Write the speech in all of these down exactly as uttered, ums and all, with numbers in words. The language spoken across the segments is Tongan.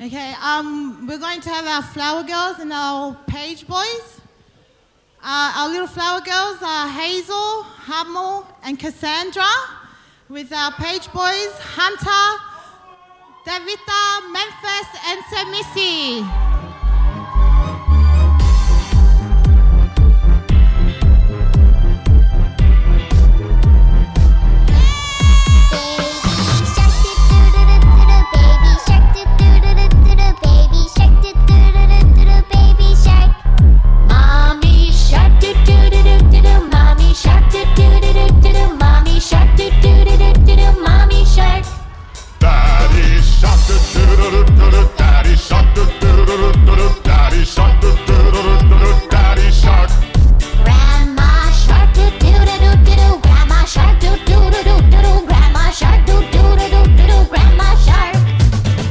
Okay, um, we're going to have our flower girls and our page boys. Uh, our little flower girls are Hazel, Hummel, and Cassandra, with our page boys, Hunter, Davita, Memphis, and Semisi. Mommy shark, do do do do do do. Mommy shark, do do do do do do. Mommy shark, do do do do do do. Mommy shark, do do do do do do. Mommy shark, do do do do do. Mommy shark. Daddy shark, do do do do do do. Daddy shark, do do do do do do. Daddy shark, do do do do do do. Daddy shark. Grandma shark, do do do do do do. Grandma shark, do do do do do do. Grandma shark, do do do do do do. Grandma shark.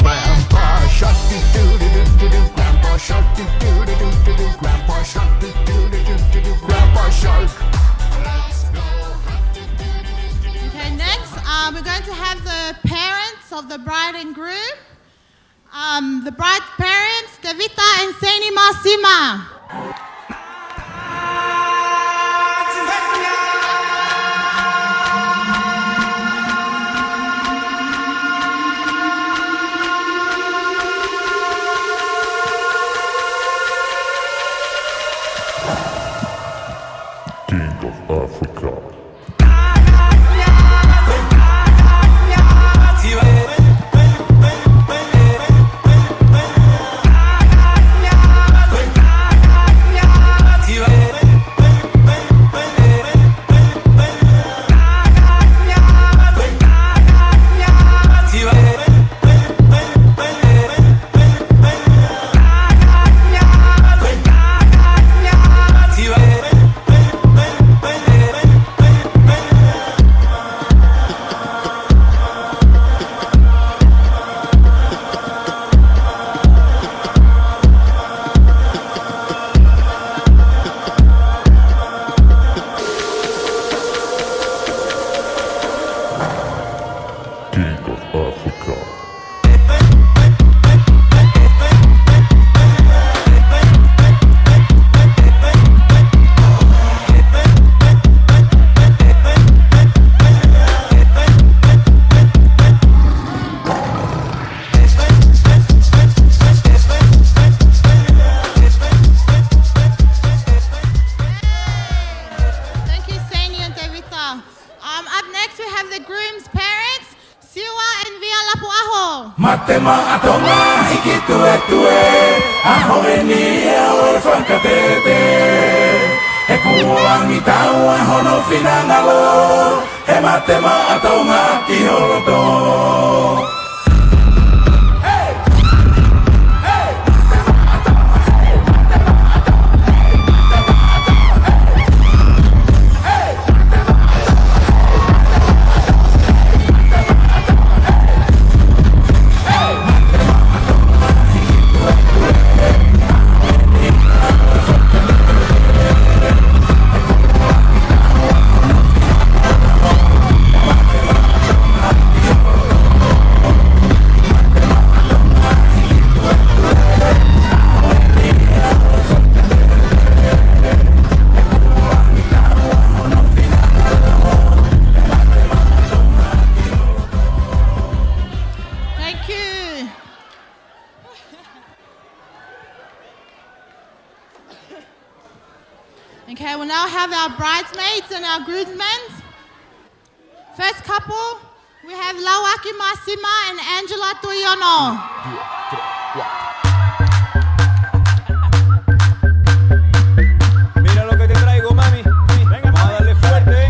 Grandpa shark, do do do do do do do. Grandpa shark, do do do do do do. Grandpa shark, do do do do do do. Grandpa shark. Okay, next, uh, we're going to have the parents of the bride and groom. Um, the bride's parents, Davita and Seni Masima. King of Africa. King of Africa. Thank you, Seni and Davita. Um, up next, we have the groom's parents, Siua and Via Lapuaho. Mate maʻa Tonga, hiki tuetue, ʻaho eni ʻoku ou fakatete. He kuo angi taua hono finangalo, he mate maʻa Tonga ki holo tō. Thank you. Okay, we'll now have our bridesmaids and our groomsmen. First couple, we have Lauaki Masima and Angela Tuiono. Mira lo que te traigo, mami. Venga, vamos a darle fuerte, ¿eh?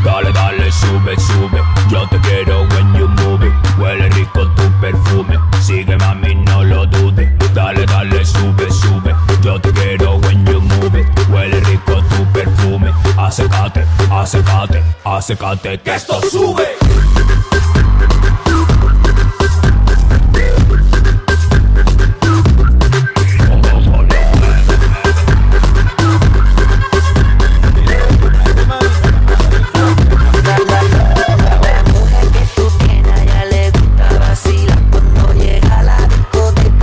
Dale, dale, sube, sube. Yo te quiero when you move it. Huele rico tu perfume. Sigue, mami, no lo dudes. Dale, dale, sube, sube. Yo te quiero when you move it. Huele rico tu perfume. Acércate, acércate. Acércate que esto sube. La mujer que tú tienes, a ella le gusta vacilar. Cuando llega a la discoteca,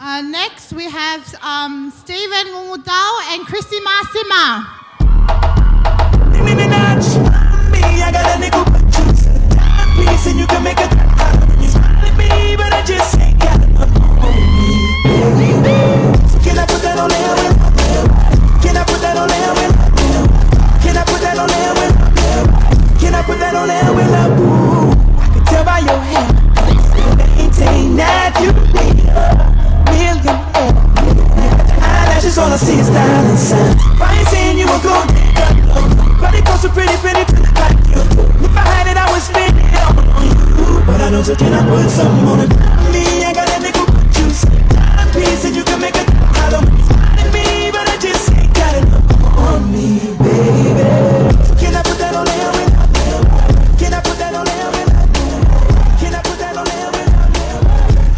Uh, next, we have, um, Stephen Ngungutau and Chrissy Masima. Nicki Minaj, me, I got a nickel for juice. Timepiece, and you can make a dollar when you smile at me, but I just ain't got enough on me, baby. So can I put that on there? Can I put that on there? Can I put that on there? Can I put that on there? Ooh, I can tell by your hair. Maintain that you need a million. Eyelashes, all I see is diamond signs. If I ain't seeing you, I'm gonna dig up. But it goes so pretty, pretty, pretty like you. If I had it, I would spend it all on you. But I know you cannot put something on it. Me, I got a nickel, but you said timepiece, and you can make a dollar. Find me, but I just ain't got enough on me, baby. Can I put that on there? Can I put that on there? Can I put that on there?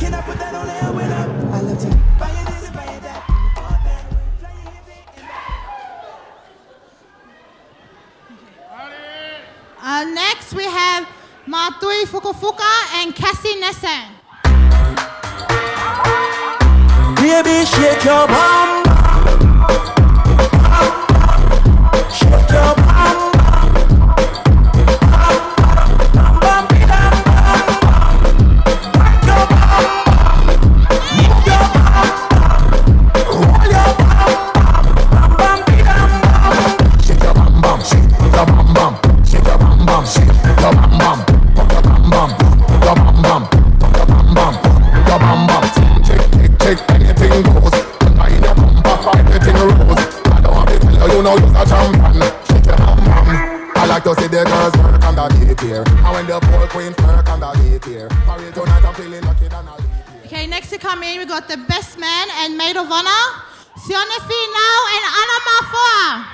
Can I put that on there? I love you. Uh, next, we have Matui Fukufuka and Cassie Nesson. Baby, shake your bum bum. Shake your bum bum. Bum bum, bum bum, bum bum. Work your bum bum. Move your bum bum. Bum bum, bum bum. Shake your bum bum, shake your bum bum, shake your bum bum, shake your bum bum, pump your bum bum, pump your bum bum, pump your bum bum, pump your bum bum. Shake, shake, shake, anything goes. Mind your bumper, everything rose. I don't have to tell you, you know you're a champion. Shake your bum bum. I like to see the girls work on the D T R. And when the pole queens work on the D T R. For real tonight, I'm feeling lucky than a leap year. Okay, next to come in, we got the best man and maid of honor, Sione Finau and Ana Mafoa.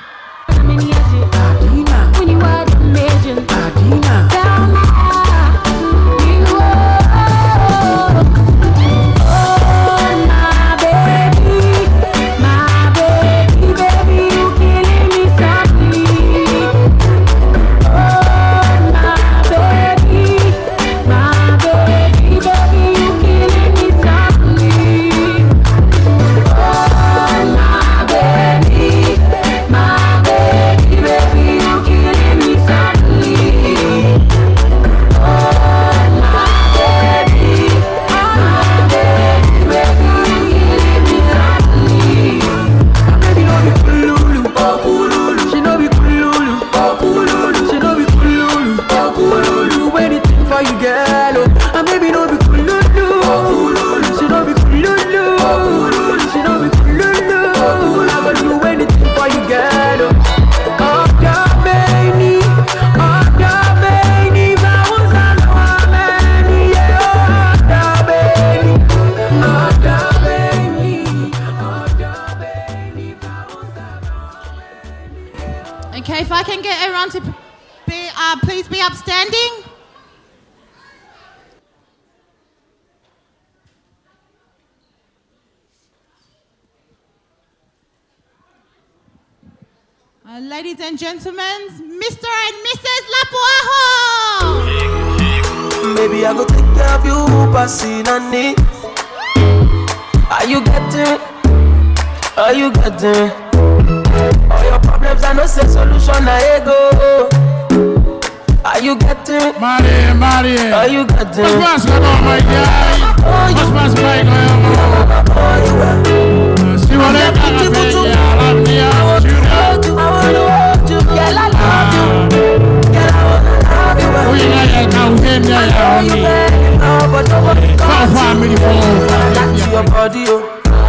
My baby, baby, you killing me softly. Oh, my baby, my baby, baby, you killing me softly. Oh, my baby, my baby, baby, you killing me softly. My baby, don't be kululu, oh, kululu. She no be kululu. Oh, kululu, she no be kululu. Oh, kululu, anything for you, girl. Oh, and baby, no be kululu. Oh, kululu, she no be kululu. Oh, kululu, she no be kululu. Oh, kululu, I go do anything for you, girl. Oh, oh, baby, oh, baby, if I was a woman, yeah, oh, baby, oh, baby, oh, baby, if I was a woman. Okay, if I can get everyone to be, uh, please be upstanding. Uh, ladies and gentlemen, Mister and Missus Lapuaho. Baby, I go take care of you, Pasinani. Are you getting? Are you getting? All your problems, I know say solution, I go. Are you getting? Mālie, mālie. Are you getting? Pass, pass, ka tau mai ki ai. Pass, pass, mai ki ai. Siua Leka, ka pē ia, love me, I want you. I wanna hold you, girl, I love you. Girl, I wanna love you. Ui, ngai, e kau heni, ai, I know you very well, but nobody. Fā family, fā family. Back to your body, oh.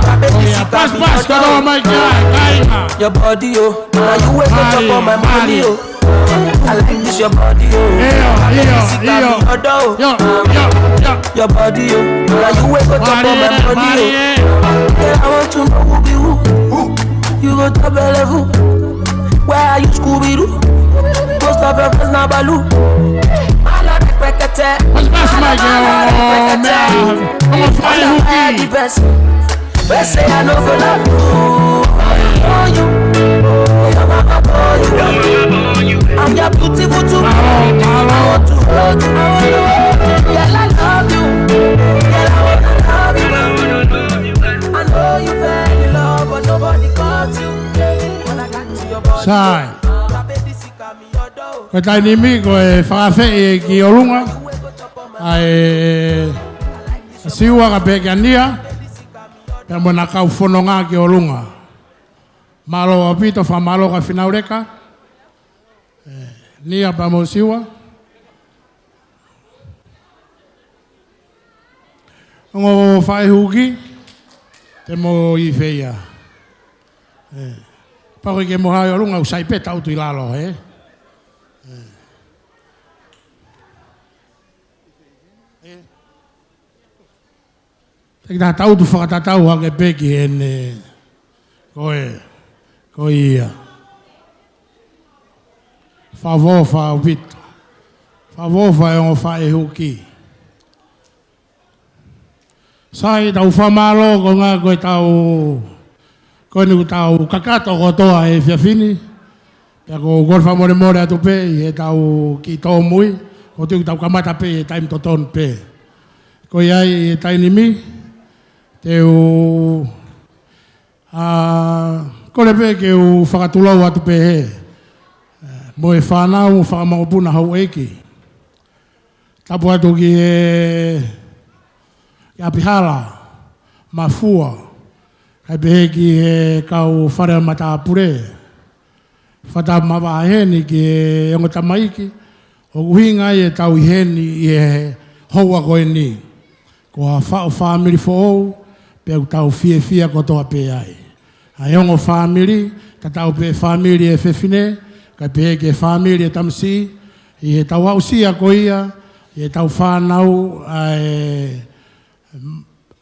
Oh, yeah. Pass, pass, ka tau mai ki ai, kāinga. Your body, oh. Now you wake up on my money, oh. I like this your body, oh. Yeah, yeah, yeah. Your body, oh. Now you wake up on my money, oh. Girl, I want to know who be who. Who? You go top level. Where are you, Scooby-Doo? Most of your friends now Baloo. I love the pass, pass, my girl. Oh, man. I'm a fine. The best. They say I no go love you. Oh, you. I'm your beautiful too. I want to hold you. I want to hold you. Girl, I love you. Girl, I wanna love you. Sai. Ko e taimi ni ko e fakafeʻiloaki ʻolunga ʻa e Siua kae pehē kia Nia, pea mo ʻena kau fononga ki ʻolunga. Mālō ʻaupito, fakamālō kia Fīnau Leka, ē, Nia pea mo Siua. Ongo faʻē huki, te mou ʻi fē ia? Ē, pea ko e ke mou haʻu ʻi ʻolunga, ʻoku sai pē tangutu ʻi lalo, ē? Ē. Ē. Te ke tangutu fakatatau hake pē ki heʻene, ko e, ko ia. Fakaʻofoʻofa ʻaupito. Fakaʻofoʻofa e ongo faʻē huki. Sai, tau fakamālō koeʻuhi ko e tau, ko eni kuo tau kakato kotoa he efiafi ni. Pea ʻoku ou kole fakamolemole atu pē ʻi heʻetau kiʻi tōmui, ʻoku ou tui kuo tau kamata pē ʻi he taimi totonu pē. Ko ia ai ʻi he taimi ni, te u, ā, kole pē ke u fakatulou atu pē he, mo e fānau mo e fanga mokopuna houʻeiki. Tapu atu ki he, ki ʻApihala, Mafua, kae pehē ki he kau fale ʻo e matāpule. Fakatapu mavahe heni ki he ongo tamaiki, ʻoku ʻuhinga ai ʻetau ʻi heni ʻi he houa ko eni. Ko ha faʻu fāmili foʻou, pea ʻoku tau fiefia kotoa pē ai. ʻA e ongo fāmili, tatau pē fāmili e fefine, kae pehē ki he fāmili e tamasiʻi, ʻi heʻetau aʻusia ko ia, ʻi heʻetau fānau, ʻa e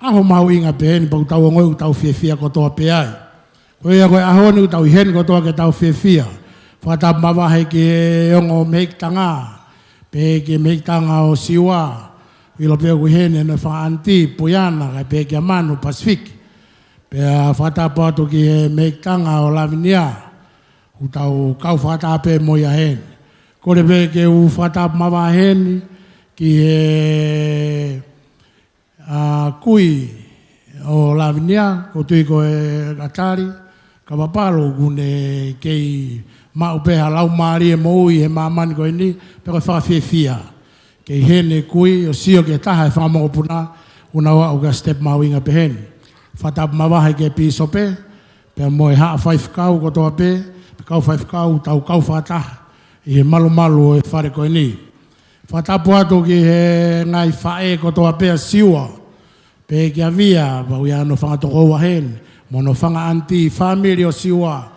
ʻaho mahuʻinga pehē ni, pea ʻoku tau ongoʻi ʻoku tau fiefia kotoa pē ai. Ko ia ko e ʻaho ni ʻoku tau ʻi heni kotoa ke tau fiefia. Fakatapu mavahe ki he ongo mehikitanga, pehē ki he mehikitanga ʻo Siua, ʻilo pē ʻoku ʻi heni ʻene fanga ʻaniti, Puiana, kae pehē kia Manu, Pasifiki. Pea fakatapu atu ki he mehikitanga ʻo Lavinia, ʻoku tau kau fakataha pē mo ia heni. Kole pē ke u fakatapu mavahe heni ki he ʻa, kui ʻo Lavinia, ʻoku ou tui ko e ʻatali, ka papalu ʻoku ne kei maʻu pē ha laumālie moʻui he māmani ko eni, pea ko e fakafiefia. Kei ʻi heni e kui, ʻo sio ki he taha e fanga mokopuna, ʻoku nau aʻu ki ha step mahuʻinga pehē ni. Fakatapu mavahe ki he pīsope, pea mo e haʻa faifekau kotoa pē, pea kau faifekau, tau kau fakataha ʻi he malumalu ʻo e fale ko eni. Fakatapu atu ki he ngaahi faʻē kotoa pē ʻa Siua, pehē kia Via, pea ʻoku ʻi ai hono fanga tokoua heni, mo hono fanga ʻaniti, fāmili ʻo Siua.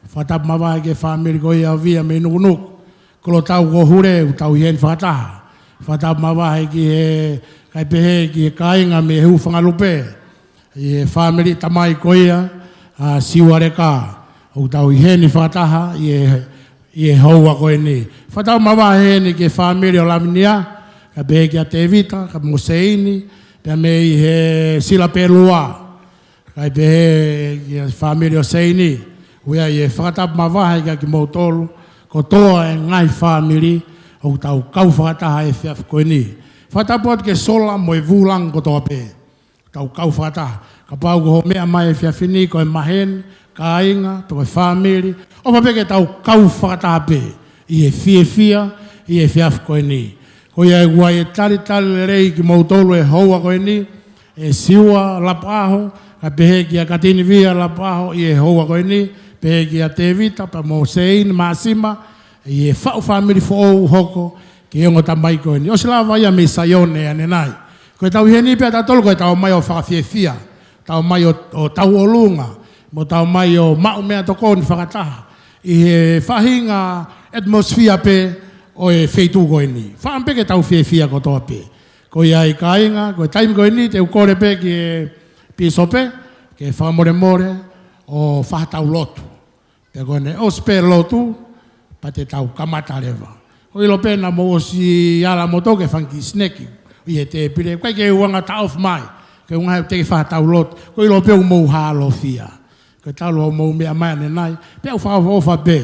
Fakatapu mavahe ki he fāmili ko ia ʻo Via mei Nukunuku. Kolotau ko Hule, ʻoku tau ʻi heni fakataha. Fakatapu mavahe ki he, kae pehē ki he kāinga mei Hūfangalupe, ʻi he fāmili tamai ko ia ʻa Siua Leka, ʻoku tau ʻi heni fakataha ʻi he, ʻi he houa ko eni. Fakatapu mavahe heni ki he fāmili ʻo Lavinia, kae pehē kia Tēvita, kae mo Seini, pea mei he Sila Pelua, kae pehē ki he fāmili ʻo Seini. ʻOku ʻi ai e fakatapu mavahe kiate kimoutolu kotoa e ngaahi fāmili ʻoku tau kau fakataha he efiafi ko eni. Fakatapu atu ki he sola mo e vūlangi kotoa pē. Tau kau fakataha. Kapau ko hoʻo meʻa mai he efiafi ni ko e maheni, kāinga, pe ko e fāmili, ʻofa pē ke tau kau fakataha pē ʻi he fiefia ʻi he efiafi ko eni. Ko ia ʻoku ʻi ai e talitali lelei kimoutolu he houa ko eni, ʻe Siua Lapaʻaho, kae pehē kia Katinivia Lapaʻaho ʻi he houa ko eni, pehē kia Tēvita, pea mo Seini Māsima, ʻi he faʻu fāmili foʻou hoko ki he ongo tamaiki ko eni. ʻOsi lava ia mei Saione ʻanenai. Ko ʻetau ʻi heni pē ʻatautolu ko ʻetau ō mai ʻo fakafiefia, tau ō mai ʻo, ʻo tauʻolunga, mo tau ō mai ʻo maʻu meʻatokoni fakataha ʻi he faʻahinga atmosphere pē ʻo e feituʻu ko eni. Fakaʻamu pē ke tau fiefia kotoa pē. Ko ia ai kāinga, ko e taimi ko eni te u kole pē ki he pīsope ke fakamolemole ʻo fai ha tau lotu. Pea ko ʻene ʻosi pē lotu, pea te tau kamata leva. ʻOku ʻilo pē naʻa mou ʻosi ala moutolu ki he fanga kiʻi sineki ʻi he tēpile. ʻIkai ke u anga taʻofi mai, ke u ngaahi te ke fai ha tau lotu. ʻOku ʻilo pē ʻoku mou hālofia. Ko e talu hoʻomou meʻa mai ʻanenai, pea u fakaʻofoʻofa pē.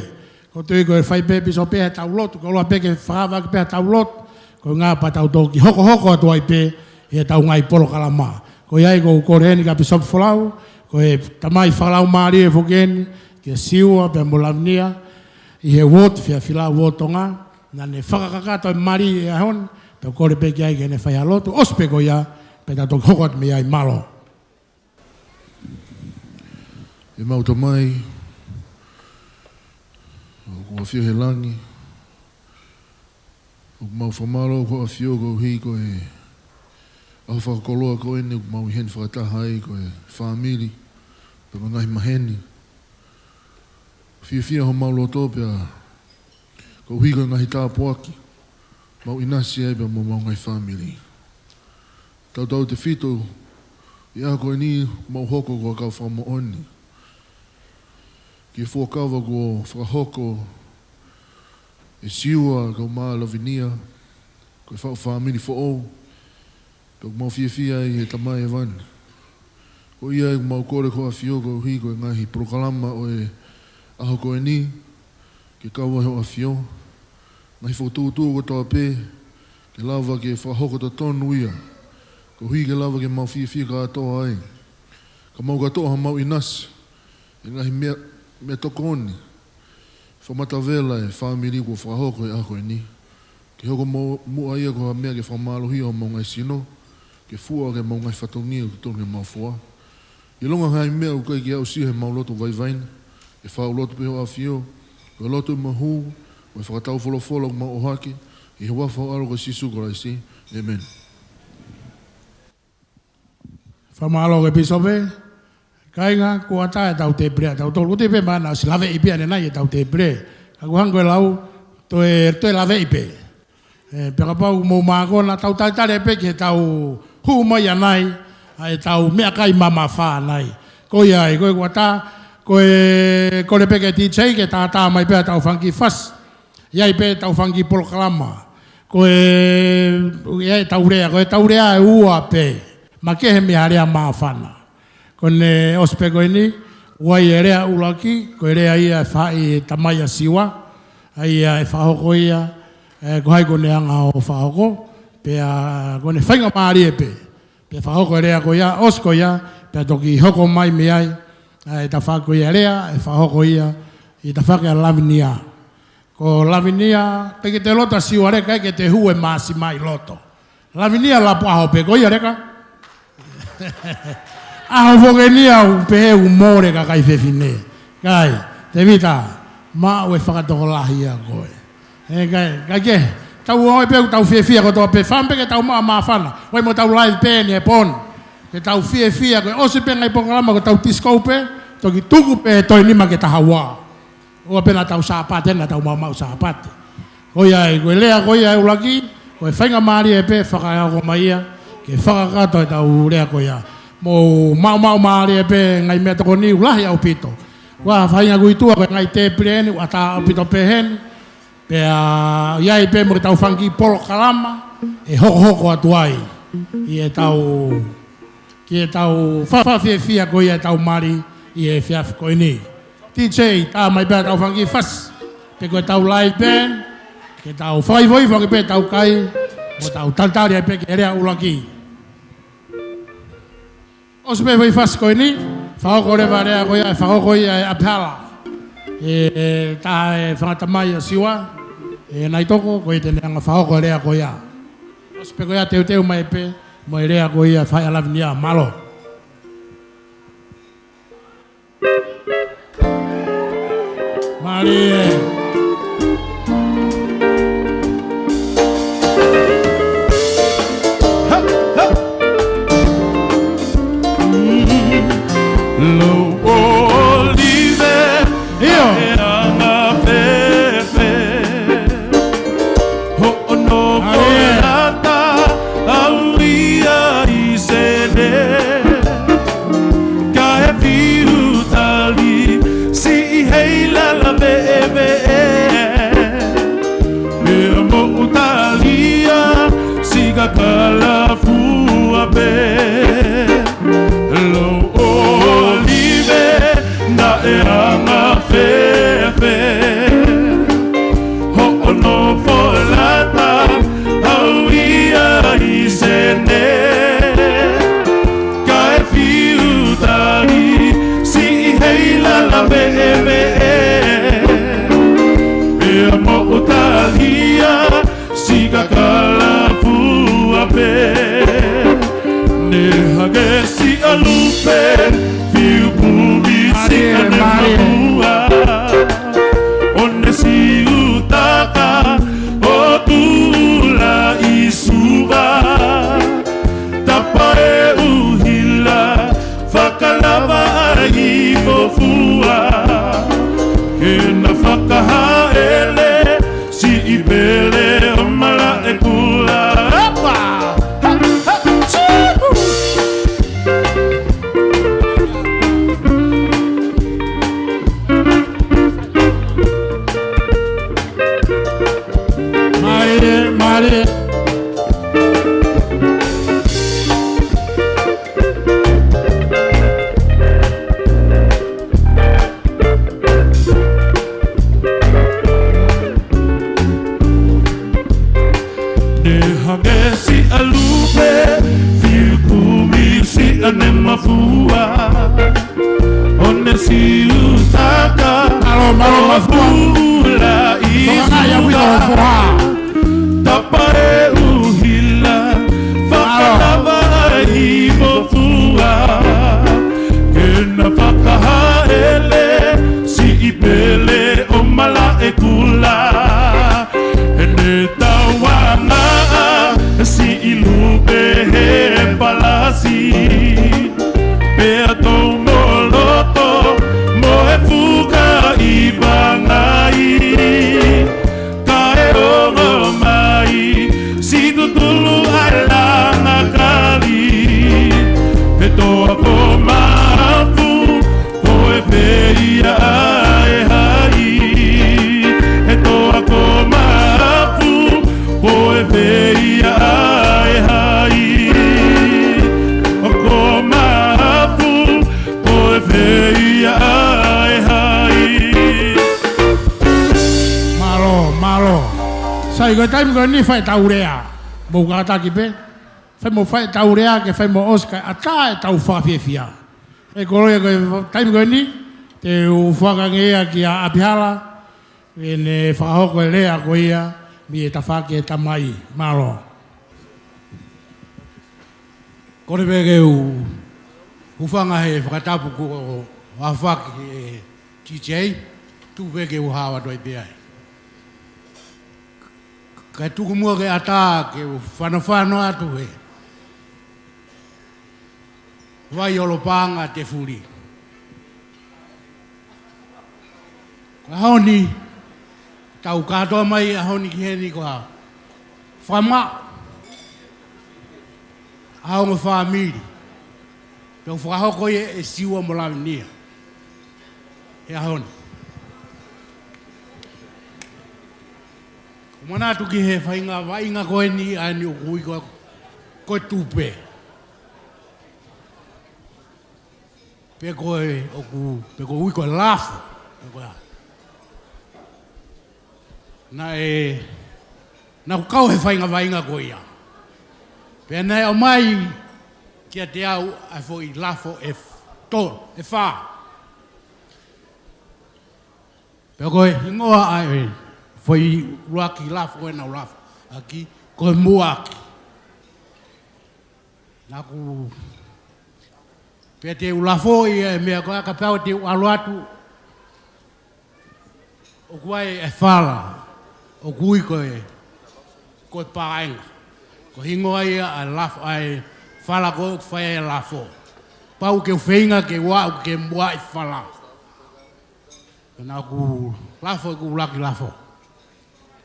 ʻOku ou tui ko e fai pē pīsope ha tau lotu, ko e ʻoua pē ke fakaʻamu pē ha tau lotu. Ko e ngaahi pea tau toki hokohoko atu ai pē ʻi heʻetau ngaahi polokalama. Ko ia ai ʻoku ou kole heni kia Pīsope Folau, ko e tamai fakalaumālie foki eni kia Siua pea mo Lavinia, ʻi he uooti Fiafila, uooti Tonga, naʻa ne fakakakato e mali he ʻaho ni, pea u kole pē ki ai ke ne fai ha lotu, ʻosi pē ko ia, pea tau toki hoko atu mei ai. Mālō. ʻE mau Tamai, ʻoku ʻafio he langi, ʻoku mau fakamālō ʻoku ʻafio koeʻuhi ko e ʻaho fakakoloa ko eni ʻoku mau ʻi heni fakataha ai ko e fāmili, pea mo e ngaahi maheni. Fiefia homau loto pea koeʻuhi ko e ngaahi tāpuaki mau ʻinasi ai pea mo homau ngaahi fāmili. Tautautefito ʻi he ʻaho ko eni mau hoko ko e kau fakamoʻoni ki he fuakava kuo fakahoko ʻe Siua kae ʻumaʻā Lavinia, ko e faʻu fāmili foʻou, pea ʻoku mau fiefia ai he Tamai ʻEvani. Ko ia ʻoku mau kole ʻoku ʻafio koeʻuhi ko e ngaahi polokalama ʻo e ʻaho ko eni, ke kau ai hoʻo ʻafio, ngaahi fokotuʻutuʻu kotoa pē, ke lava ke fakahoko totonu ia, koeʻuhi ke lava ke mau fiefia kātoa ai. Ka mau kātoa ha mau ʻinasi, ʻi he ngaahi meʻa, meʻatokoni fakamatavela e fāmili kuo fakahoko he ʻaho ko eni. Ke hoko mo-, muʻa ia ko ha meʻa ke fakamālohia homau ngaahi sino, ke fua ki heʻemau ngaahi fatongia ʻoku totonu ke mau fua. ʻIlonga ha ngaahi meʻa ʻoku ʻikai ke aʻusia heʻemau loto vaivai ni, ʻe fakaʻulotu pē hoʻo ʻafio, ko e lotu mo e hū, mo e fakatau folofola ʻoku mau ʻohake, ʻi he huafa ho ʻAlo ko Sīsū Kalaisi. ʻĒmeni. Fakamālō ki he pīsope. Kāinga, kuo ʻatā ʻetau tēpile ʻatautolu. Ko e tēpile mana ʻosi laveʻi pē ʻanenai ʻetau tēpile. Ka ʻoku hangē ko e lau, toe, toe laveʻi pē. ʻE, pea kapau ʻoku mou mākona, tau talitali pē ki heʻetau hū mai ʻanai, ʻa ʻetau meʻakai mamafa ʻanai. Ko ia ai, ko e kuata, ko e kole pē ki he D J ke tātā mai pē ʻetau fanga kiʻi fasi. ʻI ai pē ʻetau fanga kiʻi polokalama. Ko e, ʻi ai ʻetau lea, ko ʻetau lea ʻe ua pē. Makehe mei ha lea māfana. Ko ʻene ʻosi pē ko eni, ʻoku ʻi ai e lea ʻuluaki, ko e lea ia ʻe fai ʻe he tamai ʻa Siua, ʻa ia ʻe fakahoko ia, ʻe, ko hai kuo ne hanga ʻo fakahoko, pea ko ʻene faingamālie pē, pea fakahoko e lea ko ia, ʻosi ko ia, pea toki hoko mai mei ai, ʻa e tafaʻaki ko ia lea, ʻe fakahoko ia, ʻi he tafaʻaki ʻa Lavinia. Ko Lavinia, ʻikai ke te loto ʻa Siua Leka, ʻikai ke te hū e māsima ʻi loto. Lavinia lapu ʻaho pē ko ia Leka. ʻAho foki eni ʻoku pehē ʻoku mole kakai fefine. Kai, Tevita, maʻu e fakatokolahi ʻa koe. ʻE kai, kai ke, tau ō pē ʻoku tau fiefia kotoa pē fam pē ke tau maʻu māfana. Vai mo tau live pē ni he pō ni. Ke tau fiefia ko e ʻosi pē ngaahi polokalama ko ʻetau disco pē, toki tuku pē toe nima ke taha ua. ʻOua pē naʻa tau Sāpate, naʻa tau maumau Sāpate. Ko ia ai, ko e lea ko ia ʻuluaki, ko e faingamālie pē fakahoko mai ia, ke fakakakato ʻetau lea ko ia. Mou maumau mālie pē ngaahi meʻatokoni ʻoku lahi ʻaupito. Ko e faʻahinga kuitua ko e ngaahi tēpile eni, ʻoku ʻatā ʻaupito pē heni. Pea ʻi ai pē mo ʻetau fanga kiʻi polokalama, ʻe hokohoko atu ai. ʻI heʻetau ki heʻetau fa-, fakafiefia ko ia ʻetau mali ʻi he efiafi ko eni. D J, tā mai pē ʻetau fanga kiʻi fasi. Pe ko ʻetau live band, ke tau fakafoʻituitui pē ʻetau kai, mo tau talitali ai pē ki he lea ʻuluaki. ʻOsi pē fai fasi ko eni, fakahoko leva lea ko ia, fakahoko ia ʻe ʻApala. ʻE, ʻe, tā e fanga tamai ʻa Siua, ʻe Naitoko, ko ia te ne hanga fakahoko lea ko ia. ʻOsi pē ko ia teuteu mai pē, mo e lea ko ia fai ʻa Lavinia, mālō. Mālie. Lou ʻolive, ʻio. ʻE anga fēfē hoʻo nofo lata au ia ʻi Sene. Kae fiu tali siʻi heilala veʻeveʻe. Pea moʻu talia siʻi kakala fua pē. Lou ʻolive naʻe anga fēfē hoʻo nofo lata au ia ʻi Sene. Kae fiu tali siʻi heilala veʻeveʻe. Mālō, mālō, mālō. Tokanga ia, Vito Foha. Tapa e ʻuhila, fakalava i Fotua. Ke na fakahaʻele, siʻi pele ʻo Malaʻekula. He ne tauangaʻa, siʻi lupe he palasi. Pea tou moloto, mo e fuka ʻi Pangai. Kae ongo mai, siʻi tutulu ʻa e langa kali. He toa ko Mafu, ko e fē ia ʻa e hai. He toa ko Mafu, ko e fē ia ʻa e hai. Ko Mafu, ko e fē ia ʻa e hai. Mālō, mālō. Sai, ko e taimi ko eni fai ʻetau lea. Mou kātaki pē. Fai mo fai ʻetau lea, ke fai mo ʻosi kae ʻatā ʻetau fakafiefia. ʻE koloa, ko e taimi ko eni, te u fakahā ange ia kia ʻApihala, ke ne fakahoko e lea ko ia mei he tafaʻaki ʻo e Tamai. Mālō. Kole pē ke u hūfanga he fakatapu kuo ʻohofaki ʻe T J, tuku pē ke u hao atu ai pē ai. Kae tuku muʻa ke ʻatā ke u fanofano atu he vai ʻo Lopanga Tefuli. Ko e ʻaho ni, tau kātoa mai ʻaho ni ki heni ko ha fakamaʻu ʻa e ongo fāmili. Pea u fakahoko ia ʻe Siua mo Lavinia he ʻaho ni. Ko e manatu ki he faʻahinga vaʻinga ko eni ʻa eni ʻoku ui ko, ko e tupe. Pe ko e ʻoku, pe ko e ui ko e lafo. Pe ko e, naʻe, naʻa ku kau he faʻahinga vaʻinga ko ia. Pea naʻe ʻomai kiate au ʻa e foʻi lafo ʻe f-, to, ʻe fā. Pea ko e hingoa ʻa e foʻi ʻuluaki lafo ko ē naʻa ku lafo ʻaki, ko e Muʻaki. Naʻa ku, pea te u lafo ia e meʻa ko ē, ka pau te u ʻalu atu, ʻoku ʻi ai e fala ʻoku ui ko e, ko e Paenga. Ko e hingoa ia ʻa e lafo, ʻa e fala ko ē ʻoku fai ai e lafo. Pau ke u feinga ke u aʻu ke muʻa ʻi fala. Pea naʻa ku lafo ʻeku ʻuluaki lafo.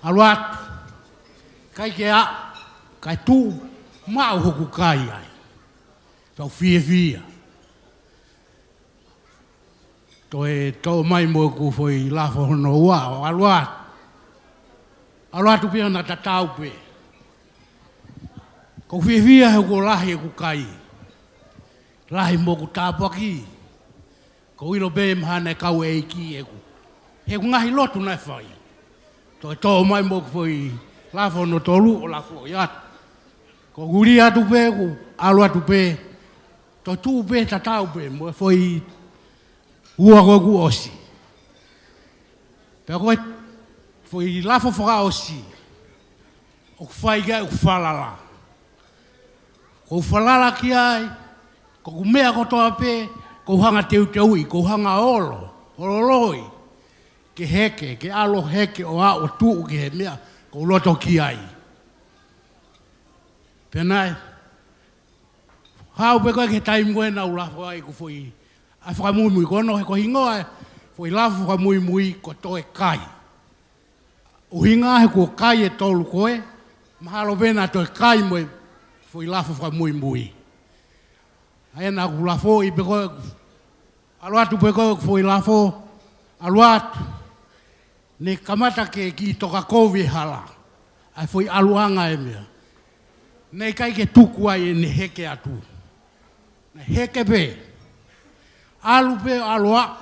ʻAlu atu. ʻIkai ke aʻu, kae tuʻu maʻu hoku kai ai. Tau fiefia. Toe toʻo mai mo ʻeku foʻi lafo hono ua, ʻo ʻalu atu. ʻAlu atu pē naʻa tatau pē. Kou fiefia he kuo lahi ʻeku kai. Lahi mo ʻeku tāpuaki. Kou ʻilo pē mahalo naʻe kau ʻEiki ʻeku, he ʻeku ngaahi lotu naʻe fai. Toe toʻo mai mo ʻeku foʻi lafo hono tolu ʻo lafo atu. Kou huli atu pē, kou ʻalu atu pē. Toe tuʻu pē tatau pē mo e foʻi ua ko ē kuo ʻosi. Pea ko e foʻi lafo fakaʻosi ʻoku fai ki ai ʻeku falala. Kou falala ki ai, ko ʻeku meʻa kotoa pē, kou hanga teuteuʻi, kou hanga olo, ololoi, ke heke, ke ʻalu heke ʻo aʻu ʻo tuʻu ki he meʻa kou loto ki ai. Pea naʻe haʻu pē ko ē ki he taimi ko ē naʻa ku lafo ai ʻeku foʻi, ʻa e fakamuimui, ko hono, he ko e hingoa e foʻi lafo fakamuimui ko Toe Kai. ʻUhinga he kuo kai e tolu ko ē, mahalo pē naʻa toe kai mo e foʻi lafo fakamuimui. ʻA ia naʻa ku lafoʻi pē ko ē, ʻalu atu pē ko ē foʻi lafo, ʻalu atu. Ne kamata ke kiʻi toka kovi e hala. ʻA e foʻi ʻaluʻanga e meʻa. Naʻe ʻikai ke tuku ai ʻene heke atu. Naʻe heke pē. ʻAlu pē, ʻalu aʻu.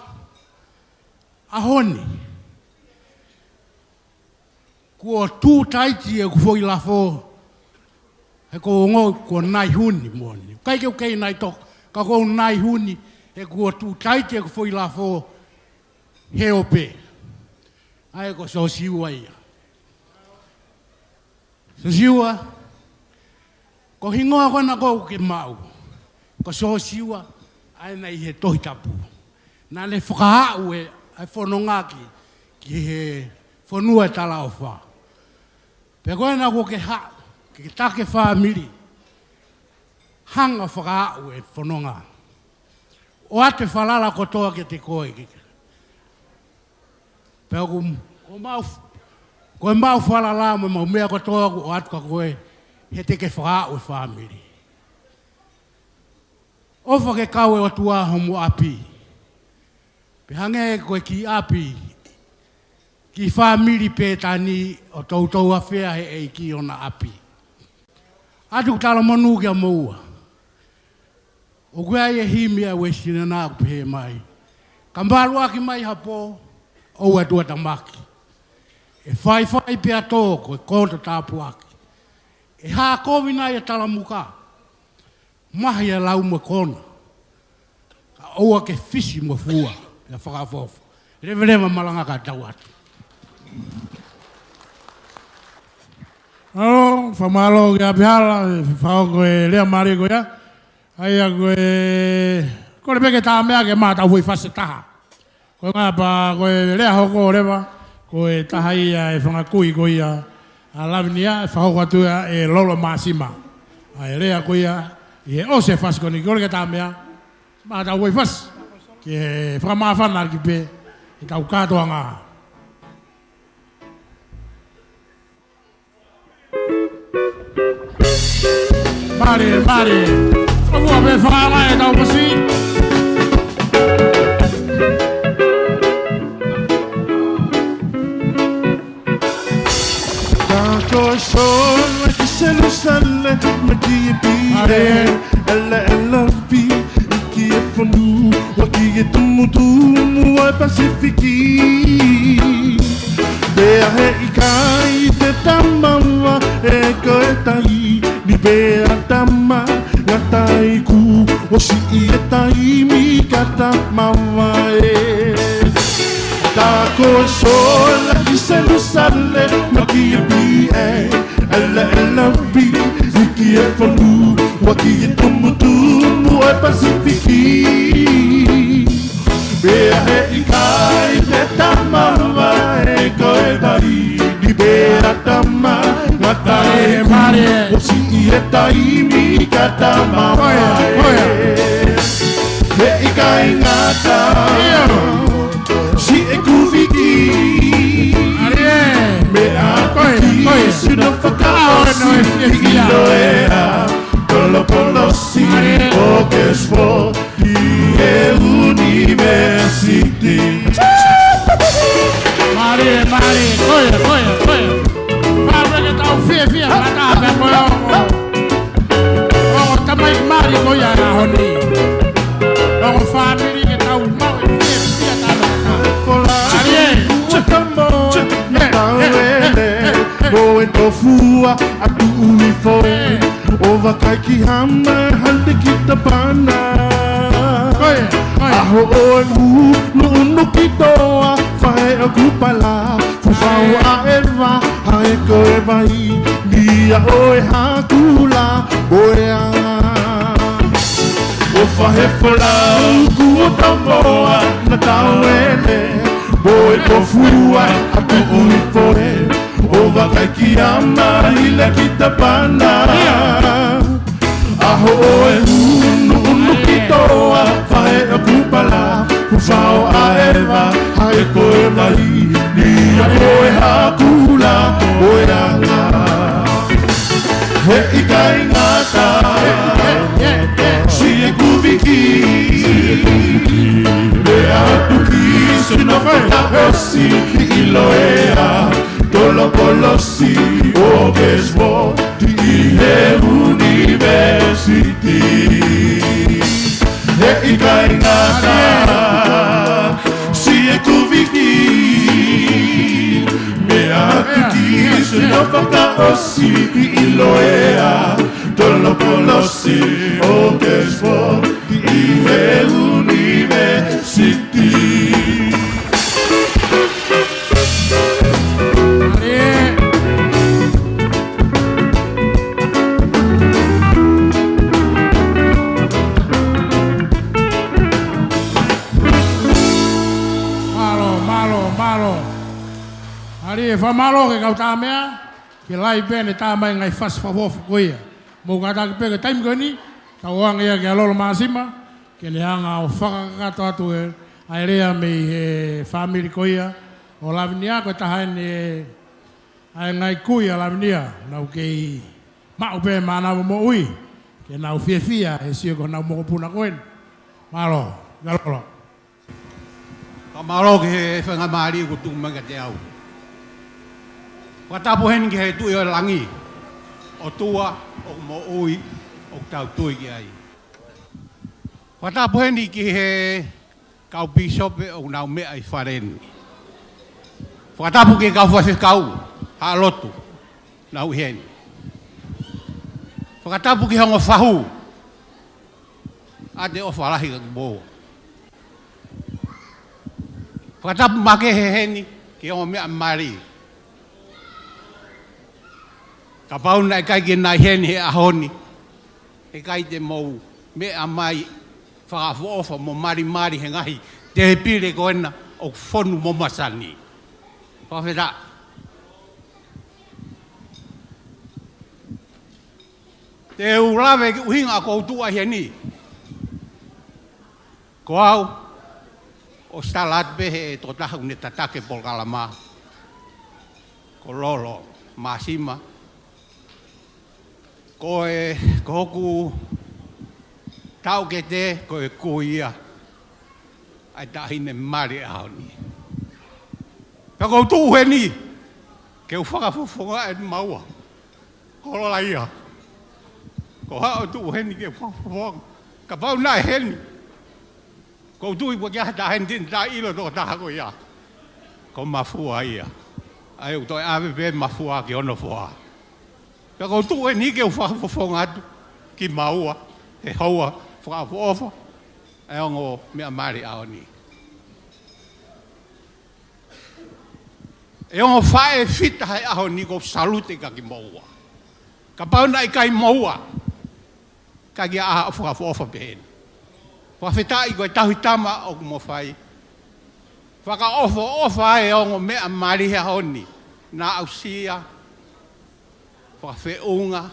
ʻAho ni. Kuo tū taiti ʻeku foʻi lafo. He kou ongoʻi kuo nai huni moʻoni. ʻIkai ke u kei nai toka, ka kou nai huni, he kuo tū taiti ʻeku foʻi lafo, he ope. ʻA ia ko Siosiua ia. Siosiua, ko e hingoa ko ena ʻoku ke maʻu. Ko Siosiua, ʻa ia naʻe ʻi he Tohi Tapu. Naʻa ne fakaaʻu e, ʻa e fononga ki, ki he fonua ʻo e talaʻofa. Pea ko ena ʻoku ke haʻu, ke ke taki e fāmili. Hanga ʻo fakaaʻu e fononga. ʻOatu e falala kotoa kiate koe ke. Pea ʻoku, ʻoku mau, ko e mau falala mo e mau meʻa kotoa ʻoku ʻoatu kia koe, he te ke fakaaʻu e fāmili. ʻOfa ke kau e ʻOtua homou ʻapi. Pea hangē ko e kiʻi ʻapi, kiʻi fāmili Pētani ʻoku toutou afea ʻe he ʻEiki ʻona ʻapi. ʻOatu ʻeku talamonū kia moua. ʻOku ʻi ai e himi ʻa Uēsiliana ʻoku pehē mai: Ka maluʻaki mai ha pō, ʻoua ʻe tuʻatamaki. ʻE faifai pea tō ko e koto tāpuaki. ʻE hā kovi nai ʻa e talamuka. Mahi ʻa e lau mo e kona. Ka ʻoua ke fisi mo fua, pea fakaʻofoʻofa. Leveleva malanga kae tau atu. ʻAlo, fakamālō kia ʻApihala, fakahoko e lea mālie ko ia. ʻA ia ko e, kole pē ke tā meʻa ke ma tau foʻi fasi ʻe taha. Ko e ngata pē ko e lea hoko leva, ko e taha ia e fanga kui ko ia ʻa Lavinia, ʻe fakahoko atu ia ʻe Lolo Māsima. ʻA e lea ko ia, ʻi he ʻosi e fasi ko eni, kole ke tā meʻa, ma tau foʻi fasi, ke fakamāfana ki pē, ʻetau kātoanga. Mālie, mālie. ʻOku ʻi ai pē fakaʻaonga ʻetau fasi. Ka ko e sola ki Selusalema ki he pī ʻe, mālie, ʻe, ʻe, ʻe, ʻe, ʻi he fonua ki he tumutumu ʻo e Pasifiki. Pea heʻikai te ta maʻu ʻe koe taimi ni pea ta ma ngata ai kuo ʻosi e taimi ka ta maʻu ē. Ka ko e sola ki Selusalema ki he pī ʻe, ʻe, ʻe, ʻi he fonua ki he tumutumu ʻo e Pasifiki. Pea heʻikai te ta maʻu ʻe koe taimi ni pea ta ma ngata ai kuo, mālie, mālie, ʻosi e taimi ka ta maʻu ē. Ko ia, ko ia. Heʻikai ngata, ʻio, siʻeku viki. Mālie. Meʻa, ko ia, ko ia, piki sino fakaʻosi, ʻa, ʻo e fiefia, ʻilo ē ʻa e koloa kolosi, mālie, ʻo Oxford ʻi he ʻunivēsiti. Mālie, mālie, ko ia, ko ia, ko ia. Ka pē ke tau fiefia, ka ta pē ko ia ʻo, ʻo tamaiki mali ko ia ʻa e ʻaho ni. Ongo fāmili ke tau maʻu e fiefia taʻengata. Mālie. Mo e tofu ʻa Tuʻuhifo ē, ʻo vakai ki Hama, hale ki Tapana. Ko ia, ko ia. ʻAho ʻo e ʻunuʻunu ki Toa, faʻē ʻo Kupala, Fufau ʻa ʻEva, hae ko e vai, ni a ʻo e Hakula, ʻo e anga. ʻO Fahefolau kuo ta moa na tauele, mo e tofu ʻa Tuʻuhifo ē, ʻo vakai ki Hama, hale ki Tapana. ʻAho ʻo e ʻunuʻunu ki Toa, faʻē ʻo Kupala, Fufau ʻa ʻEva, hae ko e vai, ni a ʻo e Hakula, ʻo e anga. Heʻikai ngata, siʻeku viki. Meʻa atu ki sino fakaʻosi, ʻilo ē ʻa e koloa kolosi ʻo Oxford ʻi he ʻunivēsiti. Heʻikai ngata, siʻeku viki. Meʻa atu ki sino fakaʻosi, ʻilo ē ʻa e koloa kolosi ʻo Oxford ʻi he ʻunivēsiti. Mālō. Mālie, fakamālō ki he kau tāmeʻa, ki he lahi pē ne tā mai ngaahi fasi fakaʻofoʻofa ko ia. Mou kātaki pē ki he taimi ko eni, tau ʻoange ia kia Lolo Māsima, ke ne hanga ʻo fakakakato atu e, ʻa e lea mei he fāmili ko ia ʻo Lavinia, ko e taha eni ʻa e ngaahi kui ʻa Lavinia, nau kei maʻu pē mānava moʻui, ke nau fiefia he sio ki honau mokopuna ko eni. Mālō, kia Lolo. Fakamālō ki he faingamālie kuo tuku mai kiate au. Fakatapu heni ki he Tuʻi ʻo e langi, ʻOtua ʻoku moʻui, ʻoku tau tui ki ai. Fakatapu heni ki he kau pīsope ʻoku nau meʻa ʻi fale ni. Fakatapu ki he kau faifekau, haʻa lotu, nau ʻi heni. Fakatapu ki he ongo fahu, ʻa e ʻofa lahi kia kimoua. Fakatapu makehe heni ki he ongo meʻa mali. Kapau naʻe ʻikai ke nau ʻi heni he ʻaho ni, heʻikai te mou meʻa mai fakaʻofoʻofa mo malimali he ngaahi tēpile ko ena ʻoku fonu mo masani. Fakafetaʻi. Te u lave ki he ʻuhinga ʻoku ou tuʻu ai heni. Ko au, ʻosi tala atu pē he tokotaha ʻoku ne tataki e polokalama, ko Lolo Māsima. Ko e, ko hoku taʻokete, ko e kui ia ʻa e taʻahine mali ʻaho ni. Pea ʻoku ou tuʻu heni ke u fakafofongaʻi maua. Ko Lola ia. Ko au ʻoku tuʻu heni ke u fakafofongaʻi. Kapau naʻe ʻi heni, ʻoku ou tui ʻoku ʻikai ha taha heni te ne taʻeʻilo tokotaha ko ia. Ko Mafua ia. ʻA ia ʻoku toe ʻave pē Mafua ki hono foha. Pea ʻoku ou tuʻu heni ke u fakafofongaʻi atu kimaua he houa fakaʻofoʻofa ʻa e ongo meʻa mali ʻaho ni. ʻE ongo faʻē fita he ʻaho ni, ʻoku ou salute kia kimoua. Kapau naʻe ʻikai moua, ʻikai ke ʻi ai ha fakaʻofoʻofa pehē ni. Fakafetaʻi ko e tauhi tama ʻoku mo fai. Fakaʻofoʻofa e ongo meʻa mali he ʻaho ni. Naʻa aʻusia, fakafeʻunga,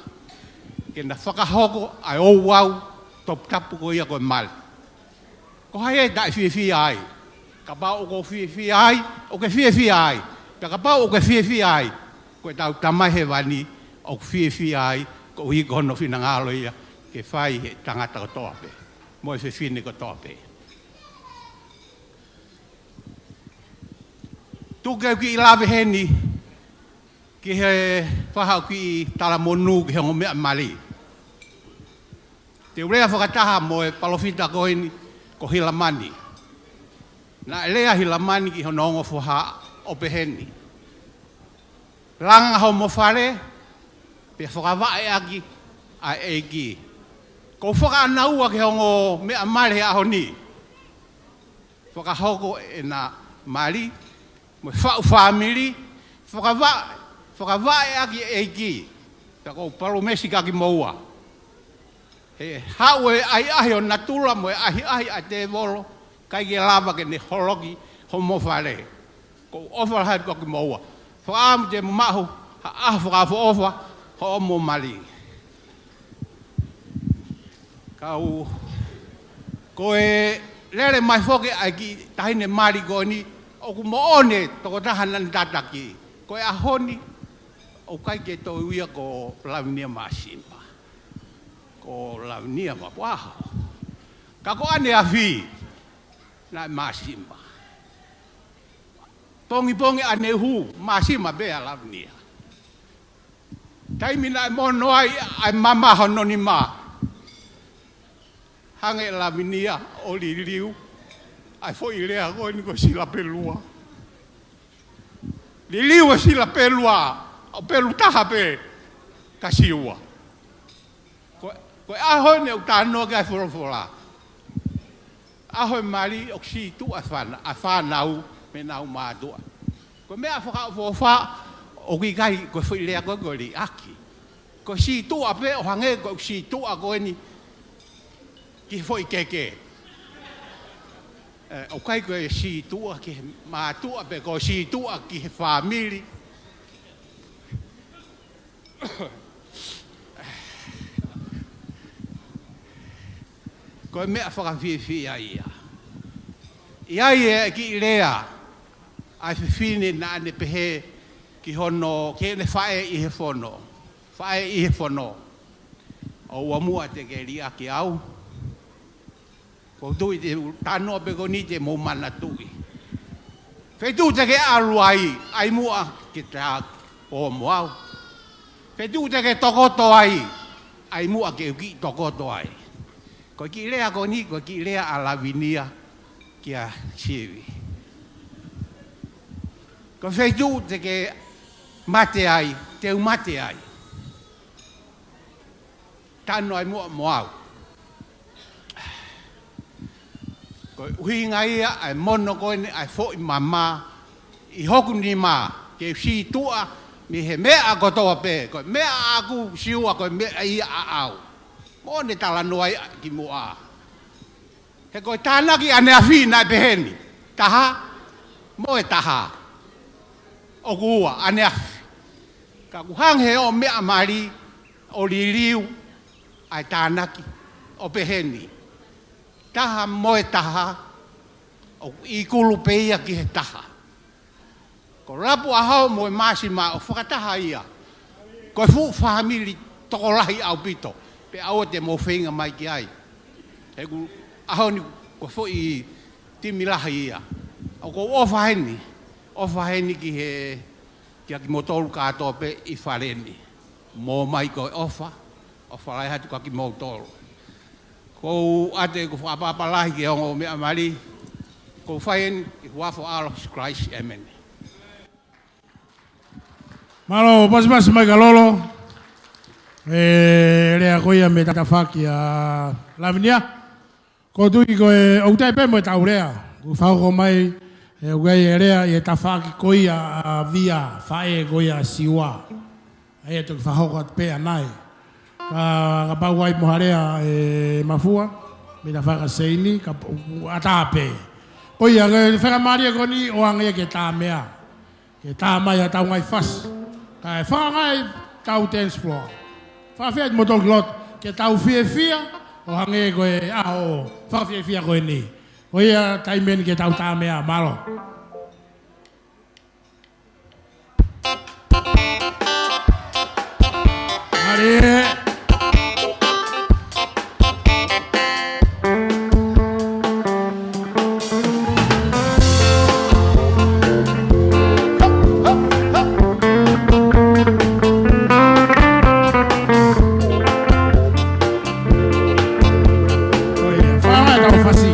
ke na fakahoko ʻa e ouau toputapu ko ia ko e mali. Ko hai ʻe taʻefiefia ai? Kapau ʻoku ke fiefia ai, ʻoku ke fiefia ai. Pea kapau ʻoku ke fiefia ai, ko ʻetau Tamai Hēvani ʻoku fiefia ai, koeʻuhi ko hono finangalo ia ke fai he tangata kotoa pē, mo e fefine kotoa pē. Tuku ke u kiʻi lave heni ki he faʻahi ʻo e kiʻi talamonū ki he ongo meʻa mali. Te u lea fakataha mo e palōfita ko eni ko Hilamani. Naʻe lea ʻa Hilamani ki hono ongo foha ʻo pehē ni: Langa homo fale, pea fakavaʻe ʻaki ʻa e ʻEiki. ʻOku ou fakaʻānaua ki he ongo meʻa mali he ʻaho ni. Fakahoko ʻena mali, mo e faʻu fāmili, fakavaʻe, fakavaʻe ʻaki e ʻEiki. Pea ʻoku ou palōmesi kia kimoua, he haʻu e ʻahiʻahi ʻo natula mo e ʻahiʻahi ʻa e tēvolo, ʻikai ke lava ke ne holoki homo fale. ʻOku ou ʻofa lahi atu kia kimoua. Fakaʻamu te mou maʻu ha ʻaho fakaʻofoʻofa hoʻomo mali. Kau, ko e lele mai foki ʻa e kiʻi taʻahine mali ko eni, ʻoku moʻoni e tokotaha naʻa ne tataki. Ko e ʻaho ni, ʻoku ʻikai ke toe ui ia ko Lavinia Māsima. Ko Lavinia Mapuaho. Ka ko ʻaneafi, naʻe Māsima. Pongipongi ʻaneuhu, Māsima pē ʻa Lavinia. Taimi naʻe mono ai ʻa e mama hono nima, hanga ʻe Lavinia ʻo liliu ʻa e foʻi lea ko eni ko e silapelua. Liliu e silapelua, ʻo pelu taha pē ka siua. Ko, ko e ʻaho eni ʻoku talanoa ki ai e folofola. ʻAho e mali ʻoku sītuʻa e fāna-, ʻa e fānau mei heʻenau mātuʻa. Ko e meʻa fakaʻofoʻofa, ʻoku ʻikai ko e foʻi lea ko ē ko e liʻaki. Ko e sītuʻa pē ʻo hangē ko e sītuʻa ko eni ki he foʻi keke. ʻE, ʻoku ʻikai ko e sītuʻa ki he mātuʻa pe ko e sītuʻa ki he fāmili. Ko e meʻa fakafiefia ia. ʻI ai e kiʻi lea ʻa e fefine naʻa ne pehē ki hono, ki heʻene faʻē ʻi he fono. Faʻē ʻi he fono. ʻOua muʻa te ke liʻaki au. ʻOku ou tui te u talanoa pē ko eni te mou manatuʻi. Feituʻu te ke ʻalu ai, ʻai muʻa ke ta pō mo au. Feituʻu te ke tokoto ai, ʻai muʻa ke u kiʻi tokoto ai. Ko e kiʻi lea ko eni, ko e kiʻi lea ʻa Lavinia kia Sivi. Ko e feituʻu te ke mate ai, te u mate ai. Tano ai muʻa mo au. Ko e ʻuhinga ia ʻa e mono ko eni ʻa e foʻi mama ʻi hoku nima ke sītuʻa mei he meʻa kotoa pē. Ko e meʻa ʻaʻaku Siua, ko e meʻa ia ʻaʻau. Mo ne talanoa ai ki muʻa. He ko e tānaki ʻaneafi naʻe peheni. Taha, mo e taha. ʻOku ua, ʻaneafi. Ka ʻoku hangē ʻo meʻa mali, ʻo liliu, ʻa e tānaki, ʻo peheni. Taha mo e taha, ʻoku ʻi kulu pē ia ki he taha. Ko Lapuʻaho mo e Māsima ʻoku fakataha ia. Ko e fuʻu fāmili tokolahi ʻaupito. Pea ʻoua te mou feinga mai ki ai. He ko e ʻaho ni ko e foʻi timi lahi ia. ʻOku ou ʻofa heni. ʻOfa heni ki he, kia kimoutolu kātoa pē ʻi fale ni. Mou ō mai ko e ʻofa. ʻOfa lahi atu kia kimoutolu. Ko u ate ko fakaʻapaʻapa lahi ke ongo meʻa mali. Ko u fai eni ʻi he huafa ʻo Sīsū Kalaisi, ʻēmeni. Mālō, pasipasi mai ka lolo. E lea ko ia mei he tafaʻaki ʻa Lavinia. Ko u tui ko e ʻoku teʻeki pē mo e tau lea. Ko u fakahoko mai, e ʻoku ʻi ai e lea ʻi he tafaʻaki ko ia ʻa Via, faʻē ko ia ʻa Siua. ʻA ia toki fakahoko atu pē ʻanai. Ka, kapau ʻoku ʻi ai mo ha lea ʻe Mafua, mei he tafaʻaki ʻa Seini, ka ʻoku ʻatā pē. Ko ia, ke fakamālie ko eni ʻo hangē ke tā meʻa. Ke tā mai ha tau ngaahi fasi. Kae fakaʻaongaʻi tau dance floor. Fakafeʻao mo toki loto, ke tau fiefia, ʻo hangē ko e ʻaho fakafiefia ko eni. Ko ia taimi eni ke tau tā meʻa, mālō. Mālō. Ko ia, fakaʻaongaʻi tau fasi.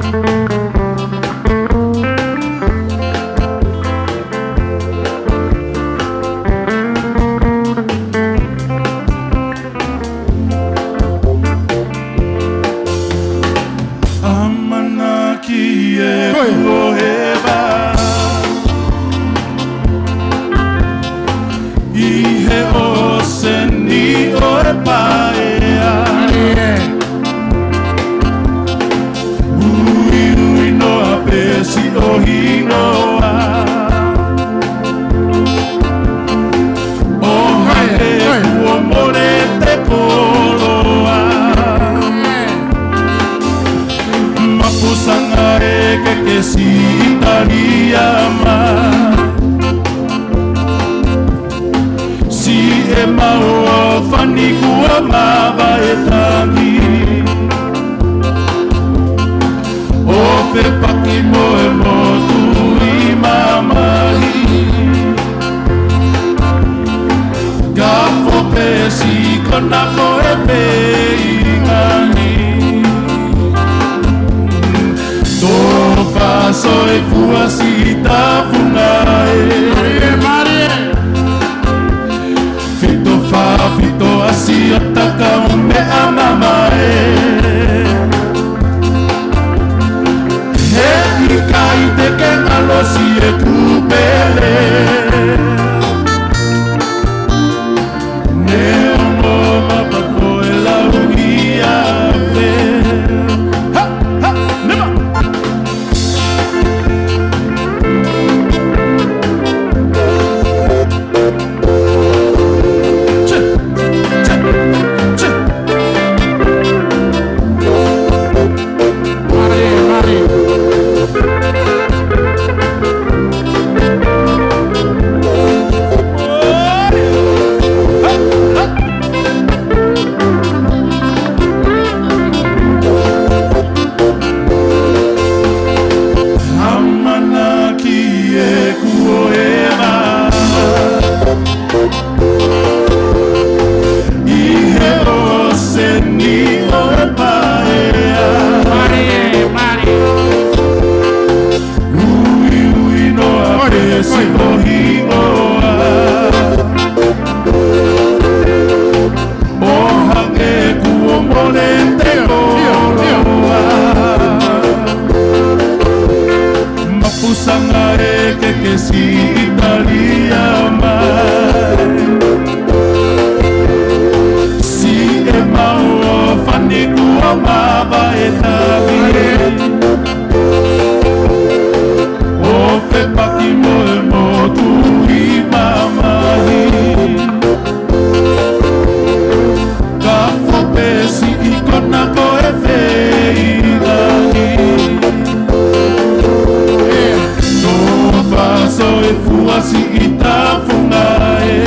ʻAmanaki e Ko ia. Kuo heva ʻi he ʻōseni ʻo e paea. Uiui noa pē siʻo hinoa. ʻO hangē kuo mole te koloa. Mapusanga e kekesi ʻItalia ma. Siʻi e maua fani kua mava e tangi. ʻO fepaki mo e motu ʻi mamahi. Ka fopesi kona ko e pei ngani. Tō faso e fuasi tafunga e. Mālie, mālie. Fito fa fito asi ata ka o meʻa mamae. He ʻikai te ke ngalo si e kupele. Ne ongo mapako e lau ia fe. Ha, ha, nema. siʻo hingoa. ʻO hangē kuo mole te koloa. Mapusanga ē ke ke siʻi talia mai. Siʻemau ʻo fani kuo mavae tavi. ʻO fepaki mo e motuʻa mamahi. Ka fopesi ʻi kona ko e feilangi. Nō faso e fuasi ʻi tafunga ē.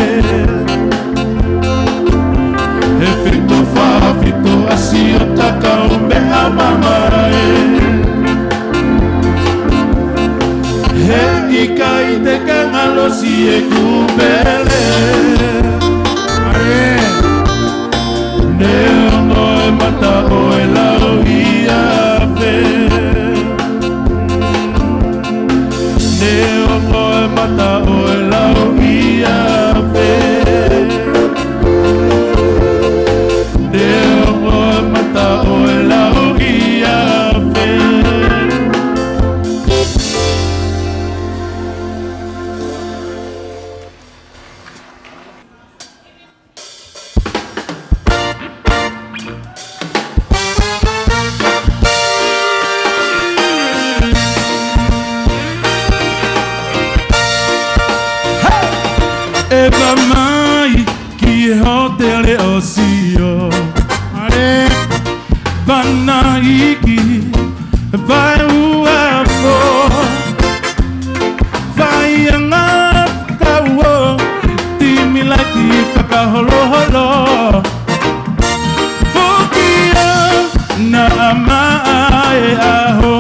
He fito fa fito ʻasi ʻo takau meʻa mamae. He ʻikai te ke ngalo si e kupele. Neongo e mata ʻo e lau ia fe. Neongo e mata ʻo e lau ia fe. Neongo e mata ʻo e lau ia fe. ʻEva mai ki he hōtele ʻo Sio. ʻAle. Vanaiki, vaeuapo. Faianga kauo, timi laiti fakaholoholo. Fukia na amae aho.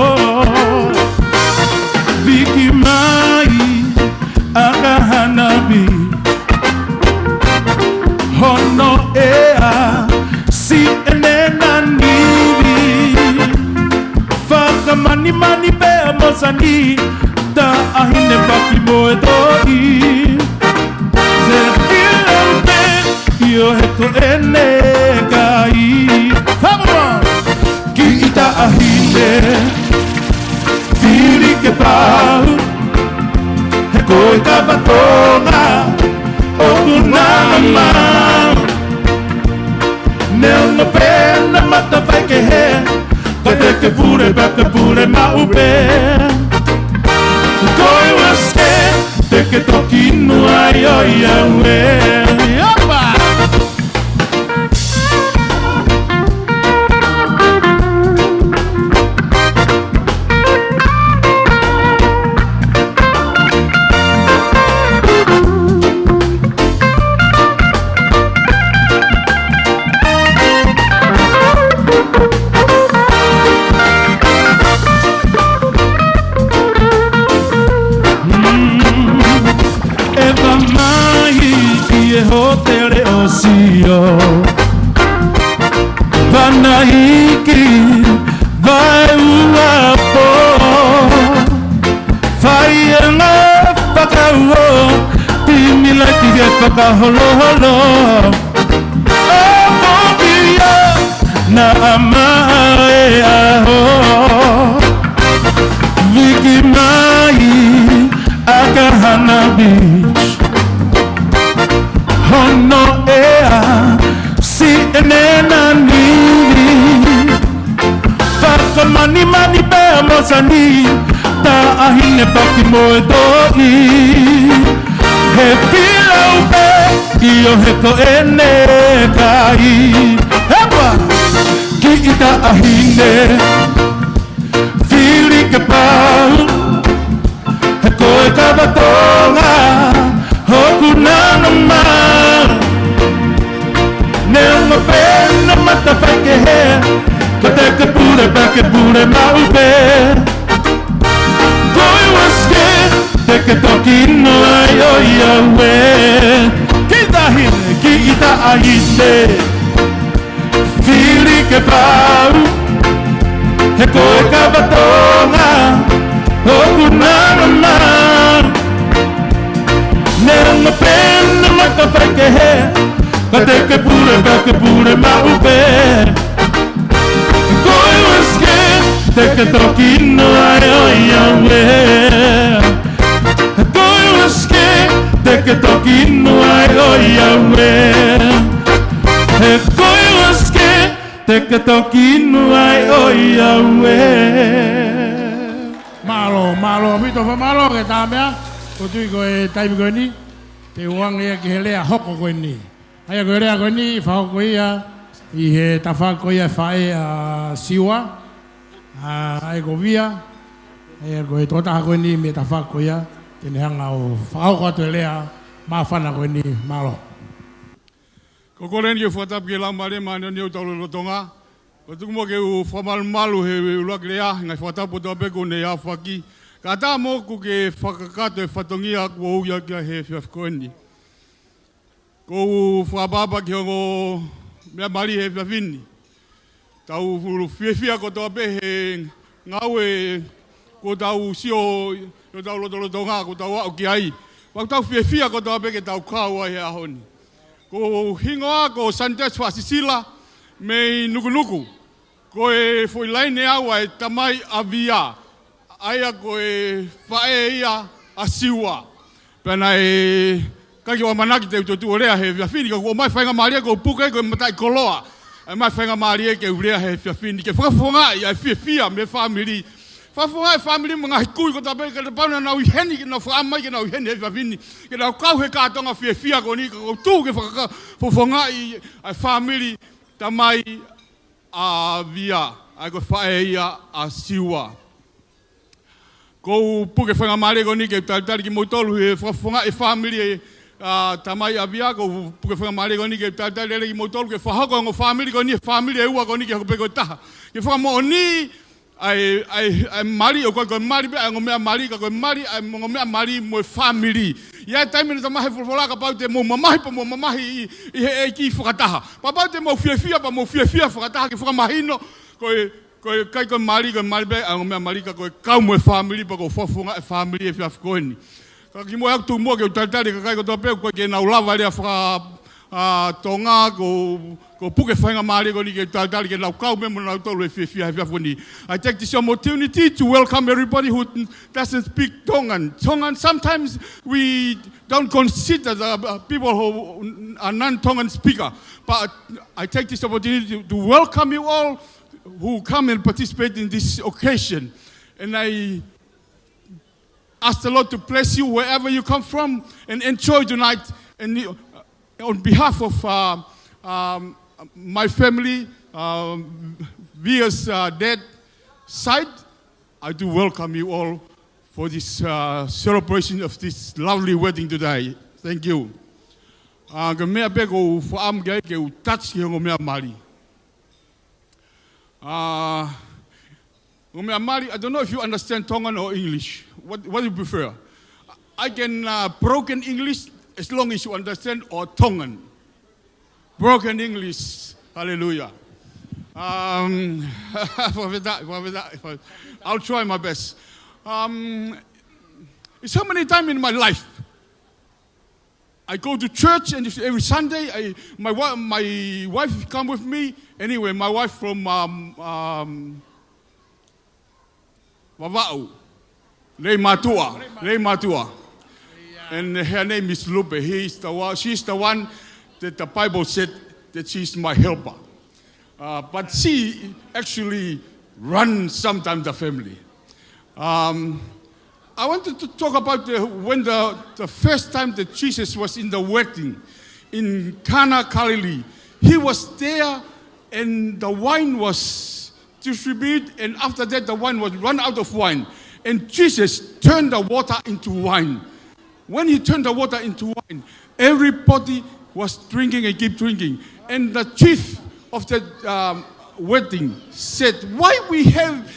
Viki mai, ʻa ka hanabi. Hono ʻea, siʻene nanivi. Fakamanimani pea mo Sani, taʻahine paki mo e toʻi. Se filau pē, ʻio he ko ʻene kai. Come on! Kiʻi taʻahine, fili ke pau. He ko e kava Tonga, ʻoku na mau. Neongo pē na mata faikehe, ka te ke pule pea ke pule maʻu pē. Ko e waske, te ke toki nua ai ʻo ia ue. Opa! ʻEva mai ki he hōtele ʻo Sio. Vanaiki, vaeuapo. Faianga fakauo, timi laiti ke fakaholoholo. ʻO Fukia na amae aho. Viki mai, ʻa ka hanabi. Hono ʻea, siʻene nanivi. Fakamanimani pea mo Sani, taʻahine paki mo e toʻi. He filau pē, ʻio he ko ʻene kai. Hepa! Kiʻi taʻahine, fili ke pau. He ko e kava Tonga, ʻoku na mau. Neongo pē na mata faikehe, ka te ke pule pea ke pule maʻu pē. Ko e waske, te ke toki nua ai ʻo ia ue. Kiʻi taʻahine, kiʻi taʻahine. Fili ke pau, he ko e kava Tonga, ʻoku na mau. Ke pule pē, ke pule maʻu pē. Ko e uesia ke te ke toki inu ai ʻo ʻiauē. Ko e uesia ke te ke toki inu ai ʻo ʻiauē. He ko e uesia ke te ke toki inu ai ʻo ʻiauē. Mālō, mālō, ʻaupito fakamālō ki he Tamea, ʻoku ou tui ko e taimi ko eni, te u ʻange ia ki he lea hoko ko eni. ʻA ia ko e lea ko eni, fakahoko ia, ʻi he tafaʻaki ko ia ʻa e faʻē ʻa Siua, ʻa, ʻa ia ko Via, ʻa ia ko e tokotaha ko eni mei he tafaʻaki ko ia, te ne hanga ʻo fakahoko atu e lea, māfana ko eni, mālō. Ko e kole eni ke u fakatapu ki he Laumālie Māʻoniʻoni ʻoku tau lolotonga. ʻOku ou tuku muʻa ke u fakamalumalu he ʻuluaki lea, ngaahi fakatapu kotoa pē kuo ne aofaki. Kae ʻatā moʻoku ke fakakakato e fatongia kuo u ui ʻaki he efiafi ko eni. ʻOku ou fakaʻapaʻapa ki he ongo meʻa mali he efiafi ni. Tau fiefia kotoa pē he ngāue kuo tau sio ʻi hotau lotolotonga, kuo tau aʻu ki ai. Pea ʻoku tau fiefia kotoa pē ke tau kau ai he ʻaho ni. Ko hoku hingoa ko Santes Faʻasisila mei Nukunuku. Ko e foʻi laine au ʻa e tamai ʻa Via. ʻA ia ko e faʻē ia ʻa Siua. Pea naʻe ʻikai ke u ʻamanaki te u toe tuʻu ʻo lea he efiafi ni, ka kuo ʻomai faingamālie ke u puke ko e mataʻikoloa. ʻA e ʻomai faingamālie ke u lea he efiafi ni, ke fakafofongaʻi ʻa e fiefia mei he fāmili. Fakafofongaʻi e fāmili mo e ngaahi kui kotoa pē, kapau naʻa nau ʻi heni, ke nau fakaʻamu mai ke nau ʻi heni he efiafi ni. Ke nau kau he kātoanga fiefia ko eni, ka ʻoku ou tuʻu ke fakaka-, fakafofongaʻi ʻa e fāmili tamai ʻa Via, ʻa ia ko e faʻē ia ʻa Siua. ʻOku ou puke faingamālie ko eni ke talitali kimoutolu he fakafofongaʻi e fāmili ʻa, ʻa, tamai ʻa Via, ʻoku ou puke faingamālie ko eni ke talitali lelei kimoutolu ke fakahoko e ongo fāmili ko eni, fāmili ʻe ua ko eni ke hoko pē ko e taha. Ke fakamoʻoniʻi ʻa e, ʻa e, ʻa e mali, ʻoku ʻikai ko e mali pē ʻa e ongo meʻa mali, ka ko e mali ʻa e ongo meʻa mali mo e fāmili. ʻI he taimi naʻe talamai he folofola kapau te mou mamahi pea mou mamahi ʻi, ʻi he ʻEiki fakataha. Pea kapau te mou fiefia pea mou fiefia fakataha, ke fakamahino ko e ko e ʻikai ko e mali, ko e mali pē ʻa e ongo meʻa mali, ka ko e kau mo e fāmili, pea ko e fakafofongaʻi e fāmili he efiafi ko eni. Ka kimuʻa ʻoku ou tuku muʻa ke u talitali e kakai kotoa pē ʻoku ʻikai ke nau lava lea faka, ʻa, Tonga, ʻoku ou, ʻoku ou puke faingamālie ko eni ke u talitali ke nau kau mo kinautolu he fiefia he efiafi ko eni. I take this opportunity to welcome everybody who doesn't speak Tongan. Tongan, sometimes we don't consider the, uh, people who are non-Tongan speaker, but I take this opportunity to, to welcome you all who come and participate in this occasion. And I ask the Lord to bless you wherever you come from and enjoy tonight. And, uh, on behalf of, uh, um, my family, um, Via's, uh, dad side, I do welcome you all for this, uh, celebration of this lovely wedding today. Thank you. Uh, ko e meʻa pē ʻoku ou fakaʻamu ki ai ke u touch ki he ongo meʻa mali. Uh, ongo meʻa mali, I don't know if you understand Tongan or English. What, what do you prefer? I can, uh, broken English as long as you understand, or Tongan. Broken English. Hallelujah. Um, fakafetaʻi, fakafetaʻi. I'll try my best. Um, it's so many times in my life, I go to church and every Sunday, I, my wi-, my wife come with me. Anyway, my wife from, um, um, Vavaʻu, Leimātuʻa, Leimātuʻa. And her name is Lupe. He is the one, she's the one that the Bible said that she's my helper. Uh, but she actually runs sometimes the family. Um, I wanted to talk about the, when the, the first time that Jesus was in the wedding in Cana, Galilee. He was there and the wine was distributed, and after that the wine was run out of wine. And Jesus turned the water into wine. When he turned the water into wine, everybody was drinking and keep drinking. And the chief of the, um, wedding said, "Why we have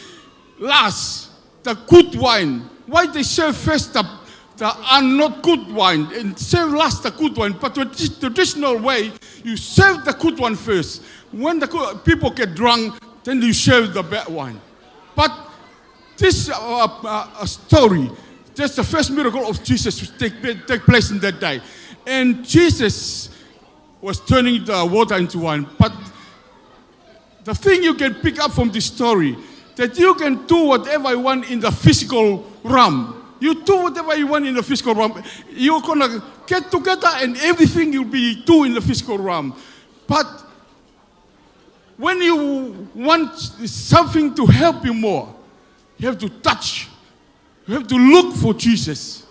last the good wine? Why they serve first the, the are not good wine and serve last the good wine?" But the tradi-, traditional way, you serve the good one first. When the good, people get drunk, then you serve the bad wine. But this, uh, uh, uh, story, that's the first miracle of Jesus to take, take place in that day. And Jesus was turning the water into wine. But the thing you can pick up from this story, that you can do whatever you want in the physical realm. You do whatever you want in the physical realm. You're gonna get together and everything you'll be do in the physical realm. But when you want something to help you more, you have to touch. You have to look for Jesus.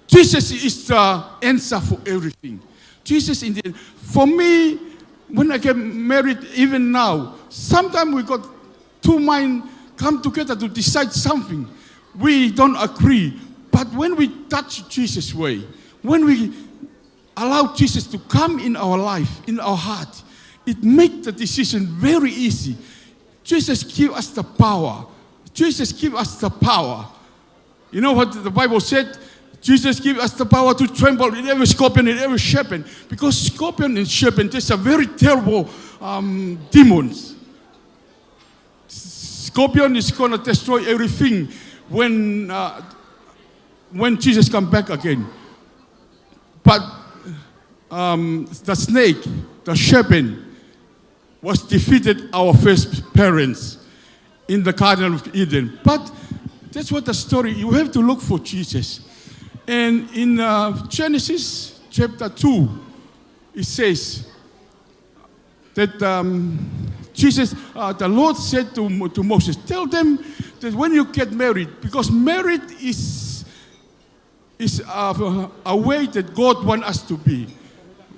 Jesus is the answer for everything. Jesus in the, for me, when I get married, even now, sometimes we got two mind come together to decide something. We don't agree. But when we touch Jesus' way, when we allow Jesus to come in our life, in our heart, it makes the decision very easy. Jesus give us the power. Jesus give us the power. You know what the Bible said? Jesus give us the power to tremble in every scorpion, in every serpent. Because scorpion and serpent, these are very terrible, um, demons. Scorpion is gonna destroy everything when, uh, when Jesus come back again. But, um, the snake, the serpent, was defeated our first parents in the Garden of Eden. But that's what the story, you have to look for Jesus. And in, uh, Genesis chapter two, it says that, um, Jesus, uh, the Lord said to Mo-, to Moses, "Tell them that when you get married, because married is is a, a way that God want us to be.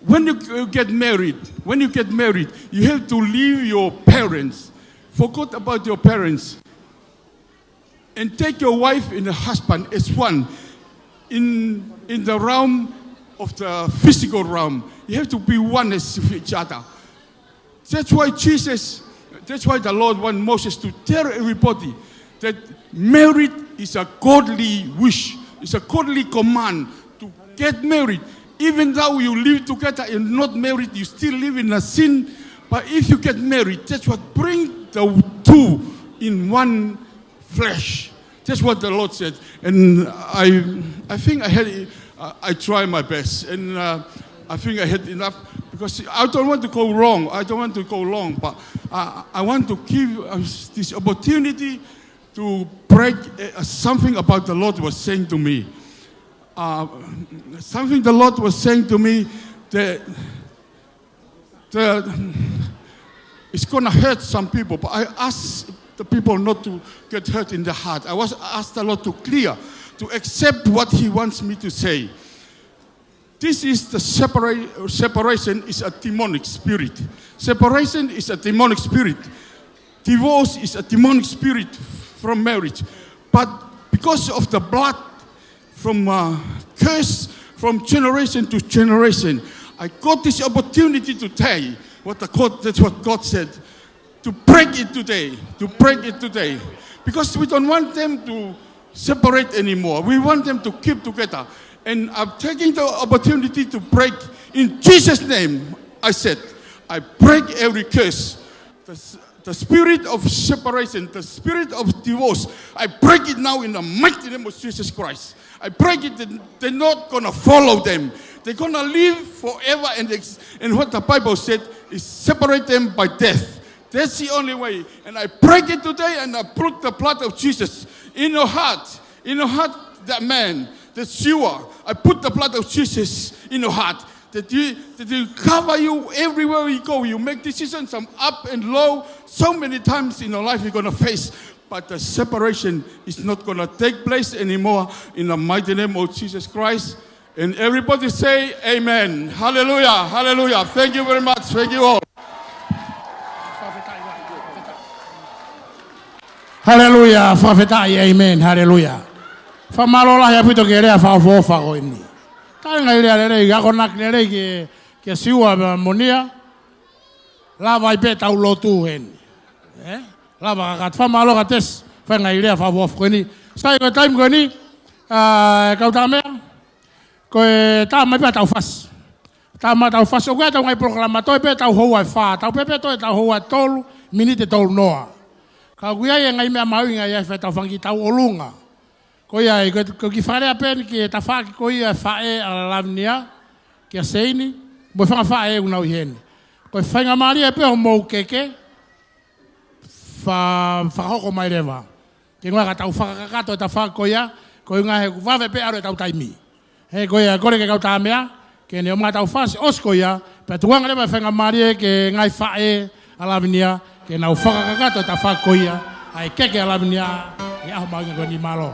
When you, you get married, when you get married, you have to leave your parents. Forget about your parents. And take your wife and your husband as one in, in the realm of the physical realm. You have to be oneness with each other." That's why Jesus, that's why the Lord want Moses to tell everybody that marriage is a godly wish. It's a godly command to get married. Even though you live together and not married, you still live in a sin. But if you get married, that's what bring the two in one flesh. That's what the Lord said. And I, I think I had, I, I try my best. And, uh, I think I had enough because I don't want to go wrong. I don't want to go long, but I, I want to give us this opportunity to break, uh, something about the Lord was saying to me. Uh, something the Lord was saying to me that the, it's gonna hurt some people, but I ask the people not to get hurt in the heart. I was asked the Lord to clear, to accept what He wants me to say. This is the separa-, separation is a demonic spirit. Separation is a demonic spirit. Divorce is a demonic spirit from marriage. But because of the blood from, uh, curse from generation to generation. I got this opportunity to tell what the God, that's what God said, to break it today, to break it today. Because we don't want them to separate anymore. We want them to keep together. And I'm taking the opportunity to break in Jesus' name. I said, I break every curse. The s-, the spirit of separation, the spirit of divorce, I break it now in the mighty name of Jesus Christ. I break it, that they're not gonna follow them. They're gonna live forever, and ex-, and what the Bible said is separate them by death. That's the only way. And I break it today, and I put the blood of Jesus in your heart, in your heart, that man, that you are. I put the blood of Jesus in your heart. That he, that he cover you everywhere you go. You make decisions from up and low. So many times in your life you're gonna face. But the separation is not gonna take place anymore in the mighty name of Jesus Christ. And everybody say, "Amen." Hallelujah. Hallelujah. Thank you very much. Thank you all. Haleluia, fakafetaʻi, amen, haleluia. Fakamālō lahi ʻaupito ki he lea fakaʻofoʻofa ko eni. Kāinga, lea lelei, akonaki lelei ki he, ki he Siua mo Monia. Lava ai pē ʻetau lotu heni. Eh? Lava kakato, fakamālō kia Tesi, fai e ngaahi lea fakaʻofoʻofa ko eni. Sai, ko e taimi ko eni, ā, kau tā meʻa. Ko e tā mai pē ʻetau fasi. Tā mai ʻetau fasi, ʻoku ʻi ai ʻetau ngaahi polokalama, toe pē ʻetau houa ʻe fā, tau pē pē toe ʻetau houa ʻe tolu, miniti ʻe tolu noa. Ka ʻoku ʻi ai e ngaahi meʻa mahuʻinga ʻi ai fai ʻetau fanga kiʻi tauʻolunga. Ko ia ai, ko, ko e kiʻi fakalea pē eni ki he tafaʻaki ko ia e faʻē ʻa Lavinia, kia Seini, mo e fanga faʻē ʻoku nau ʻi heni. Ko e faingamālie pē ʻo mou keke, fa-, fakahoko mai leva. Ke ngāue ka tau fakakakato e tafaʻaki ko ia, ko e ʻuhinga he ʻoku vave pē ʻalu ʻetau taimi. He ko ia, kole ke kau tā meʻa, ke ne ʻomai ʻetau fasi, ʻosi ko ia, pea tuku ange leva e faingamālie ki he ngaahi faʻē ʻa Lavinia, ke nau fakakakato e tafaʻaki ko ia, ʻa e keke ʻa Lavinia, ʻi he ʻaho mahuʻinga ko eni. Mālō.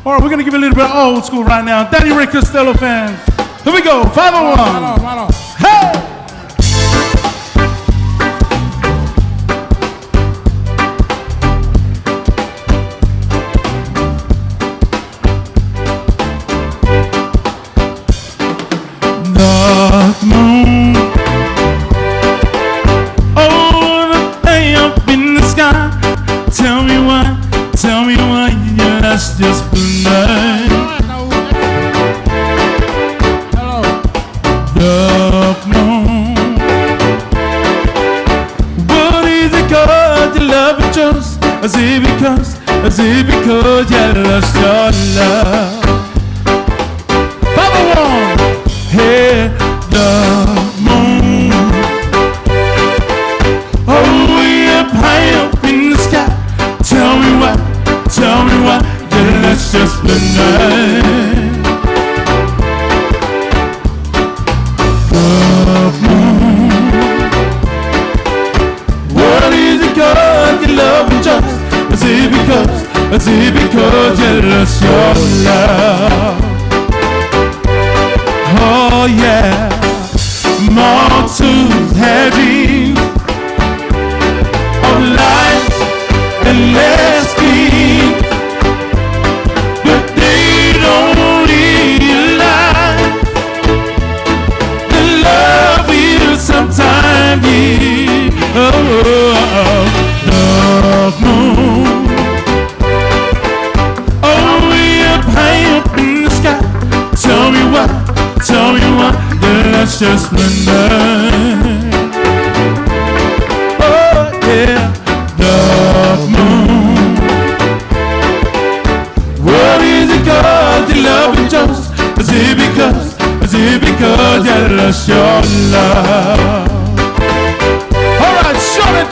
All right, we're gonna give you a little bit of old school right now. Danny Ray Costello fans. Here we go, five oh one. Mālō, mālō. Hey! The moon. Oh, the way up in the sky. Tell me why, tell me why you lost your splendor. The moon. What is it called to love and trust? Is it because, is it because you lost your love? Papa Wong, hey, the moon. Oh, way up high up in the sky. Tell me why, tell me why you lost your splendor. The moon. What is it called to love and trust? Is it because, is it because you lost your love? Oh yeah, mortals have dreams of light and lasting, but they don't realize the love will sometime be. Oh, oh, oh, the moon. Oh, way up high up in the sky. Tell me why, tell me why you lost your splendor. Oh yeah, the moon. What is it called to love and trust? Is it because, is it because you lost your love? All right, shut it.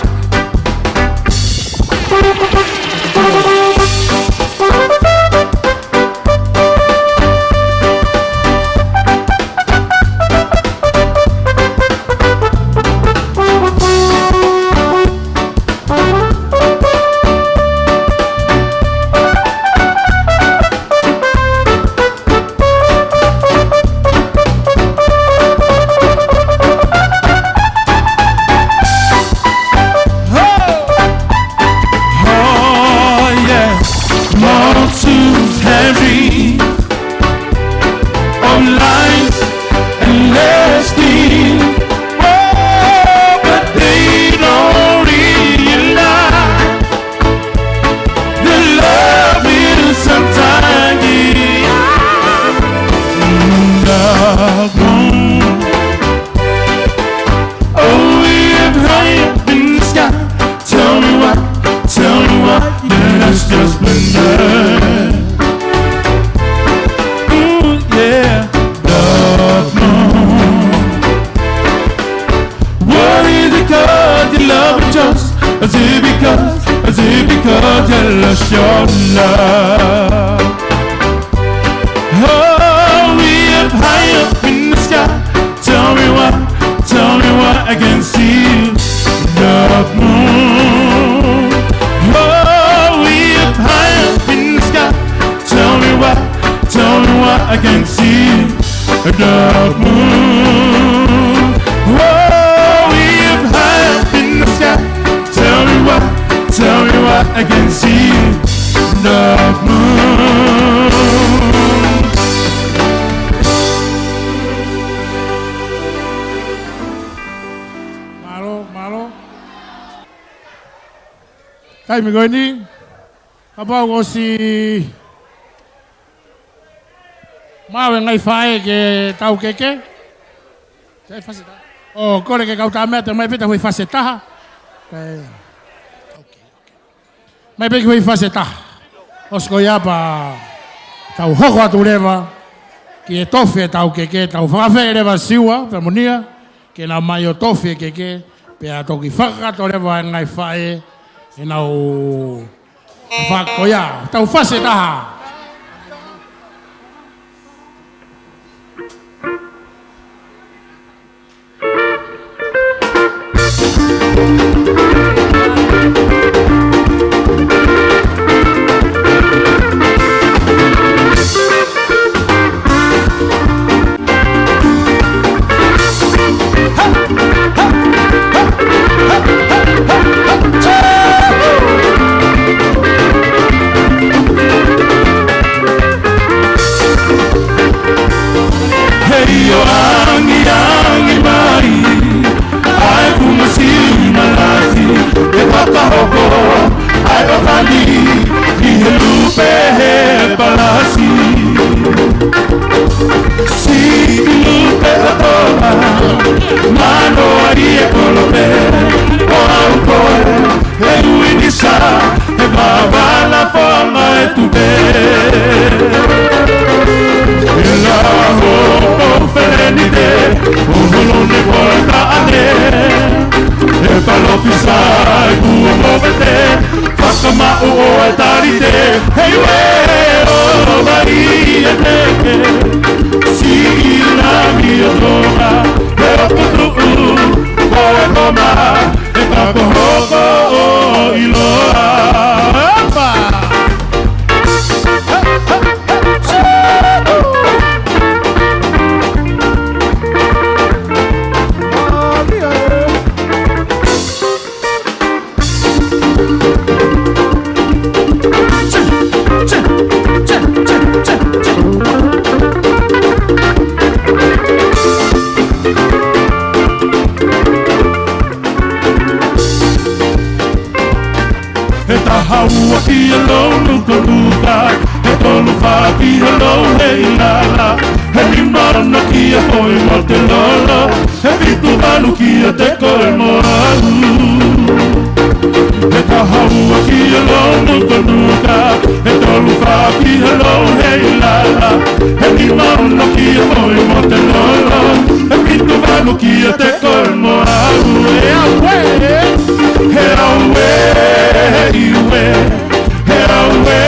Oh, yeah. Monsoons heavy on lines and lasting. Oh, but they don't realize the love is sometimes in the moon. Oh, way up high up in the sky. Tell me why, tell me why you lost your splendor. Ooh, yeah, the moon. What is it called to love and trust? Is it because, is it because you lost your love? Oh, way up high up in the sky. Tell me why, tell me why I can't see the moon. Oh, way up high up in the sky. Tell me why, tell me why I can't see the moon. Oh, way up high up in the sky. Tell me why, tell me why I can't see the moon. Mālō, mālō. Taimi ko eni, kapau ʻoku ʻosi maʻu e ngaahi faʻē ke tau keke. Te fasi taha. ʻO kole ke kau tā meʻa, te mai pē ta hui fasi taha. Kae. ʻOkei, ʻokei. Mai pē ki hui fasi taha. ʻOsi ko ia pea Tau hoko atu leva ki he tofi ʻetau keke, tau fakafeʻiloaki leva Siua pea mo Nia ke nau mai ʻo tofi e keke, pea toki fakakakato leva e ngaahi faʻē ʻenau fakakoia. Tau fasi ʻe taha. He ʻio angiangi mai ʻa e funga siʻi malasi, ʻe fakahoko ʻa e ʻofani ʻi he lupe he palasi. Siʻi lupe ʻo Tonga, mano ai e kolope ʻo au koe, he ui ni sa, he mavala fonga e tupe. ʻI he laho ʻo Felenite, ʻo holo ne ko e taʻane, ʻe palōfisai kuo movete, fakamaʻu ʻo e talite, he ue ʻo vai e teke, siʻi langi ʻo Tonga, he ʻoku tuʻu ko e koma, ʻe ka ko hoko ʻo ʻiloa. Epa! He taha ua kia Lounukanuka, he tolu fā kia Louheilala, he nima ono kia Foʻimotelolo, he fitu valu kia Tekoemoau. He taha ua kia Lounukanuka, he tolu fā kia Louheilala, he nima ono kia Foʻimotelolo, he fitu valu kia Tekoemoau. He ʻauē, he ʻauē, ʻiuē, he ʻauē,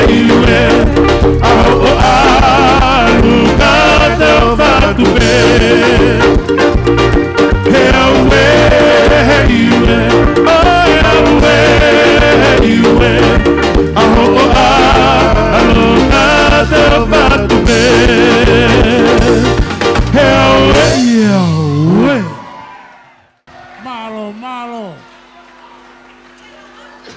ʻiuē, ʻa hoʻo ʻalu ka te o fatu pē. He ʻauē, he ʻiuē, ʻo e ʻauē, ʻiuē, ʻa hoʻo ʻalu ka te o fatu pē. He ʻauē, he ʻauē. Mālō, mālō.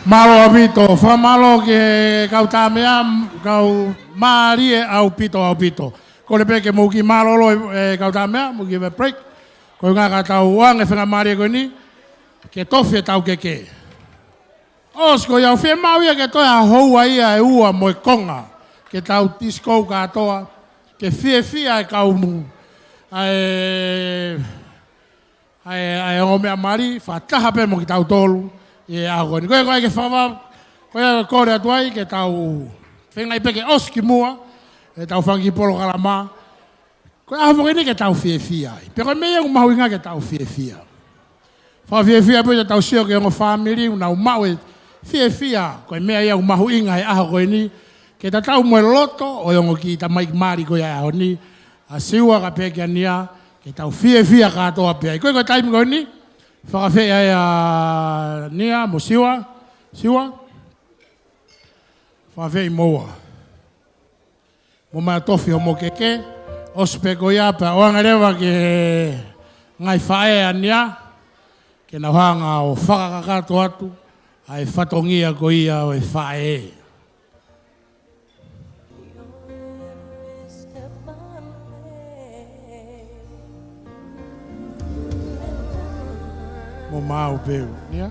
Mālō ʻaupito, fakamālō ki he kau tāmeʻa, kau mālie ʻaupito, ʻaupito. Kole pē ke mou kiʻi mālōlō, ʻe kau tāmeʻa, mou kiʻi ʻave break. Ko e ʻuhinga ka tau ʻoange e faingamālie ko eni ke tofi ʻetau keke. ʻOsi ko ia ʻoku fiemaʻu ia ke toe ʻa houa ia ʻe ua mo e konga ke tau disco kātoa, ke fiefia e kau mui, ʻa e ʻa e, ʻa e ongo meʻa mali, fakataha pē mo kitautolu ʻi he ʻaho ko eni. Ko ia, ko ia ke fava, ko ia kole atu ai ke tau feinga pē ke ʻosi ki muʻa ʻetau fanga kiʻi polokalama. Ko e ʻaho ko eni ke tau fiefia ai. Pea ko e meʻa ia ʻoku mahuʻinga ke tau fiefia. Fakafiefia pē ʻetau sio ki he ongo fāmili, ʻoku nau maʻu e fiefia, ko e meʻa ia ʻoku mahuʻinga he ʻaho ko eni, ke tatau mo e loto ʻo e ongo kiʻi tamaiki mali ko ia he ʻaho ni, ʻa Siua kae pehē kia Nia, ke tau fiefia kātoa pē ai. Ko e, ko e taimi ko eni, fakaafeʻi ai ʻa Nia mo Siua, Siua. Fakaafeʻi moua. Mou mai ʻo tofi hoʻomou keke, ʻosi pē ko ia pea ʻoange leva ki he ngaahi faʻē ʻa Nia, ke nau hanga ʻo fakakakato atu ʻa e fatongia ko ia ʻo e faʻē. Mou maʻu pē, ia.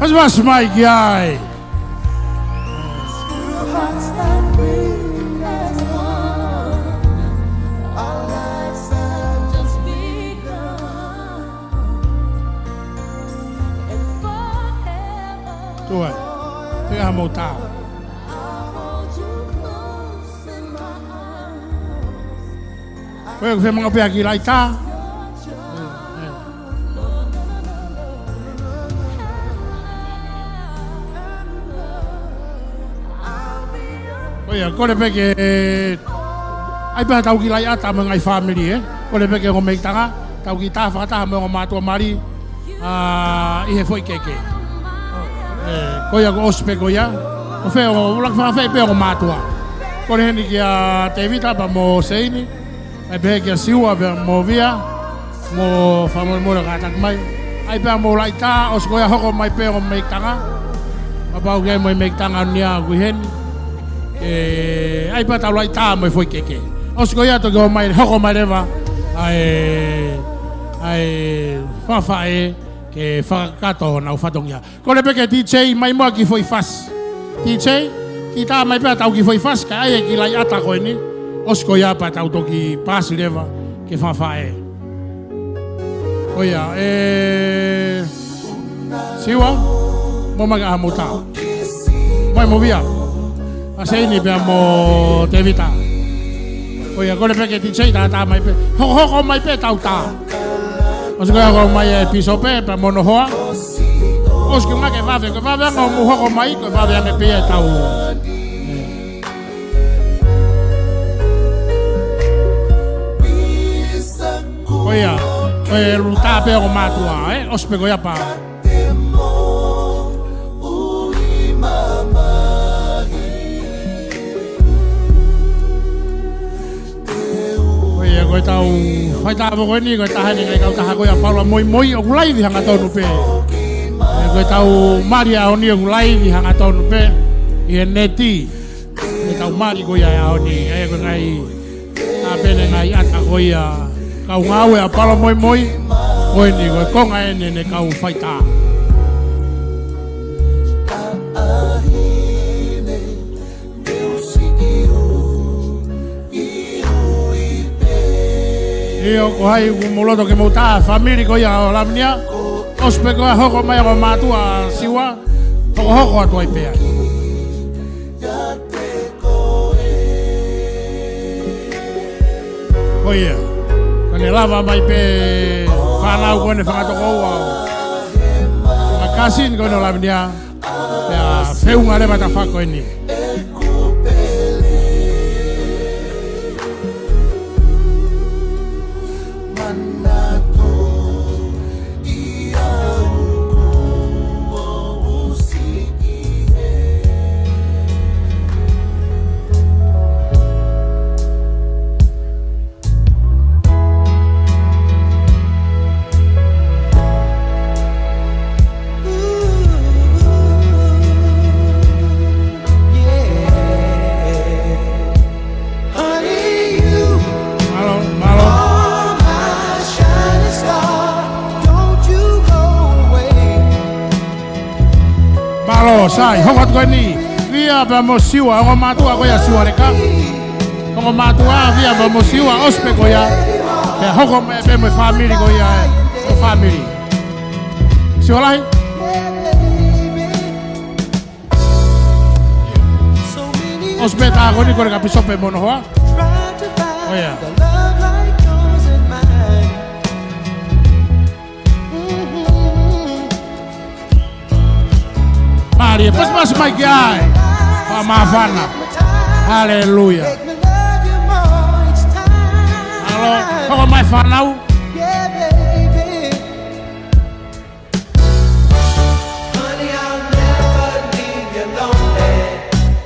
Mas, mas, mai ki ai. Tuai. Te amo ta. Ko e, ko e fēmanga pē ʻa e kiʻi laʻitā. Ko ia, kole pē ke ʻai pē ha tau kiʻi laʻi ʻata mo e ngaahi fāmili, ē. Kole pē ke ongo meitanga, tau kiʻi tā fakataha mo e ongo mātuʻa mali. ʻA, ʻi he foʻi keke. Ē, ko ia kuo ʻosi pē ko ia. ʻOku fēfē, ʻoku laka fakafeʻiloaki pē ongo mātuʻa. Kole heni kia Tēvita pea mo Seini. ʻAi pē kia Siua pea mo Via. Mo fakamolemole kātaki mai. ʻAi pē mo laʻitā, ʻosi ko ia hoko mai pē ongo meitanga. Kapau ʻoku ʻi ai mo e meitanga ʻoku ʻi heni. Ē, ʻai pē tau laʻitā mo e foʻi keke. ʻOsi ko ia toki ō mai, hoko mai leva. ʻA e, ʻa e faʻē ke fakakakato honau fatongia. Kole pē ke DJ mai muʻa kiʻi foʻi fasi. DJ, kiʻi tā mai pē ha tau kiʻi foʻi fasi, kae ʻai e kiʻi laʻi ʻata ko eni. ʻOsi ko ia pea tau toki paasi leva ki he faʻē. Ko ia, ē, Siua, mou mai ka ʻaha mou tā. Mai mo Via. ʻA Seini pea mo Tēvita. Ko ia, kole pē ke DJ tā tā mai pē. Hokohoko mai pē tau tā. ʻOsi ko ia hoko mai e pīsope pea mo hono hoa. ʻOsi ko ia ke vave, ke vave ange ʻo mou hoko mai, ke vave ange pē ia tau. Ko ia, ko e lutā pē ongo mātuʻa, ē? ʻOsi pē ko ia pea. Ko ia, ko e tau faitā pē ko eni, ko e taha eni e ngaahi kautaha ko ia ʻa Paula Moimoi, ʻoku laivi hangatonu pē. Ē, ko e tau mali ʻaho ni ʻoku laivi hangatonu pē ʻi he neti. Ko e tau mali ko ia ʻaho ni, ē, ko e ngaahi, ʻa pē eni e ngaahi ʻata ko ia, kau ngāue ʻa Paula Moimoi, ko eni, ko e konga eni ʻene kau faitā. ʻIo, ko hai ʻoku mou loto ke mou tā, fāmili ko ia ʻo Lavinia, ʻosi pē ko ia hoko mai ongo mātuʻa Siua, hokohoko atu ai pē ai. Ko ia. Ko ʻene lava mai pē fānau ko ʻene fanga tokoua. Fanga cousin ko ʻene ʻo Lavinia. Pea feʻunga leva e tafaʻaki ko eni. Mālō, mālō. Mālō, sai, hoko atu ko eni. Via pea mo Siua, ongo mātuʻa ko ia Siua Leka. Ongo mātuʻa, Via pea mo Siua, ʻosi pē ko ia. Pea hoko mai pē mo e fāmili ko ia, ʻo fāmili. Siua lahi. ʻOsi pē tā ko eni, kole kia pīsope mo hono hoa. Ko ia. Mālie, pasipasi mai ki ai. Fakamāfana. Haleluia. Mālō, hoko mai fānau.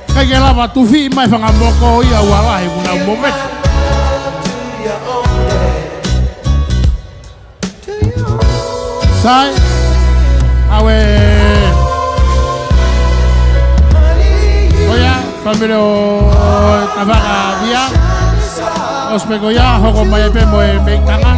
ʻIkai ke lava tufi mai fanga moko ia ua lahi kuna mo me. Sai, ʻave. Ko ia, fāmili ʻo Tavaka Via. ʻOsi pē ko ia, hoko mai pē mo e meitanga.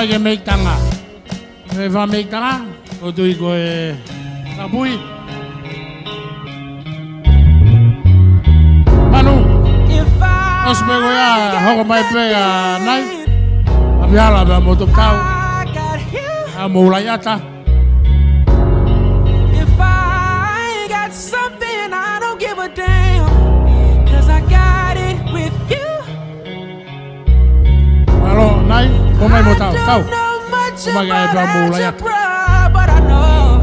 Ke meʻitanga. Ke fai meʻitanga. ʻOku ou tui ko e tapui. Manu. If I ʻOsi pē ko ia, hoko mai pē ʻa Nai. ʻApihala pē mo Tokau. I got you. ʻA mo Ulaiʻata. If I got something, I don't give a damn. 'Cause I got it with you. Mālō, Nai, ko mai mo Tau, Tau. Ko mai ka e pea mo Ulaiʻata. But I know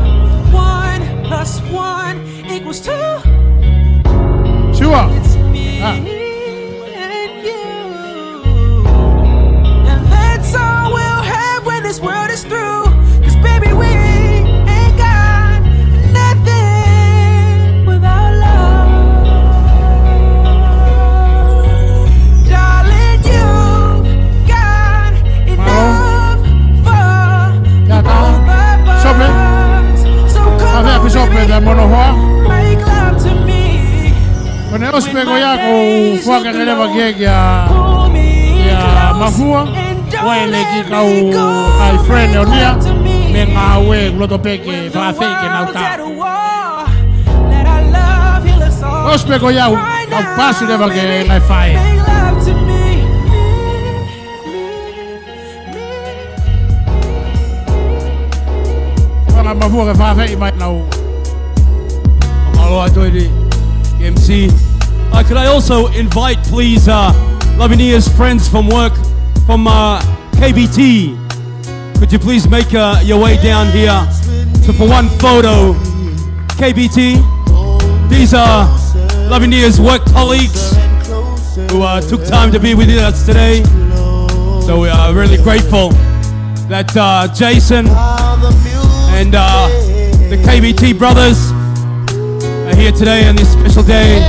one plus one equals two. Sure. It's me and you. And that's all we'll have when this world is through. 'Cause baby, we ain't got nothing without love. Darling, you got enough for both of us. So come on, baby, make love to me. Ko ʻene ʻosi pē ko ia ʻoku ou foaki ange leva ki he kia, kia Mafua. Ko ʻene kiʻi kau kai friend ʻo nia. Mei he ngāue ʻoku loto pē ke fafei ke nau tā. ʻOsi pē ko ia ʻoku ou pasi leva ki he ngaahi faʻē. Fanga Mafua ke fafei mai nau. Mālō atu eni, M C. Uh, could I also invite, please, uh, Lovenia's friends from work, from, uh, K B T? Could you please make, uh, your way down here to, for one photo, K B T? These are Lovenia's work colleagues who, uh, took time to be with us today. So we are really grateful that, uh, Jason and, uh, the K B T brothers are here today on this special day.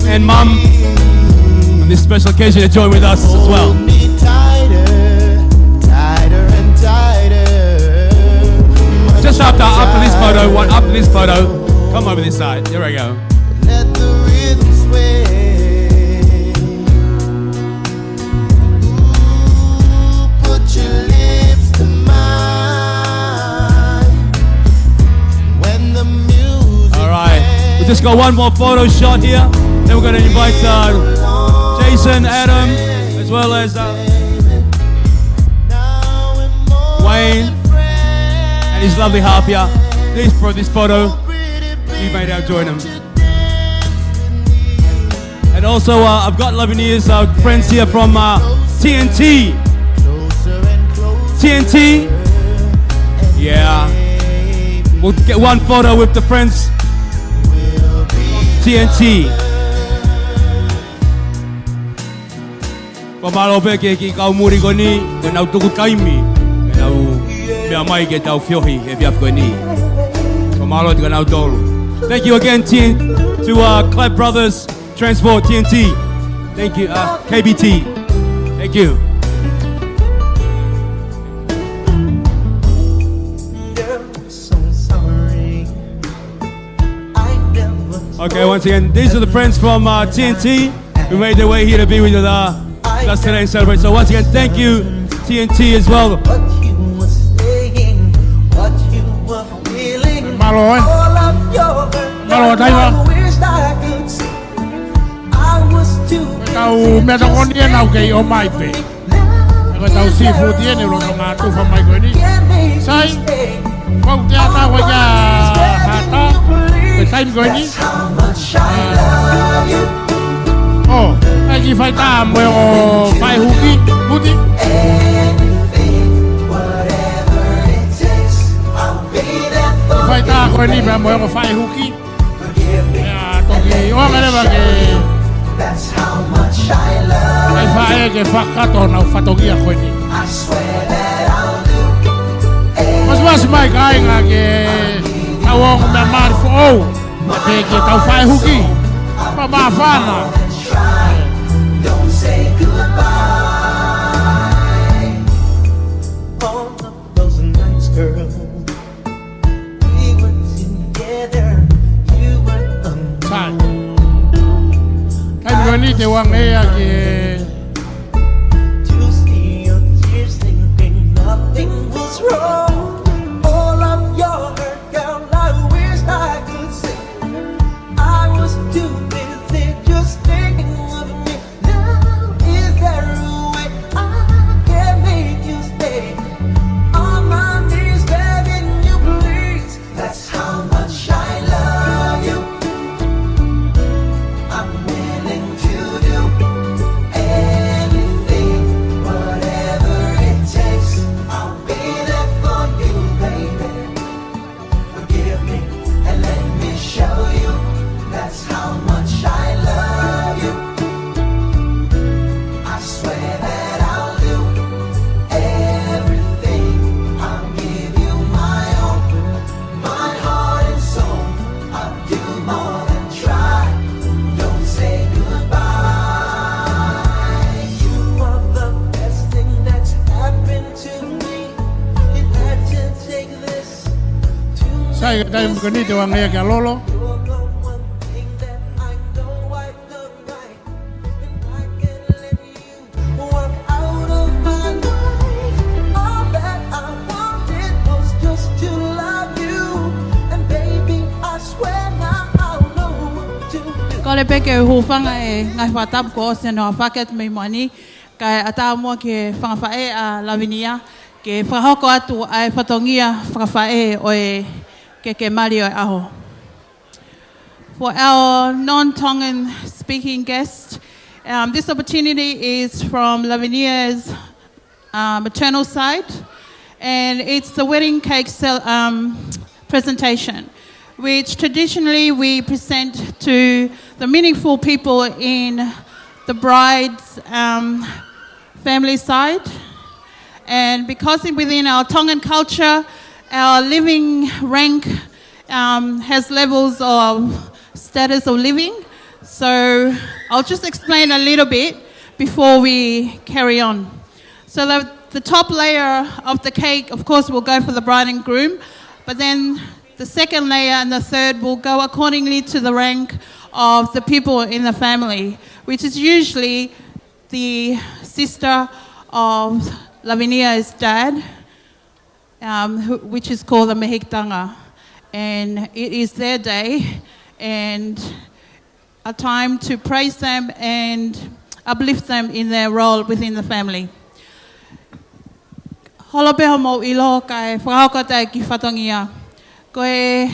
And Mum, on this special occasion, to join with us as well. Just after, after this photo, one, after this photo, come over this side. Here we go. Let the rhythm sway. Ooh, put your lips to mine. When the music All right. We just got one more photo shot here. Then we're gonna invite, uh, Jason, Adam, as well as, uh, Wayne and his lovely half here. Please, for this photo, you may now join them. And also, uh, I've got Lovenia's, uh, friends here from, uh, T N T. T N T. Yeah. We'll get one photo with the friends. T N T. Fakamālō pē ki he kiʻi kau muli ko eni, kuo nau tuku taimi ke nau meʻa mai ke tau feohi he efiafi ko eni. Fakamālō atu kia nautolu. Thank you again, T N T, to, uh, Clap Brothers Transport, T N T. Thank you, uh, K B T. Thank you. Okay, once again, these are the friends from, uh, T N T who made their way here to be with, uh, us today and celebrate. So once again, thank you, T N T, as well. Mālō, ē. Mālō, Taiva. Tau meʻatokoni ē naʻa kei ʻomai pē. Ko ʻetau seafood eni ʻoku lolotonga tufa mai ko eni. Sai, ko au te ata ko ia hata, ko e taimi ko eni. ʻO, ʻai ke faitā mo e ongo faʻē huki, huki. Faitā ko eni pea mo e ongo faʻē huki. ʻIo, toki ʻoange leva ke ʻai faʻē ke fakakakato ʻenau fatongia ko eni. Masi masi mai kāinga ke tau ongo meʻa mali foʻou. Pea ke tau faʻē huki. Pea māfana. Those nights, girl, we were together. You were the Sai. Taimi ko eni te u ʻoange ia ke to see your tears, thinking of Sai, ka taimi ko eni te u hanga ia kia Lolo. Kole pē ke u hūfanga he ngaahi fakatapu kuo ʻosi hono fakahoko mei muʻa ni, kae ʻatā muʻa ki he fanga faʻē ʻa Lavinia ke fakahoko atu ʻa e fatongia fakafaʻē ʻo e keke mali ʻo e ʻaho. For our non-Tongan speaking guest, um, this opportunity is from Lavinia's uh, maternal side, and it's the wedding cake cel- um, presentation, which traditionally we present to the meaningful people in the bride's um, family side. And because within our Tongan culture, our living rank um, has levels of status of living. So I'll just explain a little bit before we carry on. So the, the top layer of the cake, of course, will go for the bride and groom, but then the second layer and the third will go accordingly to the rank of the people in the family, which is usually the sister of Lavinia's dad, um, who, which is called the Mehekitanga. And it is their day and a time to praise them and uplift them in their role within the family. Holo pē hoʻomou ʻilo kae fakahoko atu e kiʻi fatongia. Ko e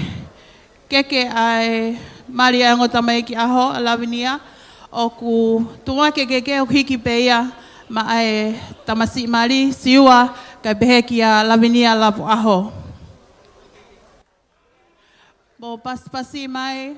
keke ʻa e mali ʻa e ongo tamaiki ʻaho ʻa Lavinia, ʻoku tuʻu ʻa e keke ʻoku hiki pē ia maʻa e tamasiʻi mali, Siua, kae pehē kia Lavinia Lapuʻaho. Mou pasipasi mai.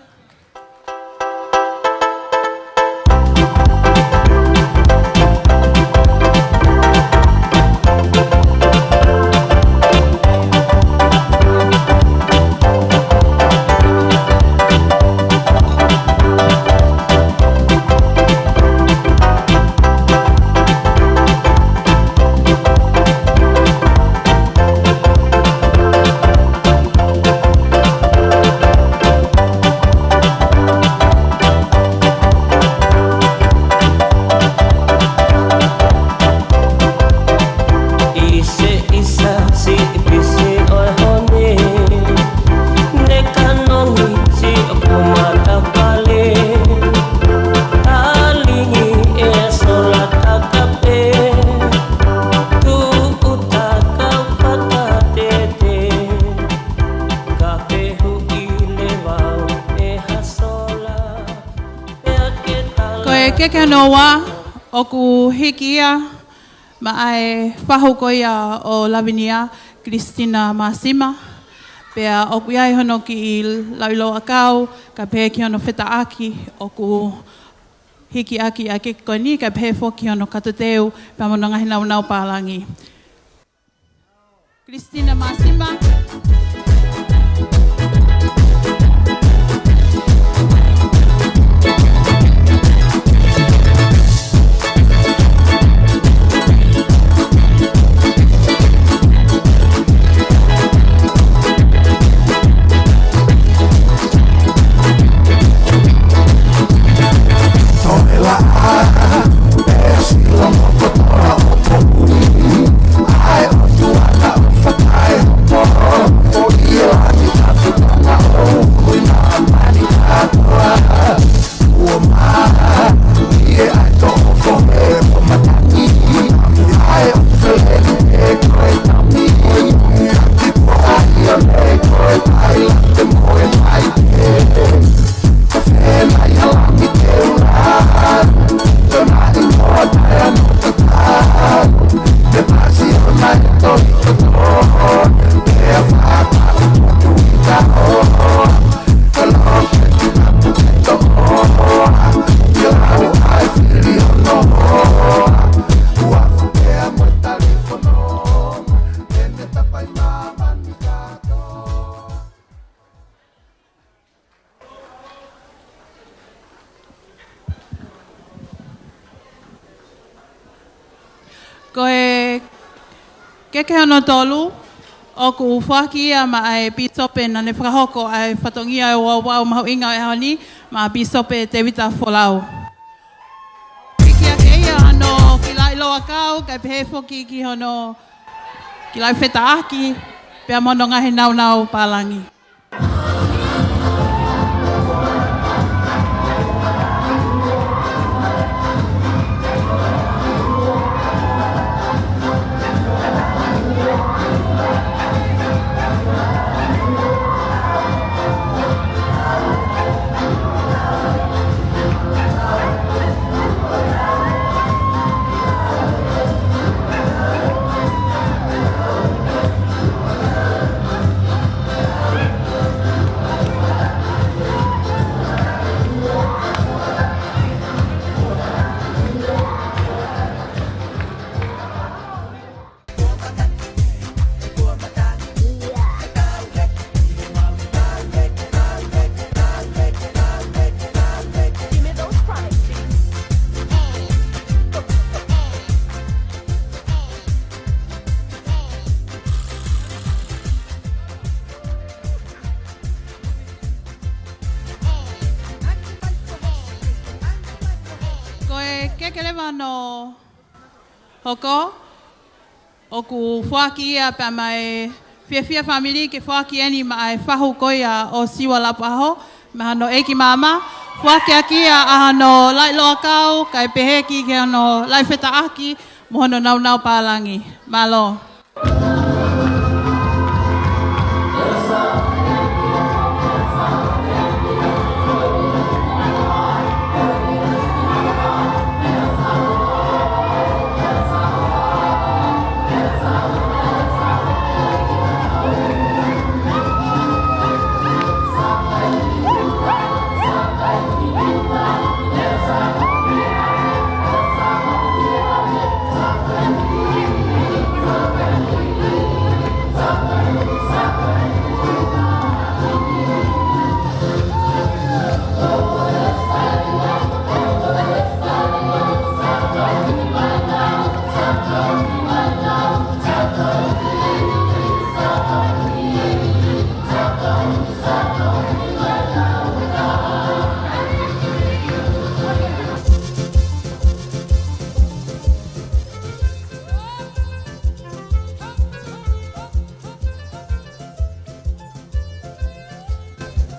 Ko e keke hono ua ʻoku hiki ia maʻa e fahu ko ia ʻo Lavinia, Christina Masima. Pea ʻoku ʻi ai hono kiʻi lauʻilauʻakau, kae pehē ki hono fetaʻaki ʻoku hiki ʻaki ʻa e keke ko eni, kae pehē foki hono katateu, pea mo hono ngaahi nāunau pālangi. Christina Masima. Ko e keke hono tolu, ʻOku foaki ia maʻa e pīsope naʻa ne fakahoko ʻa e fatongia ʻo e ouau mahuʻinga ʻo e ʻaho ni, maʻa Pīsope Tēvita Folau. Hiki hake ia hono kilaʻi loʻakau, kae pehē foki ki hono kilaʻi fetaʻaki, pea mo hono ngaahi naunau pālangi. Ko e keke leva hono hoko, ʻoku foaki ia pea maʻa e Fiefia Fāmili ke foaki eni maʻa e fahu ko ia ʻo Siua Lapaʻaho, maʻa hono ʻeiki māmā, foaki ʻaki ia ʻa hono laʻi loʻakau, kae pehē ki hono laʻi fetaʻaki, mo hono naunau pālangi. Mālō.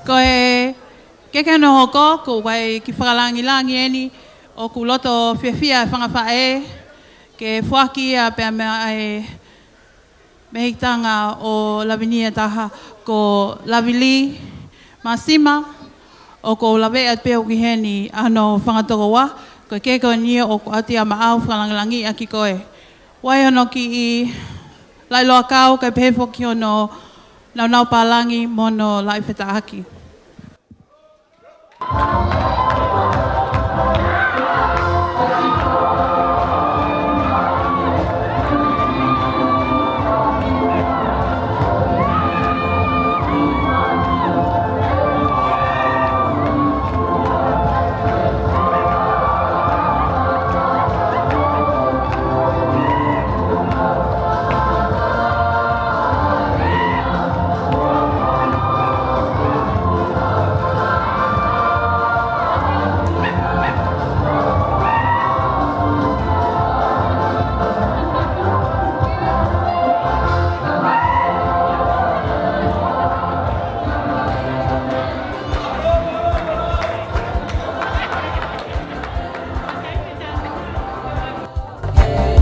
Ko e keke hono hoko, ko e kiʻi fakalangilangi eni, ʻoku loto fiefia e fanga faʻē ke foaki ia pea maʻa e mehikitanga ʻo Lavinia ʻe taha ko Lavili Māsima, ʻoku ou lave atu pē au ki heni ʻa hono fanga tokoua, ko e keke ko eni ʻoku ʻoatu ia maʻau, fakalangilangiʻi ʻaki koe. Fai hono kiʻi laʻi loʻakau, kae pehē foki hono naunau pālangi mo hono laʻi fetaʻaki.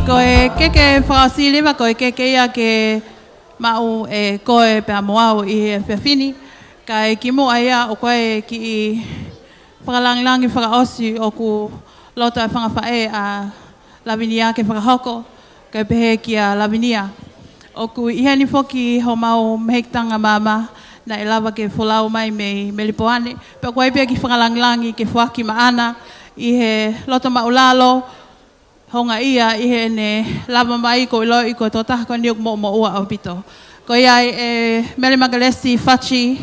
Ko e keke fakaʻosi leva, ko e keke ia ke maʻu ʻe koe pea mo au ʻi he efiafi ni. Kae kimuʻa ia ʻoku ʻi ai e kiʻi fakalangilangi fakaʻosi ʻoku loto e fanga faʻē ʻa Lavinia ke fakahoko, kae pehē kia Lavinia. ʻOku ʻi heni foki homau mehikitanga māmā naʻe lava ke folau mai mei Melipoane, pea ʻoku ʻi ai pē kiʻi fakalangilangi ke foaki maʻana ʻi he loto māʻulalo, houngaʻia ʻi heʻene lava mai, ʻoku ou ʻiloʻi ko e tokotaha ko eni ʻoku moʻumoʻua ʻaupito. Ko ia ai ʻe Mele Makalesi Fati,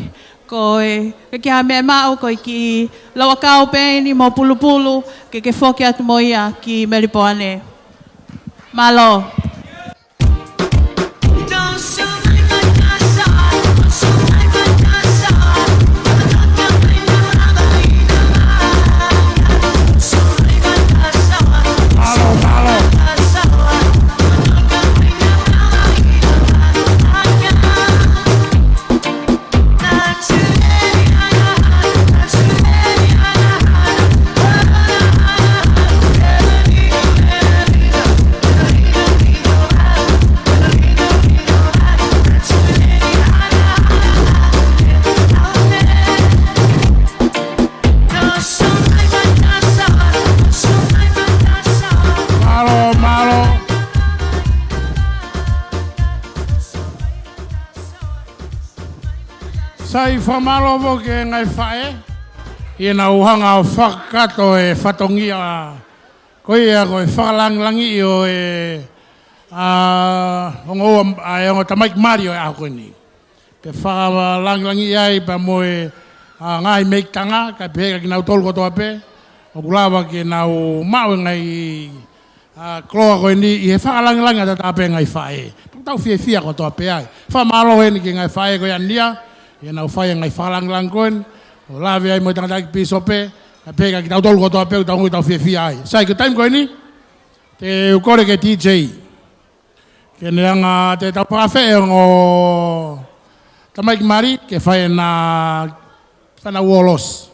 ko e, ke kia me mau, ko e kiʻi loʻakau pē eni mo pulupulu, ke ke foki atu mo ia ki Melipoane. Mālō. Sai, fakamālō foki ki he ngaahi faʻē ʻi heʻenau hanga ʻo fakakakato e fatongia ko ia ko e fakalāngilangiʻi ʻo e, ʻa, ongo ua, ʻa, e ongo tamaiki mali ʻo e ʻaho ko eni. Ke fakalāngilangiʻi ai pea mo e, ʻa, ngaahi meʻitanga, kae pehē kia kinautolu kotoa pē ʻoku lava ke nau maʻu e ngaahi, ʻa, koloa ko eni ʻi he fakalāngilangiʻi ʻataʻatā pē ngaahi faʻē. Tau fiefia kotoa pē ai. Fakamālō heni ki he ngaahi faʻē ko ia ʻAnia ʻi heʻenau fai e ngaahi fakalāngilangiʻi ko eni, ʻo lave ai mo e tangataʻeiki pīsope, kae pehē kia kitautolu kotoa pē ʻoku tau ongoʻi tau fiefia ai. Sai, ko e taimi ko eni te u kole ki he D J ke ne hanga ʻo tau fakafeʻao e ongo tamaiki mali ke fai ʻena, fai ʻena uolosi.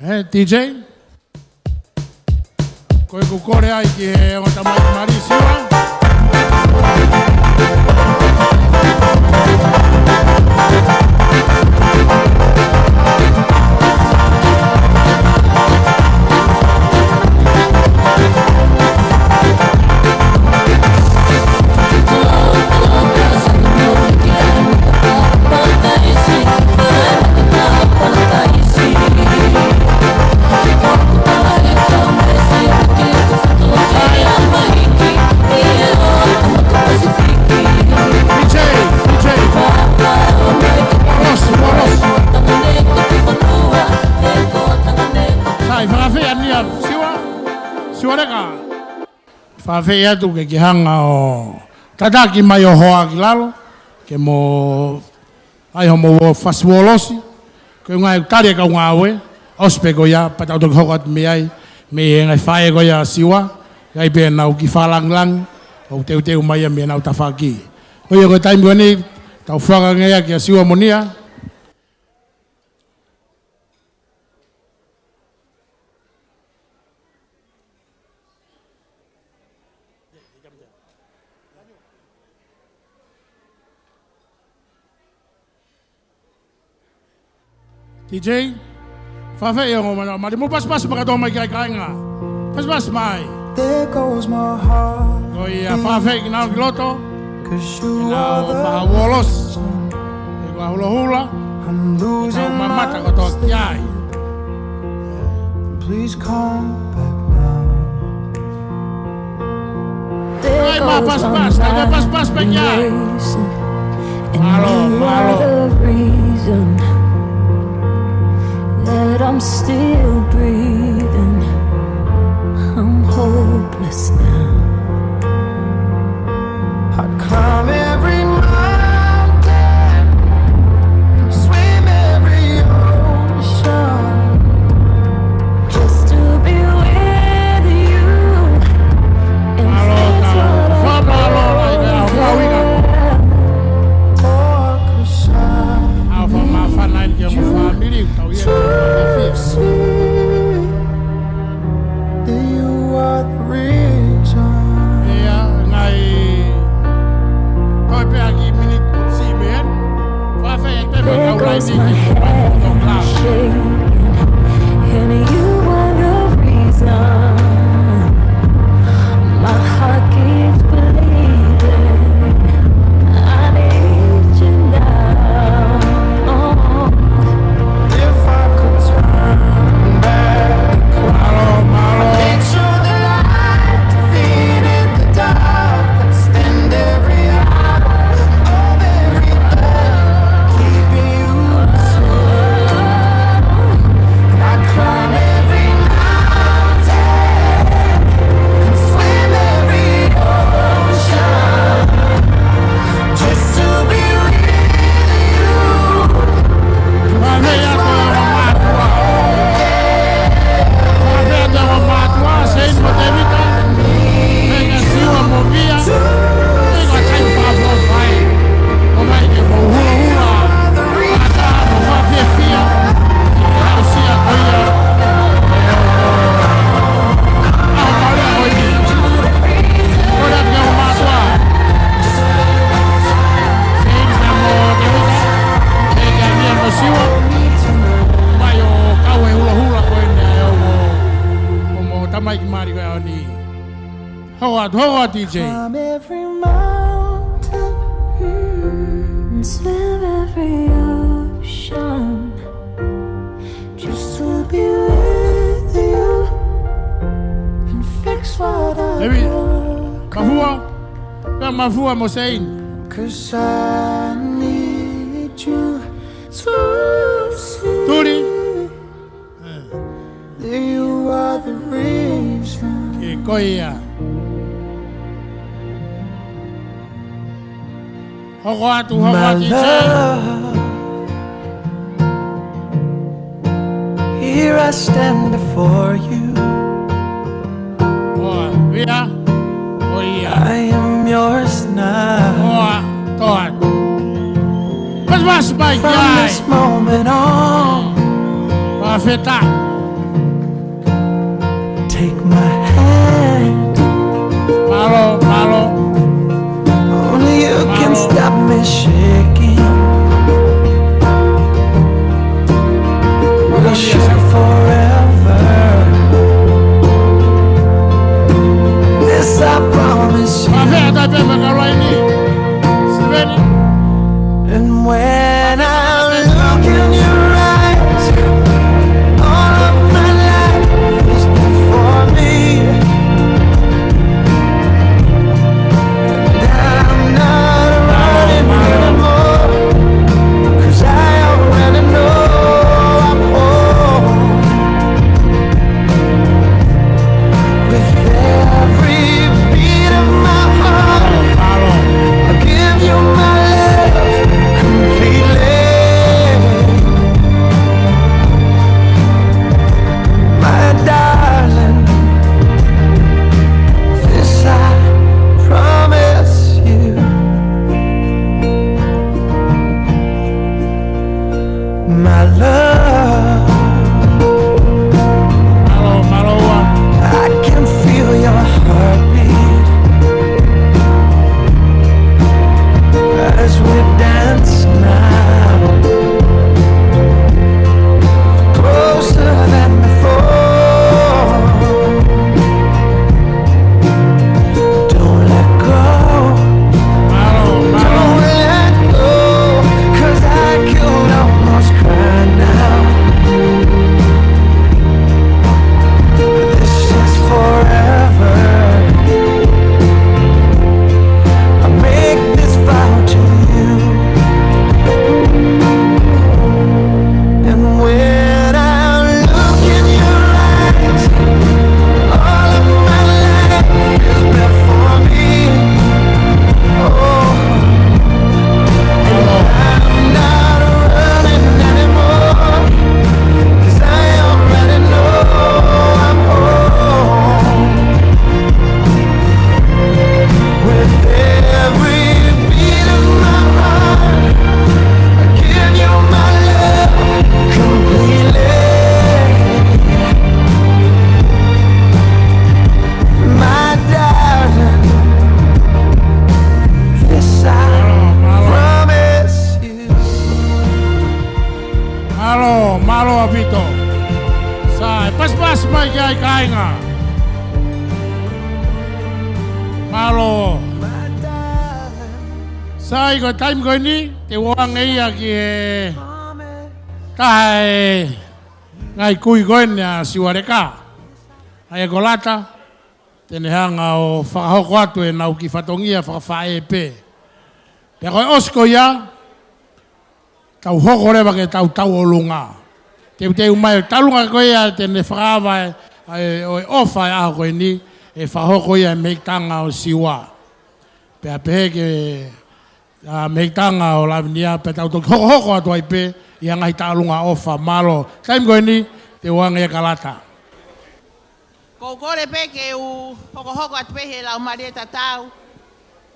Ē, D J? Ko ʻeku kole ai ki he ongo tamaiki mali, Siua. Sai, fakafeʻao ʻAnia, Siua. Siua Leka. Fakafeʻao atu ke ke hanga ʻo tataki mai ho hoa ki lalo, ke mo fai hoʻomo fasi uolosi, ko e ngaahi tali e kau ngāue, ʻosi pē ko ia, pea tau toki hoko atu mei ai, mei he ngaahi faʻē ko ia, Siua, ʻi ai pē ʻenau kiʻi fakalāngilangiʻi, ʻoku teuteu mai ia mei heʻenau tafaʻaki. Ko ia ko e taimi ko eni, tau fakangea kia Siua mo ʻAnia. D J, fakafeʻao e ongo mali, mou pasipasi mai kātoa mai ki ai kāinga. Pasipasi mai. There goes my heart. Ko ia, fakafeʻao kinautolu ki loto. Kinautolu fai e uolosi. Ko e hulohula. I'm losing my sleep. Tau mamata kotoa ki ai. Please come back now. There goes my mind racing, and you are the reason that I'm still breathing. I'm hopeless now. I'd climb every mountain, swim every ocean, just to be with you and forget all about it. All 'cause I need you to see that you are the reason. ʻIa, ngaahi toe pē ha kiʻi miniti siʻi mei heni. Fakafeʻao e tēpile kau laini ki he pātoko. There goes my hand shaking, and you are the reason my heart keeps bleeding. I need you now. If I could turn back the clock, I'd make sure the light defeated the dark. I'd spend every hour of every day keeping you close. I'd climb every mountain and swim every ocean just to be with you. Fakafeʻao atu e ongo mātuʻa. Fakafeʻao atu e ongo mātuʻa, Seini mo Tēvita. Pea kia Siua mo Via. Pea ko e taimi fakaʻofoʻofa ē. ʻOmai ke mou hulohula. Fakataha mo fakafiefia. Aʻusia ko ia. ʻAho mālie ko eni. Kole atu ki he ongo mātuʻa. Seini pea mo Tēvita. Pea kia Via mo Siua. Mai ʻo kau he hulohula ko eni ʻa e ongo, ongo tamaiki mali ko eni. Hoko atu, hoko atu, D J. Climb every mountain, mm, and swim every ocean. Mafua mo Seini. 'Cause I need you to see Tuli. That you are the reason. Ke ko ia. Hoko atu, hoko atu, D J. My love, here I stand before you. ʻOa, ʻio, ʻoia. I am yours now. ʻOa, toa. Mas, mas, mai, From this moment on, ʻoa, feta. Take my hand. Mālō, mālō. Only you can Mālō. Stop me shaking. We'll share forever. This I promise you. Māfea tai pē ma ka laini. Siveni. And when I look in your eyes, all of my life is before me. And I'm not running anymore, 'cause I already know I'm home. With every beat of my heart, I give you my love completely. My darling, this I promise you. My love. Mālō, mālō ua. I can feel your heartbeat as we dance now. Closer than before. Don't let go. Mālō, mālō. Don't let go, 'cause I could almost cry now. This is forever. I make this vow to you. And when I look in your eyes, all of my life is before me. Oh, and I'm not running anymore, 'cause I already know I'm home. With every beat of my heart, I give you my love completely. My darling, this I promise you. Mālō, mālō ʻaupito. Sai, pasipasi mai ki ai kāinga. Mālō. Sai, ko e taimi ko eni, te u ʻoange ia ki he taha e ngaahi kui ko eni ʻa Siualeka. ʻA ia ko Lata, te ne hanga ʻo fakahoko atu ʻenau kiʻi fatongia fakafaʻē pē. Pea ko e ʻosi ko ia, tau hoko leva ke tau tauʻolunga. Teuteu mai ʻo tauʻolunga ko ia te ne fakaava e, e, ʻo e ʻofa e ʻaho ko eni, ʻe fakahoko ia ʻe Mehikitanga ʻo Siua. Pea pehē kia Mehikitanga ʻo Lavinia, pea tau toki hokohoko atu ai pē ʻi he ngaahi tauʻolunga ʻofa. Mālō. Taimi ko eni, te u ʻoange ia kia Lata. Ko u kole pē ke u hokohoko atu pē he laumālie tatau.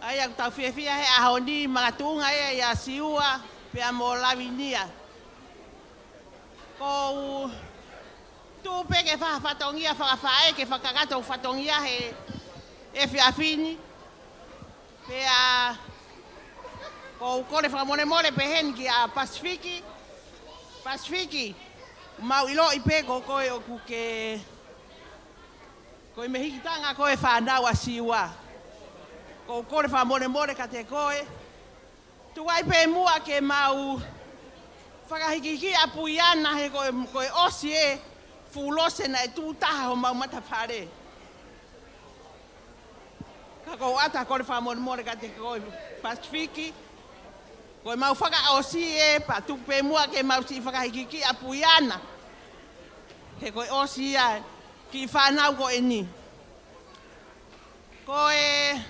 ʻA ia ʻoku tau fiefia he ʻaho ni, makatuʻunga ia ʻia Siua pea mo Lavinia. Ko u tuʻu pē ke fai ha fatongia fakafaʻē ke fakakakato e fatongia he efiafi ni. Pea ko u kole fakamolemole pē heni kia Pasifiki. Pasifiki, mau ʻiloʻi pē ko koe ʻoku ke, ko e Mehikitanga ko e fānau ʻa Siua. Ko u kole fakamolemole kiate koe. Tuku ai pē muʻa ke mau fakahikihiki ʻa Puiana he ko e, ko e ʻosi e fuʻu lose naʻe tuʻu taha homau matafale. Ka ʻoku ou ʻatā kole fakamolemole kiate koe Pasifiki. Ko ʻemau fakaʻosi ē, pea tuku pē muʻa ke mau siʻi fakahikihiki ʻa Puiana. He ko e ʻosi ia ʻa e kiʻi fānau ko eni. Ko e,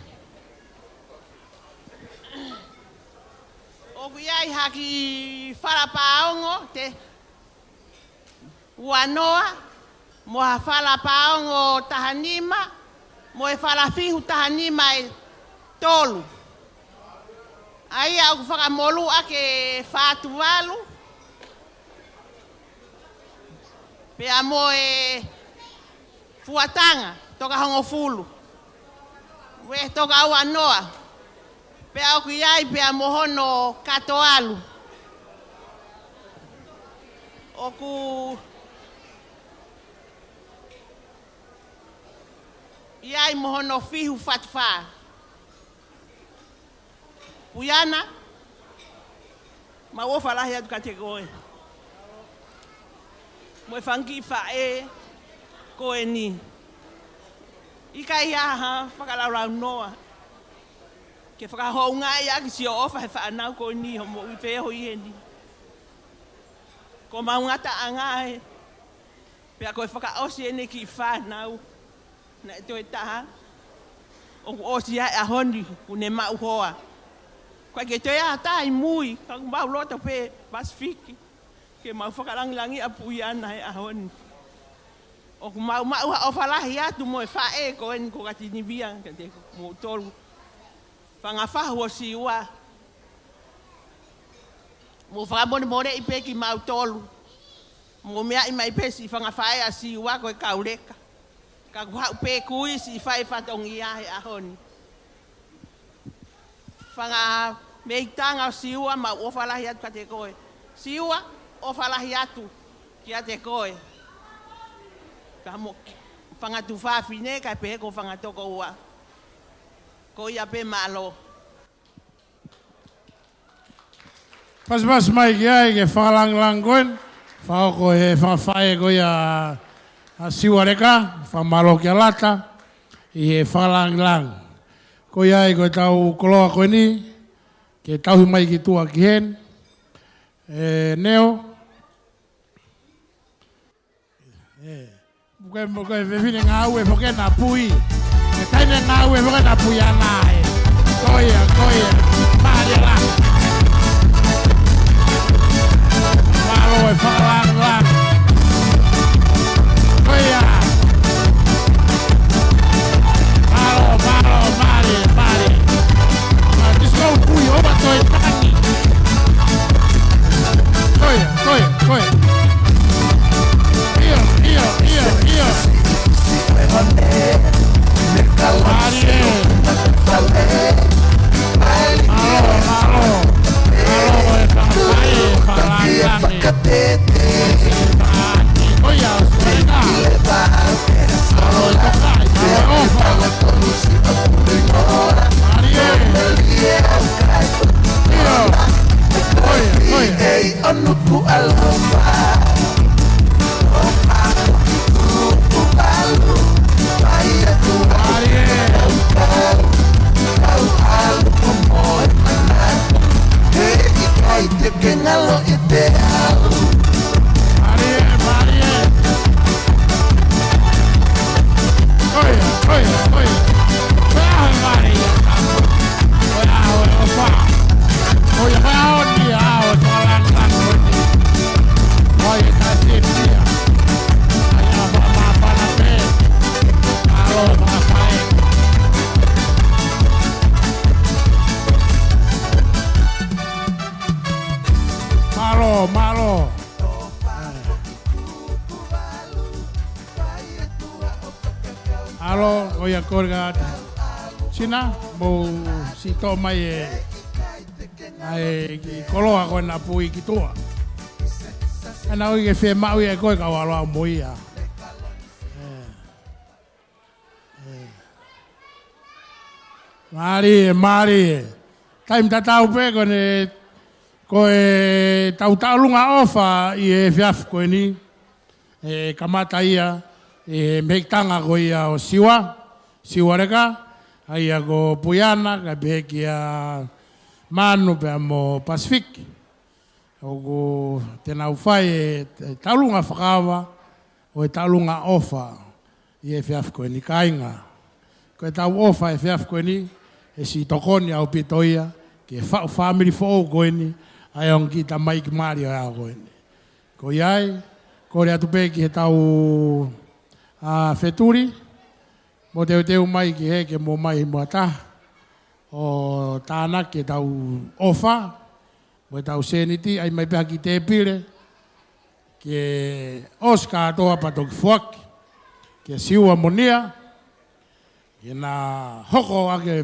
ʻoku ʻi ai ha kiʻi fala pāongo, te uanoa, mo ha fala pāongo tahanima, mo e fala fihu tahanima ʻe tolu. ʻA ia ʻoku fakamolū ʻaki ʻe fā tuvalu, pea mo e fuatanga, toka hongofulu. Mo e toka uanoa. Pea ʻoku ʻi ai pea mo hono katoalu. ʻOku ʻi ai mo hono fihu fatufā. Puiana, mau ʻofa lahi atu kiate koe. Mo e fanga kiʻi faʻē ko eni. ʻIkai ha fakalaulaunoa ke fakahoungaʻi ʻaki siʻo ʻofa he fānau ko eni ʻi hoʻo moʻui feohi eni. Ko homau ngataʻanga ē, pea ko e fakaʻosi ʻene kiʻi fānau. Naʻe toe taha, ʻoku ʻosi ʻa e ʻaho ni, kuo ne maʻu hoa. ʻOku ʻikai ke toe ʻi ai ha taha ʻi mui, ka ʻoku mau loto pē Pasifiki ke mau fakalangilangiʻi ʻa Puiana he ʻaho ni. ʻOku mau maʻu ha ʻofa lahi atu mo e faʻē ko eni ko Katinivia, kiate kimoutolu fanga fahu ʻo Siua. Mou fakamolemoleʻi pē kimautolu. Mou meaʻi mai pē siʻi fanga faʻē ʻa Siua ko e kau leka. Ka kuo haʻu pē kui siʻi fai fatongia he ʻaho ni. Fanga meitanga ʻo Siua, mau ʻofa lahi atu kiate koe. Siua, ʻofa lahi atu kiate koe. Ka mo fanga tuofāfine, kae pehē ko fanga tokoua. Ko ia pē, mālō. Pasipasi mai ki ai ke fakalangilangi ko eni. Fakahoko he fanga faʻē ko ia ʻa Siua Leka, fakamālō kia Lata, ʻi he fakalangilangi. Ko ia ai ko e tau koloa ko eni, ke tauhi mai ki tuʻa ki heni. ʻE Neo. ʻE. Ko e, ko e fefine ngāue foki ena ʻa Pui. ʻE taʻahine ngāue foki ena ʻa Puiana ē. Ko ia, ko ia. Mālie lahi. Mālō e fakalangilangi. Ko ia. Mālō, mālō, mālie, mālie. ʻA, disco Pui, ʻoua toe tangi. Ko ia, ko ia, ko ia. ʻIo, ʻio, ʻio, ʻio. Mālie. Mālō, mālō. Mālō e fakalangilangi. Ko ia, ko ia. Mālō e toka, mālō e ʻofa. Mālie. ʻIo. Ko ia, ko ia. Mālie. Mālie, mālie. Ko ia, ko ia, ko ia. Ko ia, ko ia, ko ia, ko ia. Ko ia, ko ia, ko ia, ko ia, ko ia, ko ia, ko ia, ko ia, ko ia. Ai, a, pa, pa, pa, la, pe. Alo, pa, pa, e. Mālō, mālō. Alo, ko ia ko e ka Sina, mou siʻi toʻo mai e, ʻa e kiʻi koloa ko ena ʻa Pui ki tuʻa. ʻAna ʻoku ke fiemaʻu ia ʻe koe kau alo au mo ia. ʻE. ʻE. Mālie, mālie. Taimi tatau pē ko eni, ko e tau taʻolunga ʻofa ʻi he efiafi ko eni. ʻE kamata ia, ʻi he meitanga ko ia ʻo Siua, Siua Leka, ʻA ia ko Puiana, kae pehē kia Manu pea mo Pacific. ʻOku te nau fai e, e taʻulunga fakaava, ʻo e taʻulunga ʻofa ʻi he efiafi ko eni kāinga. Ko e tau ʻofa he efiafi ko eni, ʻe siʻi tokoni ʻaupito ia, ki he faʻu fāmili foʻou ko eni, ʻa e ongo kiʻi tamaiki mali ʻo e ʻaho ko eni. Ko ia ai, kole atu pē ki he tau, ʻa, fetuli, mo teuteu mai ki he ke mo mai mo ata, ʻo tānaki e tau ʻofa, mo e tau sēniti, ʻai mai pē ha kiʻi tēpile, ke ʻosi kātoa pea toki foaki, kia Siua mo Nia, ke na hoko ʻo ke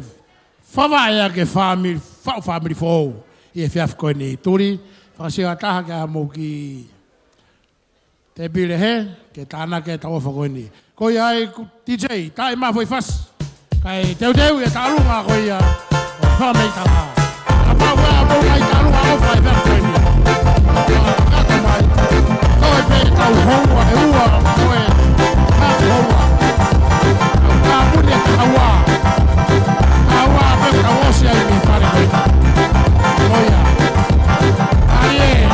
favaʻe ʻa e fāmili, faʻu fāmili foʻou, ʻi he efiafi ko eni. Tuli, fakasio ha taha ke ʻai haʻamou kiʻi tēpile hē, ke tānaki e tau ʻofa ko eni. Ko ia ai ku D J, tā e mā foʻi fasi. Kae teuteu e taʻulunga ko ia, ʻo fai mai tā. Kapau ʻe ʻomai taʻulunga ʻofa he efiafi ko eni. Kata mai. Ko e pē tau houa, ʻe ua, ko e. Tau houa. Tau tāpuni e kahaua. Kahaua pē tau ʻosi ai mei fale ko eni. Ko ia. ʻAi ē.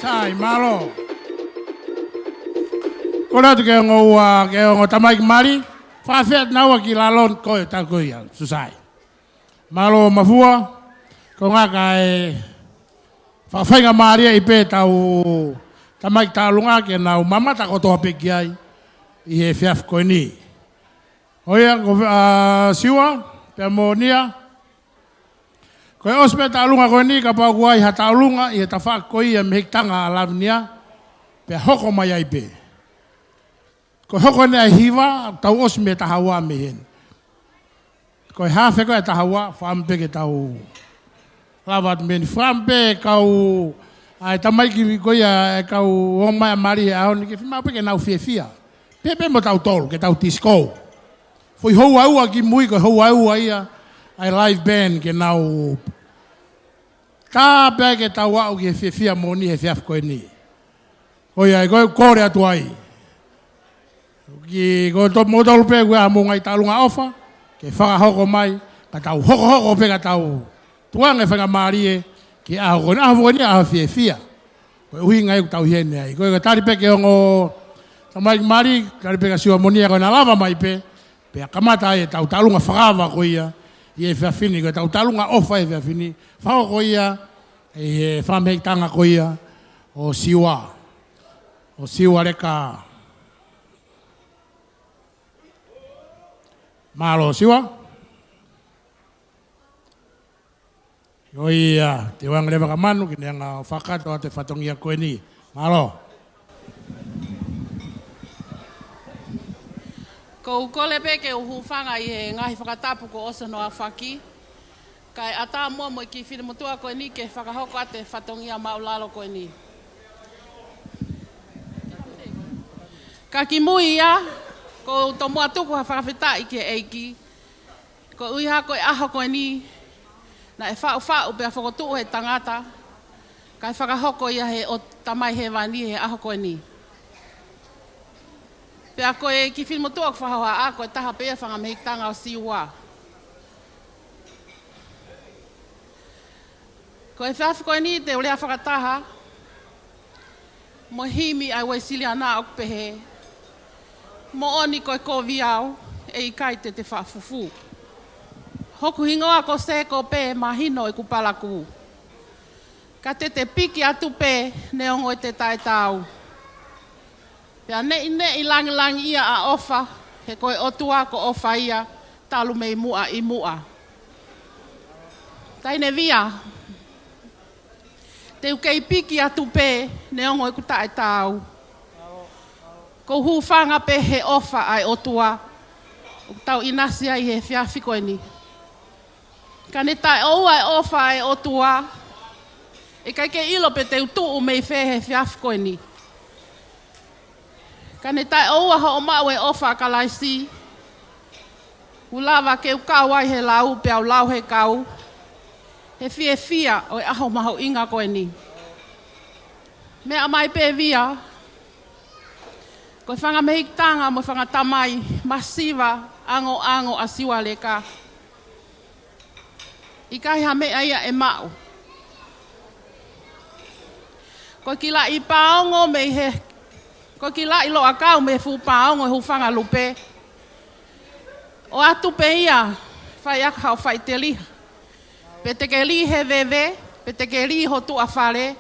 Sai, mālō. Kole atu ke ongo ua, ke ongo tamaiki mali. Fakafeʻao naua ki lalo ko e tau ko ia, Susai. Mālō Mafua, ko ngaka e fakafaingamālie ʻi pē tau tamaiki taʻolunga ke nau mamata kotoa pē ki ai ʻi he efiafi ko eni. ʻO ia, ko, ā, Siua, pea mo Nia. Ko e ʻosi pē taʻolunga ko eni, kapau ʻoku ʻi ai ha taʻolunga ʻi he tafaʻaki ko ia mei he tanga ʻa Lavinia, pea hoko mai ai pē. Ko e hoko eni ʻa e hiva, tau ʻosi mei he taha ua mei heni. Ko e hafe ko e taha ua, fakaʻamu pē ke tau lava atu mei heni. Fakaʻamu pē kau, ʻa e tamaiki ko ia, e kau ongo mai ʻa mali he ʻaho ni, ke fiemaʻu pē ke nau fiefia. Pehē pē mo tautolu, ke tau disco. Foʻi houa ua kimui, ko e houa ua ia, ʻa e live band ke nau tā pē ai ke tau aʻu ki he fiefia moʻoni he efiafi ko eni. Ko ia, ko e kole atu ai. Ki, ko to-, moutolu pē ʻoku ʻi ai haʻamou ngaahi taʻolunga ʻofa, ke fakahoko mai, ka tau hokohoko pē ka tau tukuange faingamālie, ki he ʻaho ko eni, ʻaho ko eni, ʻaho fiefia. Ko e ʻuhinga ia ʻoku tau ʻi heni ai. Ko e ka tali pē ke ongo tamaiki mali, tali pē kia Siua mo Nia ko ena lava mai pē, pea kamata ai ʻetau taʻolunga fakaava ko ia, ʻi he efiafi ni, ko ʻetau taʻolunga ʻofa he efiafi ni, fakahoko ia, ʻi he fakameʻitanga ko ia, ʻo Siua, ʻo Siua Leka. Mālō Siua. ʻIo ia, te u hanga leva ka Manu, ke ne hanga ʻo fakakakato atu e fatongia ko eni. Mālō. ʻOku ou kole pē ke u hūfanga ʻi he ngaahi fakatapu kuo ʻosi hono aofaki. Kae ʻatā muʻa mo e kiʻi finemotuʻa ko eni ke fakahoko atu e fatongia māʻulalo ko eni. Ka kimui ia, ʻoku ou tomuʻa tuku ha fakafetaʻi ki he ʻEiki. Koeʻuhi ko e ʻaho ko eni, naʻe faʻufaʻu pea fokotuʻu he tangata, kae fakahoko ia he ʻOtu Tamai Hēvani he ʻaho ko eni. Pea ko e kiʻi finemotuʻa ʻoku fakahohaʻa, ko e taha pē ia fanga mei he tanga ʻo Siua. Ko e efiafi ko eni te u lea fakataha mo e himi ʻa e Uēsiliana ʻoku pehē: Moʻoni ko e kovi au, ʻe ʻikai te te faʻa fufū. Hoku hingoa ko Seko pē, mahino ʻeku palakū. Ka te te piki atu pē, neongo ʻete taʻetaau. Pea neʻineʻi langilangiʻia ʻa ʻofa, he ko e ʻOtua ko ʻofa ia, talu mei muʻa ʻi muʻa. Taʻahine Via, te u kei piki atu pē, neongo ʻeku taʻetaau. ʻOku ou hūfanga pē he ʻofa ʻa e ʻOtua ʻoku tau ʻinasi ai he efiafi ko eni. Ka ne taʻeʻoua e ʻofa ʻa e ʻOtua, ʻe ʻikai ke ʻilo pe te u tuʻu mei fē he efiafi ko eni. Ka ne taʻeʻoua hoʻo maʻu e ʻofa ʻa Kalaisi, ʻoku lava ke u kau ai he lau, pea u lau he kau, he fiefia ʻo e ʻaho mahuʻinga ko eni. Meʻa mai pē Via, ko e fanga mehikitanga mo e fanga tamai masiva angoango ʻa Siua Leka. ʻIkai ha meʻa ia ʻe maʻu. Ko e kiʻi laʻi pāongo mei he, ko e kiʻi laʻi loʻakau mei he fuʻu pāongo e hūfanga lupe. ʻOatu pē ia, fai ʻaki haʻo faʻiteliha. Pe te ke lī he veve, pe te ke lī ho tuʻa fale,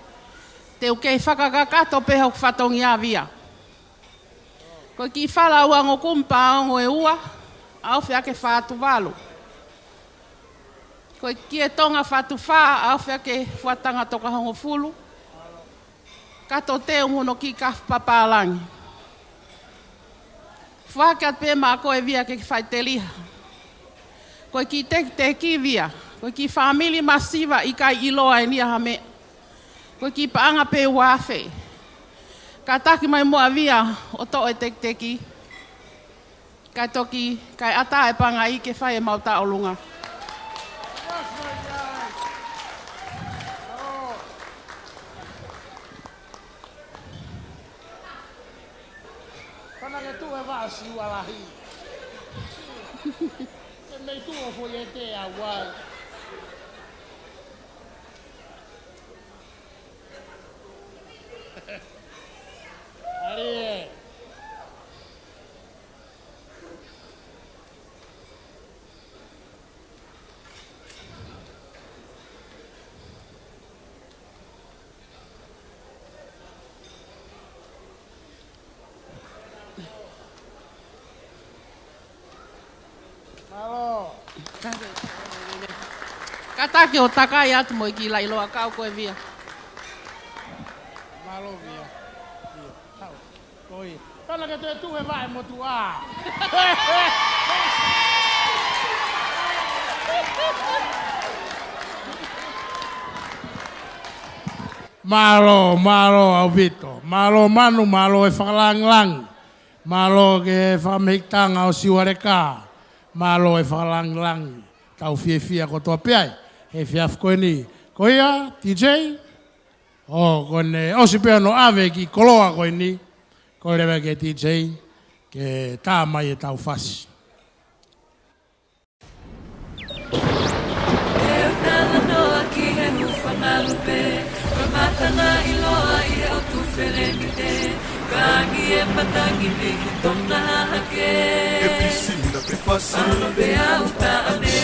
te u kei fakakakato pē hoku fatongia Via. Ko e kiʻi fala ua ngokumi pāongo ʻe ua, ʻaofi ʻa e fā tuvalu. Ko e kie Tonga Fatufā, ʻa ʻofea ke fuatanga toka hongofulu. Kato teu mo hono kiʻi kafu papālangi. Foaki atu pē maʻa koe Via ke ke faʻiteliha. Ko e kiʻi tekiteki Via, ko e kiʻi fāmili masiva ʻikai ʻiloa ʻe ia ha meʻa. Ko e kiʻi paʻanga pē ua afe. Kātaki mai muʻa Via ʻo toʻo e tekiteki. Kae toki, kae ʻatā e pangai ke fai ʻemau tauʻolunga. Pana ke tuʻu he vaʻa Siua lahi. Ke mei tuʻu ʻo foʻi ʻete au ai. Alie. Mālō. Kātaki ʻo takai atu mo e kiʻi laʻi loa kau ko e Via. Mālō Via. Ia, tau. Ko ia. Pana ke toe tuʻu he vaʻe motuʻa. Mālō, mālō ʻaupito. Mālō Manu, mālō e fakalāngilangi. Mālō ki he fakamehikitanga ʻo Siualeka. Mālō e fakalāngilangi. Tau fiefia kotoa pē ai he efiafi ko eni. Ko ia, DJ. ʻO ko ʻene ʻosi pē hono ʻave e kiʻi koloa ko eni. Ko e leva ki he DJ ke tā mai ʻetau fasi. ʻE talanoa ki he hūfanga lupe, ko e matanga ʻiloa ʻi he ʻotu felemite, ka angi e matangi mei he tonga hahake. Ke fisi na ke fasi. ʻAlo pē au taʻane.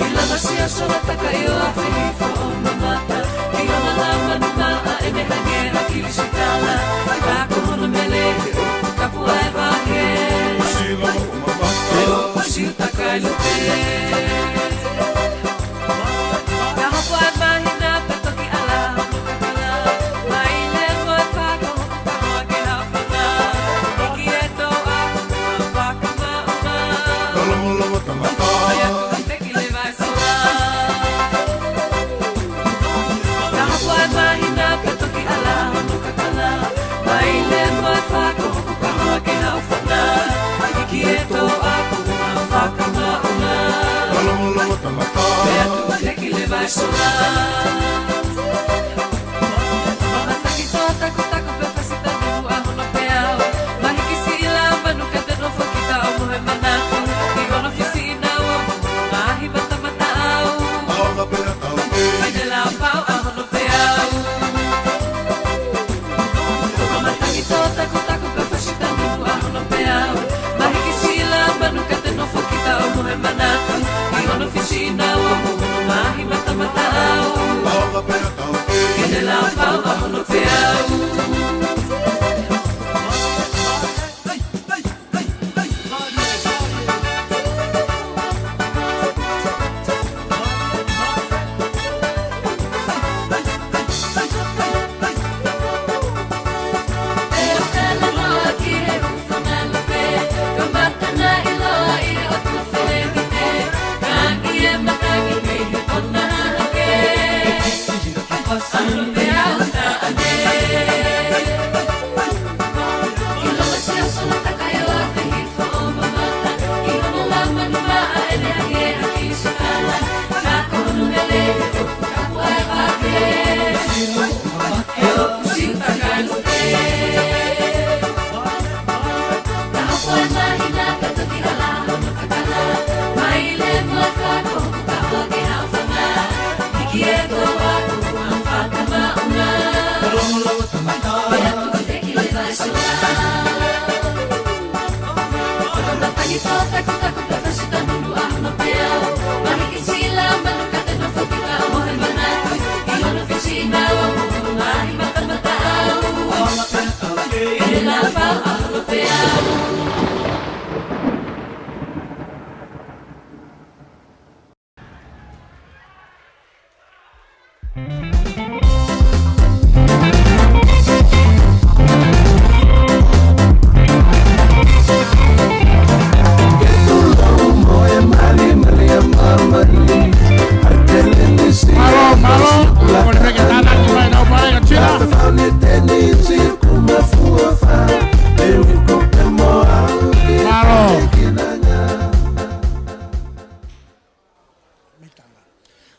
ʻI langa sia sola taka ʻi ʻō afe hifo ʻo mamata, ʻi hona lama numa ʻa ʻene hangē ha kilisitala, ʻi pā ko hono mele he ʻoku kapu ʻa e vake. Silo ʻo mamata. ʻO siu taka ʻi lupe. Ka hoko ʻa e māhina pea toki ʻala hono kakala, mai le mo e fā ko hoku kahoa ke haʻofanga, hiki e tō ʻaku ʻa fakamaʻunga. Ka longolongo tangata. Ai aku peki le vai sola. Ka hoko ʻa e māhina pea toki ʻala hono kakala, mai le mo e fā ko hoku kahoa ke haʻofanga, hiki e tō ʻaku ʻa fakamaʻunga.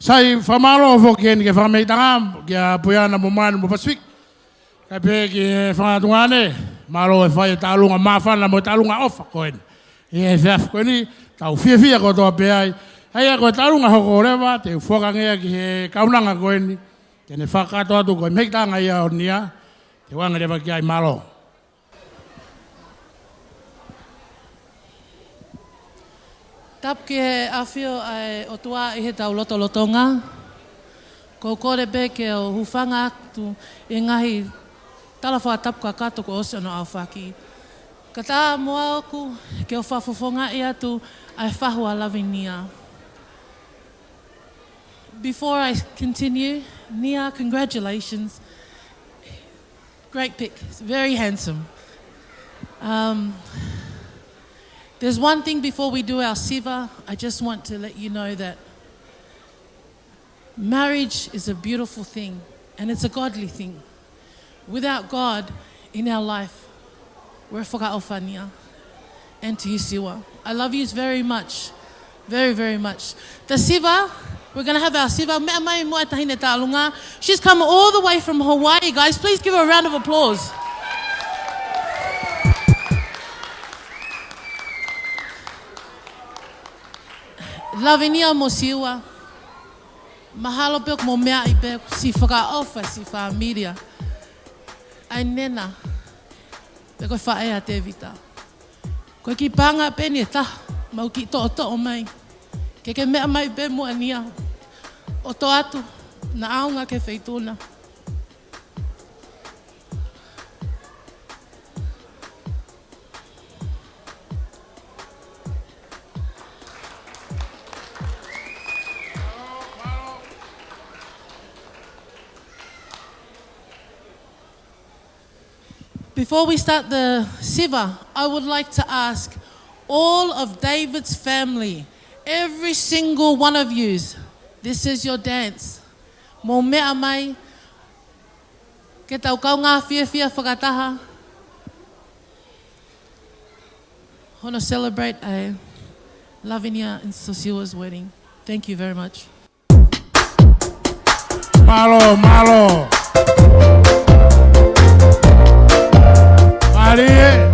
Sai, fakamālō foki heni ki he fakameʻitanga, kia Puiana mo Manu mo Pacific. Kae pehē ki he fanga tuongaʻane, mālō e fai e taʻalunga māfana mo e taʻalunga ʻofa ko eni. ʻI he efiafi ko eni, tau fiefia kotoa pē ai. ʻA ia ko e taʻalunga hoko leva, te u foaki ange ia ki he kaunanga ko eni. Ke ne fakakakato atu ko e meʻitanga ia ʻo Nia, te u ange leva ki ai, mālō. Tapu ki he ʻafio ʻa e ʻOtua ʻi heʻetau lotolotonga. ʻOku ou kole pē ke u hūfanga atu ʻi he ngaahi tala fakatapu kakato kuo ʻosi hono aofaki. Kae ʻatā moʻoku ke u fakafofongaʻi atu ʻa e fahu ʻa Lavinia. Before I continue, Nia, congratulations. Great pic. It's very handsome. Um, there's one thing before we do our siva. I just want to let you know that marriage is a beautiful thing, and it's a godly thing. Without God in our life, we're fakaʻofa, Nia, and to you, Siua. I love you very much. Very, very much. The siva, we're gonna have our siva. Meʻa mai muʻa e taʻahine taʻalunga. She's come all the way from Hawaii, guys. Please give her a round of applause. Lavinia mo Siua. Mahalo pē ʻoku mou meaʻi pē, siʻi fakaʻofa, siʻi familia. ʻAi nena. Pea ko e faʻē ʻa Tevita. Ko e kiʻi paʻanga pē eni ʻe taha, mau kiʻi toʻotoʻo mai. Ke ke meʻa mai pē muʻa, Nia. ʻOtua atu, naʻa ʻaonga ki he feituʻu na. Before we start the siva, I would like to ask all of David's family, every single one of yous, this is your dance. Mou meʻa mai, ke tau kaungā fiefia fakataha. Hono celebrate ʻa e Lavinia and Sosiua's wedding. Thank you very much. Mālō, mālō. Mālie.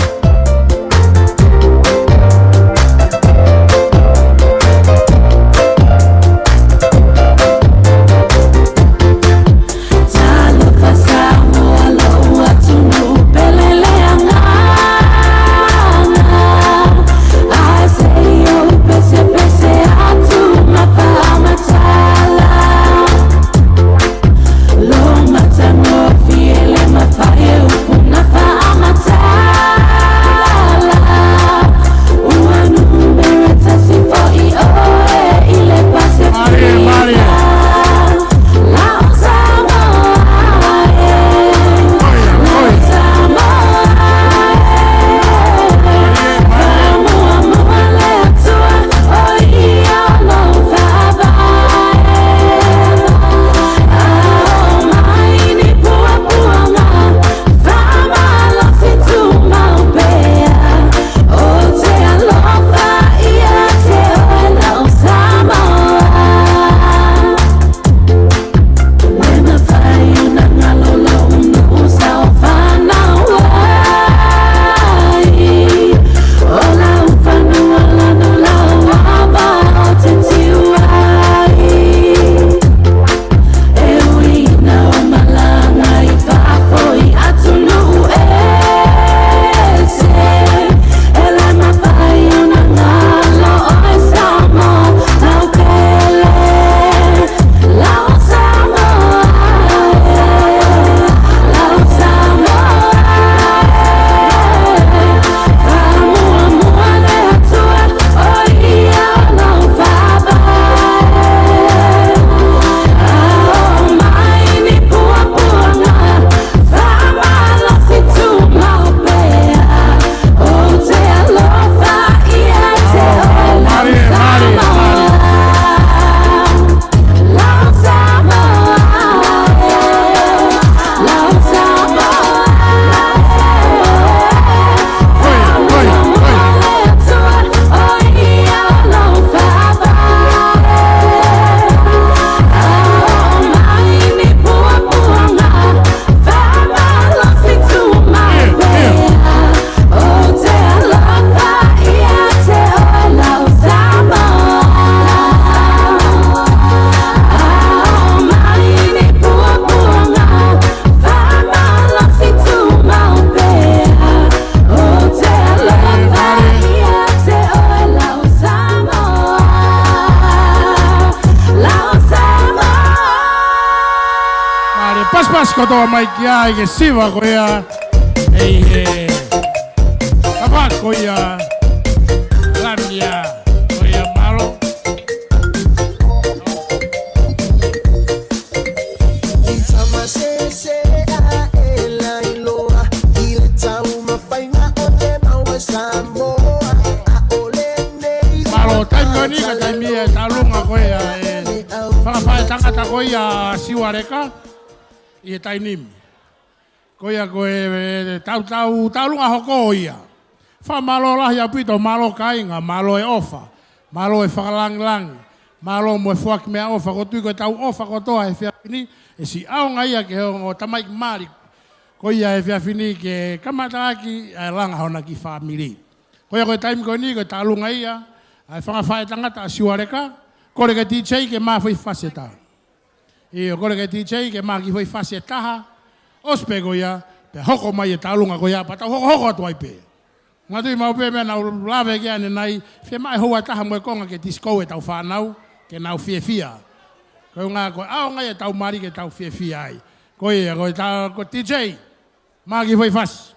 Mai ki ai ke siva ko ia, ʻe he kapa ko ia, Lania ko ia, mālō. Mālō, taimi ko eni ko e taimi ʻe tālunga ko ia ʻe fakafaʻitangata ko ia Siualeka ʻi he taimi ni. Ko ia ko e, e, tau, tau, tau tālunga hoko ia. Fakamālō lahi ʻaupito, mālō kāinga, mālō e ʻofa, mālō e fakalāngilangi, mālō mo e foaki meʻaʻofa, ʻoku ou tui ko e tau ʻofa kotoa he efiafi ni, ʻe siʻi ʻaonga ia ki he ongo tamaiki mali ko ia he efiafi ni ke kamataʻaki ʻa e langa hona kiʻi fāmili. Ko ia ko e taimi ko eni ko e tālunga ia ʻa e fanga faʻētangata ʻa Siualeka, kole ki he D J ke mā foʻi fasi ʻe taha. ʻIo, kole ki he D J ke mā kiʻi foʻi fasi ʻe taha, ʻosi pē ko ia, pea hoko mai e tālunga ko ia, pea tau hokohoko atu ai pē. Manatuʻi maʻu pē meʻa naʻa ku lave ki ai ʻanenai, fiemaʻu e houa ʻe taha mo e konga ke disco e tau fānau, ke nau fiefia. Ko e ʻuhinga ko e ʻaonga ia e tau mali ke tau fiefia ai. Ko ia, ko e ta-, ko e D J, mā kiʻi foʻi fasi.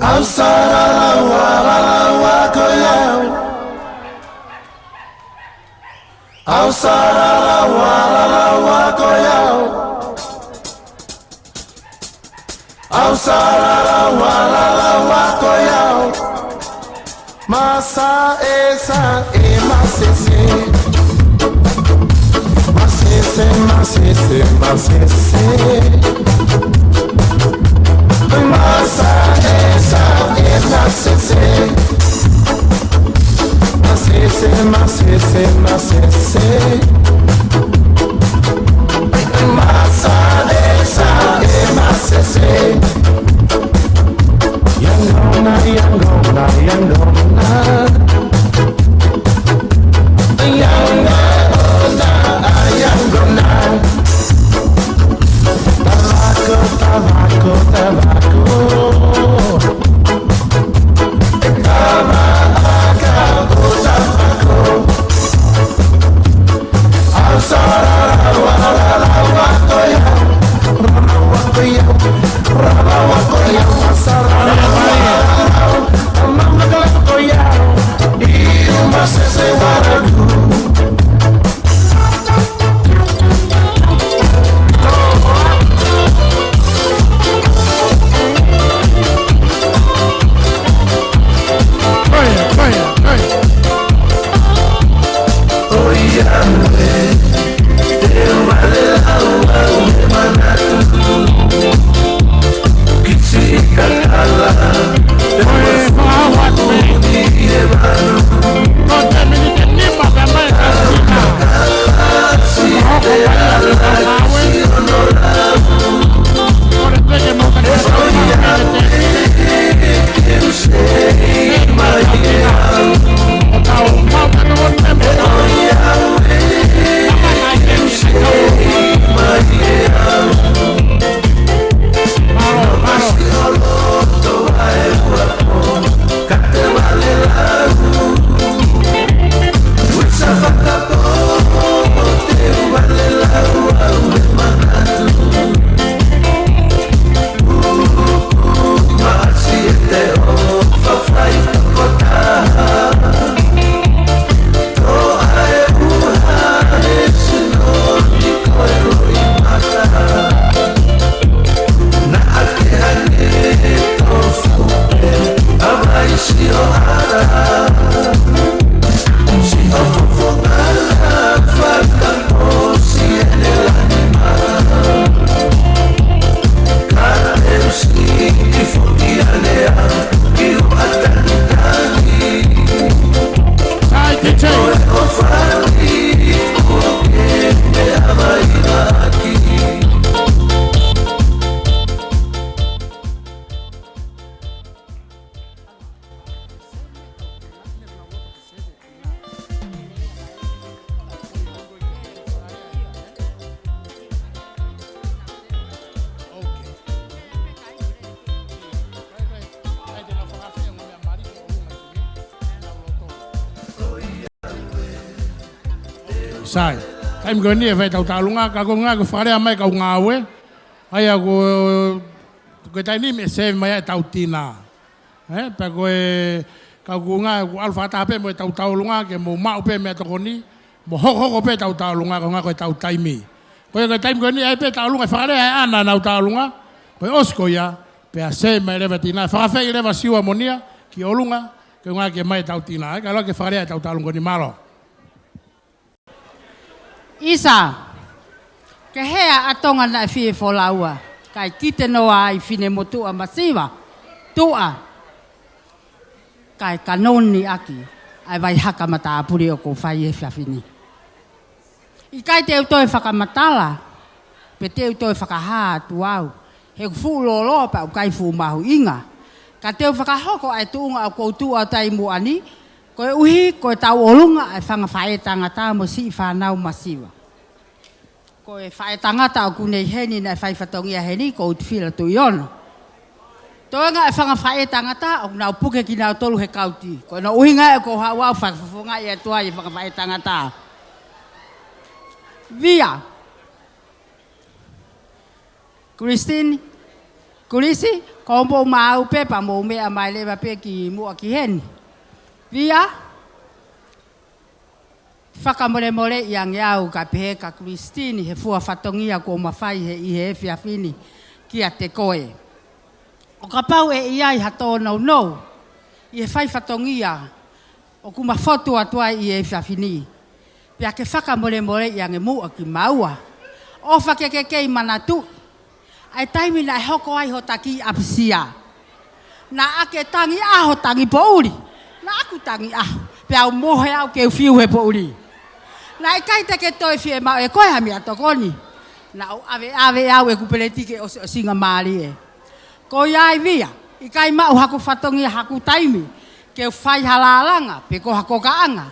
Au sara laua, la laua ko au. Au sara laua, la laua ko au. Au sara laua, la laua ko au. Masa esa e masese. Masese, masese, masese. Masa esa e masese. Masese, masese, masese. Masa esa e masese. Yangona, yangona, yangona. Yangona, yangona. Tabaco, tabaco, tabaco. Tabaco, tabaco. Sai, taimi ko eni ʻe fai ʻetau tauʻolunga, ka ko e ʻuhinga ko e fakalea mai e kau ngāue, ʻa ia ko, ko e taimi ni ʻe save mai ai ʻetau tina. Ē, pea ko e kau ʻuhinga, ʻoku ʻalu fakataha pē mo ʻetau tauʻolunga, ke mou maʻu pē meʻatokoni, mo hokohoko pē ʻetau tauʻolunga, ko e ʻuhinga ko ʻetau taimi. Ko ia ko e taimi ko eni, ʻe ʻi ai pē tauʻolunga, ʻe fakalea ʻe ʻAna ʻenau tauʻolunga, ko e ʻosi ko ia, pea save mai leva e tina, fakafeʻi leva Siua mo Nia ki ʻolunga, ko e ʻuhinga ke ʻomai ʻetau tina, ē, kae ʻoua ke fakalea ʻetau tauʻolunga ko eni, mālō. ʻIsa, ke hea ʻa Tonga naʻe fie folaua, kae kite noa ai finemotuʻa masiva, tuʻa, kae kanoni ʻaki ʻa e vaihaka matāpule ʻoku ou fai he efiafi ni. ʻIkai te u toe fakamatala, pe te u toe fakahā atu au, he ʻoku fuʻu lōloa pea ʻoku ʻikai fuʻu mahuʻinga. Ka te u fakahoko ʻa e tuʻunga ʻoku ou tuʻu ai ʻi muʻa ni, koeʻuhi ko e tauʻolunga ʻa e fanga faʻētangata mo siʻi fānau masiva. Ko e faʻētangata ʻoku ne ʻi heni naʻe fai fatongia heni, ko Utufila Tuʻiono. Toenga e fanga faʻētangata ʻoku nau puke kinautolu he kauti. Ko hono ʻuhinga ē ʻoku ou haʻu au fakafofongaʻi atu ai e fanga faʻētangata. Via. Kulistini, Kulisi, ko hoʻomou maau pē pea mou meʻa mai leva pē ki muʻa ki heni. Via, fakamolemoleʻi ange au kae pehē kia Kulistini he fua fatongia kuo ma fai he ʻi he efiafi ni kiate koe. ʻO kapau ʻe ʻi ai ha tōnounou ʻi he fai fatongia ʻoku ma fotu atu ai ʻi he efiafi ni, pea ke fakamolemoleʻi ange muʻa kimaua. ʻOfa ke ke kei manatuʻi ʻa e taimi naʻe hoko ai hota kiʻi ʻapisia. Naʻa ke tangi ʻaho tangi poʻuli. Naʻa ku tangi ʻaho, pea u mohe au ke u fiu he poʻuli. Naʻe ʻikai te ke toe fiemaʻu ʻe koe ha meʻatokoni. Naʻa ku ʻaveʻave au ʻeku peleti ke ʻosi, ʻosingamālie. Ko ia ai Via, ʻikai maʻu haku fatongia haku taimi ke u fai ha lālanga pe ko ha kokaʻanga.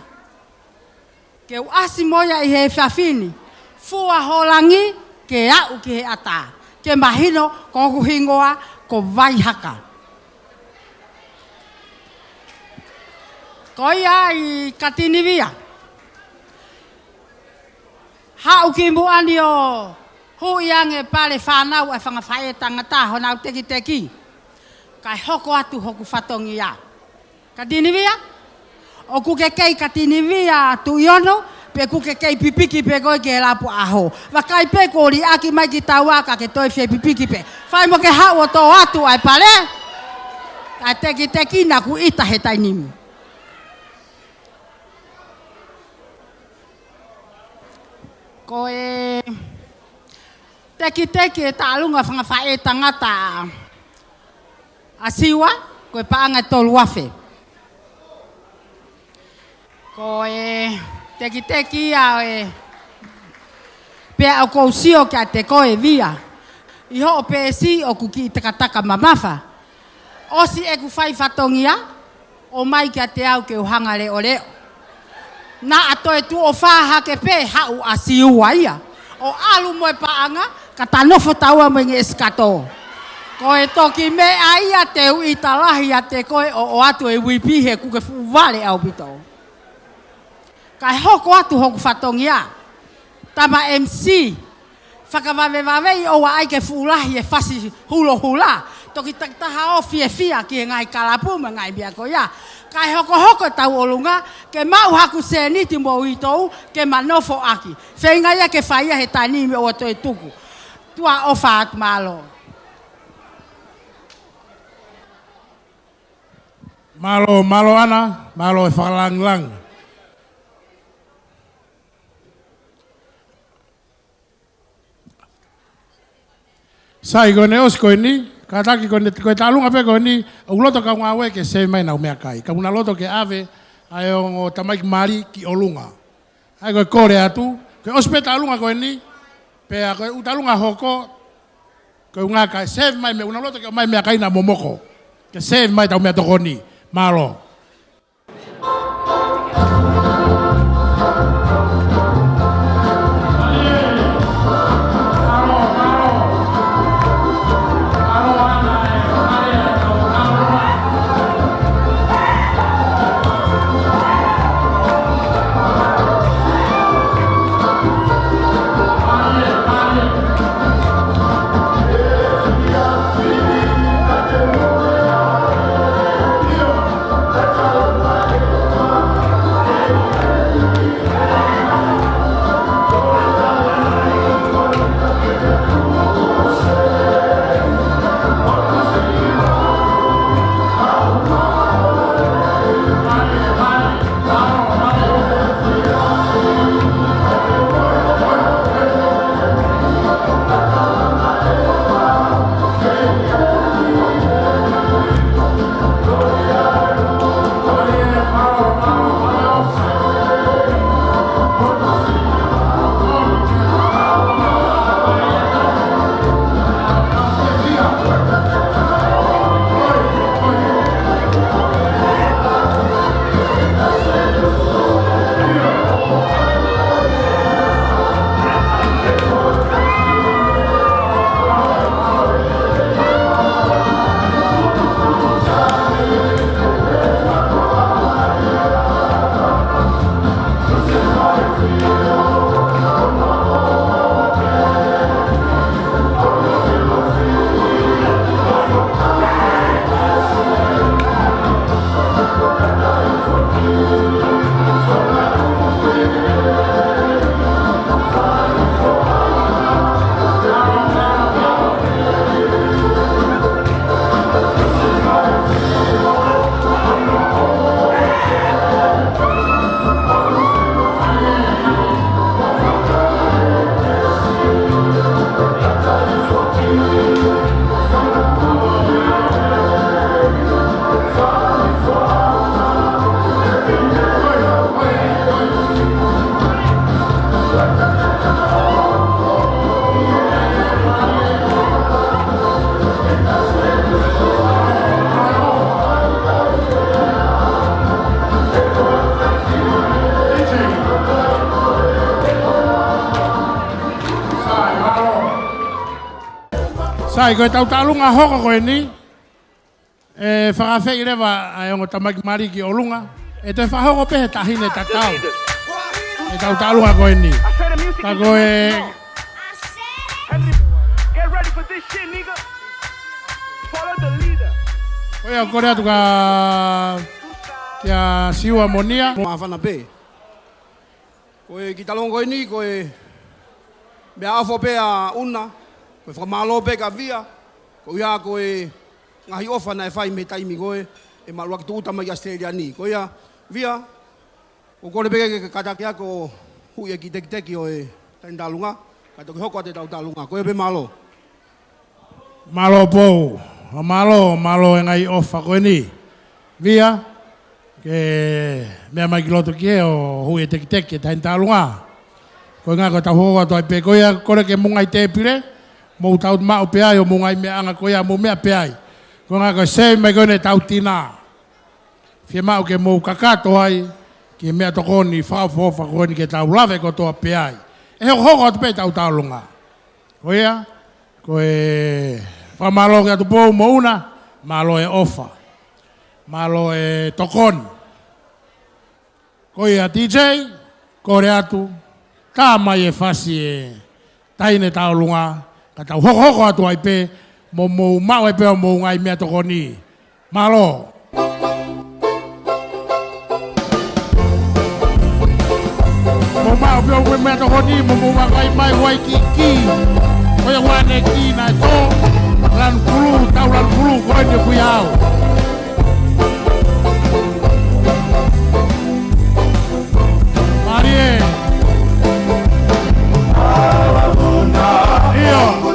Ke u ʻasi mo ia ʻi he efiafi ni, fua ho langi ke aʻu ki he ʻatā, ke mahino ko hoku hingoa ko Vaihaka. Ko ia ai Katinivia. Haʻu ki muʻa ni ʻo huʻi ange pale fānau ʻa e fanga faʻētangata honau tekiteki, kae hoko atu hoku fatongia. Katinivia, ʻoku ke kei Katinivia Tuʻiono, pe ʻoku ke kei pipiki pē koe ki he lapu ʻaho. Vakai pē kuo liʻaki mai kitaua ka ke toe fie pipiki pē. Fai mo ke haʻu ʻo tō atu ʻa e pale. Kae tekiteki naʻa ku ʻita he taimi ni. Ko e tekiteki e tauʻolunga fanga faʻētangata ʻa Siua, ko e paʻanga ʻe tolu afe. Ko e tekiteki ia ʻo e, pea ʻoku ou sio kiate koe Via. ʻI hoʻo peesi ʻoku kiʻi takataka mamafa. ʻOsi ʻeku fai fatongia, ʻomai kiate au ke u hanga leʻoleʻo. Naʻa toe tuʻo fā hake pē haʻu ʻa Siua ia ʻo ʻalu mo e paʻanga, ka ta nofo taua mo e ngeʻesi kato. Ko e toki meʻa ia te u ʻita lahi ʻiate koe ʻo ʻoatu e uipi he ʻoku ke fuʻu vale ʻaupito. Kae hoko atu hoku fatongia. Tama M C, fakavavevave ʻi ʻoua ʻai ke fuʻu lahi e fasi hulohula. Toki takitaha ʻo fiefia ki he ngaahi kalapu mo e ngaahi meʻa ko ia. Kae hokohoko e tauʻolunga, ke maʻu haku sēniti mo uitou, ke ma nofo ʻaki. Feinga ia ke fai ia he taimi ni mo ʻoua toe tuku. Tuʻa ʻofa atu, mālō. Mālō, mālō ʻAna, mālō e fakalāngilangi. Sai, ko ʻene ʻosi ko eni, kātaki ko ʻene, ko e tauʻolunga pē ko eni, ʻoku loto kau ngāue ke save mai ʻenau meʻakai. Ka ʻoku na loto ke ʻave ʻa e ongo tamaiki mali ki ʻolunga. ʻA ia ko e kole atu, ko e ʻosi pē tauʻolunga ko eni, pea ko e ʻū tauʻolunga hoko, ko e ʻuhinga kae save mai meʻa, ʻoku na loto ke ʻomai meʻakai naʻa momoko. Ke save mai ʻetau meʻatokoni. Mālō. Sai, ko e tau taʻalunga hoko ko eni, ʻe fakaafeʻi leva ʻa e ongo tamaiki mali ki ʻolunga, ʻe toe fakahoko pē he taʻahine tatau ʻetau taʻalunga ko eni. Ka ko e, Henry, get ready for this shit, nigga. Follow the leader. Ko ia, kole atu ka kia Siua mo Nia. Māfana pē. Ko e kiʻi taʻalunga ko eni, ko e meʻaʻofa pē ʻa ʻUna, ko e fakamālō pē kia Via, ko ia ko e ngaahi ʻofa naʻe fai mei he taimi ko ē ʻe maʻu ʻaki tūʻuta mai ki ʻAositelēlia ni. Ko ia, Via, ʻoku ou kole pē ke kātaki ʻaki ʻo huʻi e kiʻi tekiteki ʻo e taʻahine taʻalunga, kae toki hoko atu ʻetau taʻalunga. Ko ia pē, mālō. Mālō Pou, mālō, mālō e ngaahi ʻofa ko eni. Via, ke meʻa mai ki loto ki hē ʻo huʻi e tekiteki e taʻahine taʻalunga. Ko e ʻuhinga ko ʻetau hoko atu ai pē, ko ia, kole ke mou ngaahi tēpile, mou tau maʻu pē ai ʻo mou ngaahi meʻaʻanga ko ia, mou meʻa pē ai. Ko e ʻuhinga ko e sēvi mai ko eni ʻetau tina. Fiemaʻu ke mou kakato ai ki he meʻatokoni fakaʻofoʻofa ko eni ke tau lave kotoa pē ai. ʻE hokohoko atu pē ʻetau taʻalunga. Ko ia, ko e fakamālō ki he ʻOtua Pou mo ʻUna, mālō e ʻofa. Mālō e tokoni. Ko ia, DJ, kole atu, tā mai e fasi e taʻahine taʻalunga, ka tau hokohoko atu ai pē, mo mou maʻu ai pē ʻo mou ngaahi meʻatokoni. Mālō. Mou maʻu pē ʻo mou meʻatokoni, mo mou vakai mai Waikiki. Ko ia Waineki naʻe tō, lanu pulu, tau lanu pulu, ko eni ʻoku ʻi ai au. Mālie. ʻIo.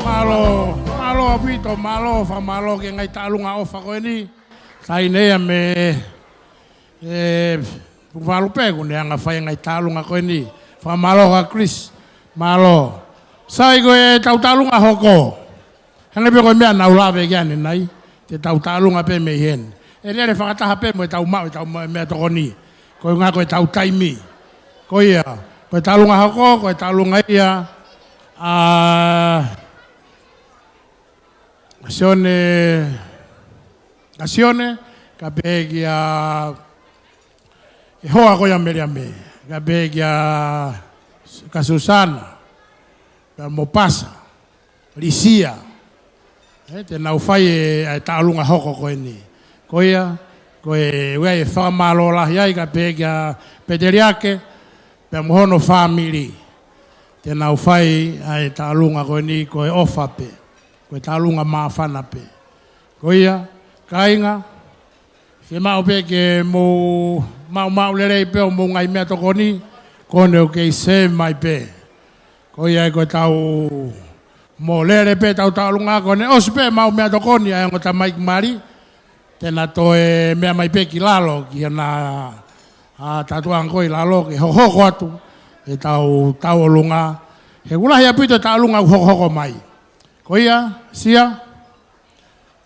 Mālō, mālō ʻaupito, mālō, fakamālō ki he ngaahi taʻalunga ʻofa ko eni. Sai, ne ia me, e, Puvalu pē, ʻoku ne hanga fai e ngaahi taʻalunga ko eni. Fakamālō kia Chris, mālō. Sai, ko ʻetau taʻalunga hoko. Hangē pē ko e meʻa naʻa ku lave ki ai ʻanenai, te tau taʻalunga pē mei heni. ʻE lele fakataha pē mo ʻetau maʻu ʻetau ma-, meʻatokoni. Ko e ʻuhinga ko ʻetau taimi. Ko ia, ko e taʻalunga hoko, ko e taʻalunga ia ʻa Sione, ʻa Sione, kae pehē kia e hoa ko ia Meliame, kae pehē kia ka Susana, pea mo Pasa, Lisia. ʻE, te nau fai e, ʻa e tauʻolunga hoko ko eni. Ko ia, ko e ʻuhinga e fakamālō lahi ai ka pehē kia Peteliake, pea mo hono fāmili. Te nau fai ʻa e tauʻolunga ko eni ko e ʻofa pē. Ko e tauʻolunga māfana pē. Ko ia, kāinga, fiemaʻu pē ke mou maʻumaʻu lelei pē ʻo mou ngaahi meʻatokoni, ko ʻene ʻoku kei save mai pē. Ko ia ʻe ko e tau mo lele pē tau tauʻolunga ko ʻene ʻosi pē maʻu meʻatokoni ʻa e ongo tamaiki mali, te na toe meʻa mai pē ki lalo, ki hona, ʻa, tautuʻanga ko ē ʻi lalo, ke hokohoko atu e tau tauʻolunga. He ʻoku lahi ʻaupito e tauʻolunga ʻoku hokohoko mai. Ko ia, Sia,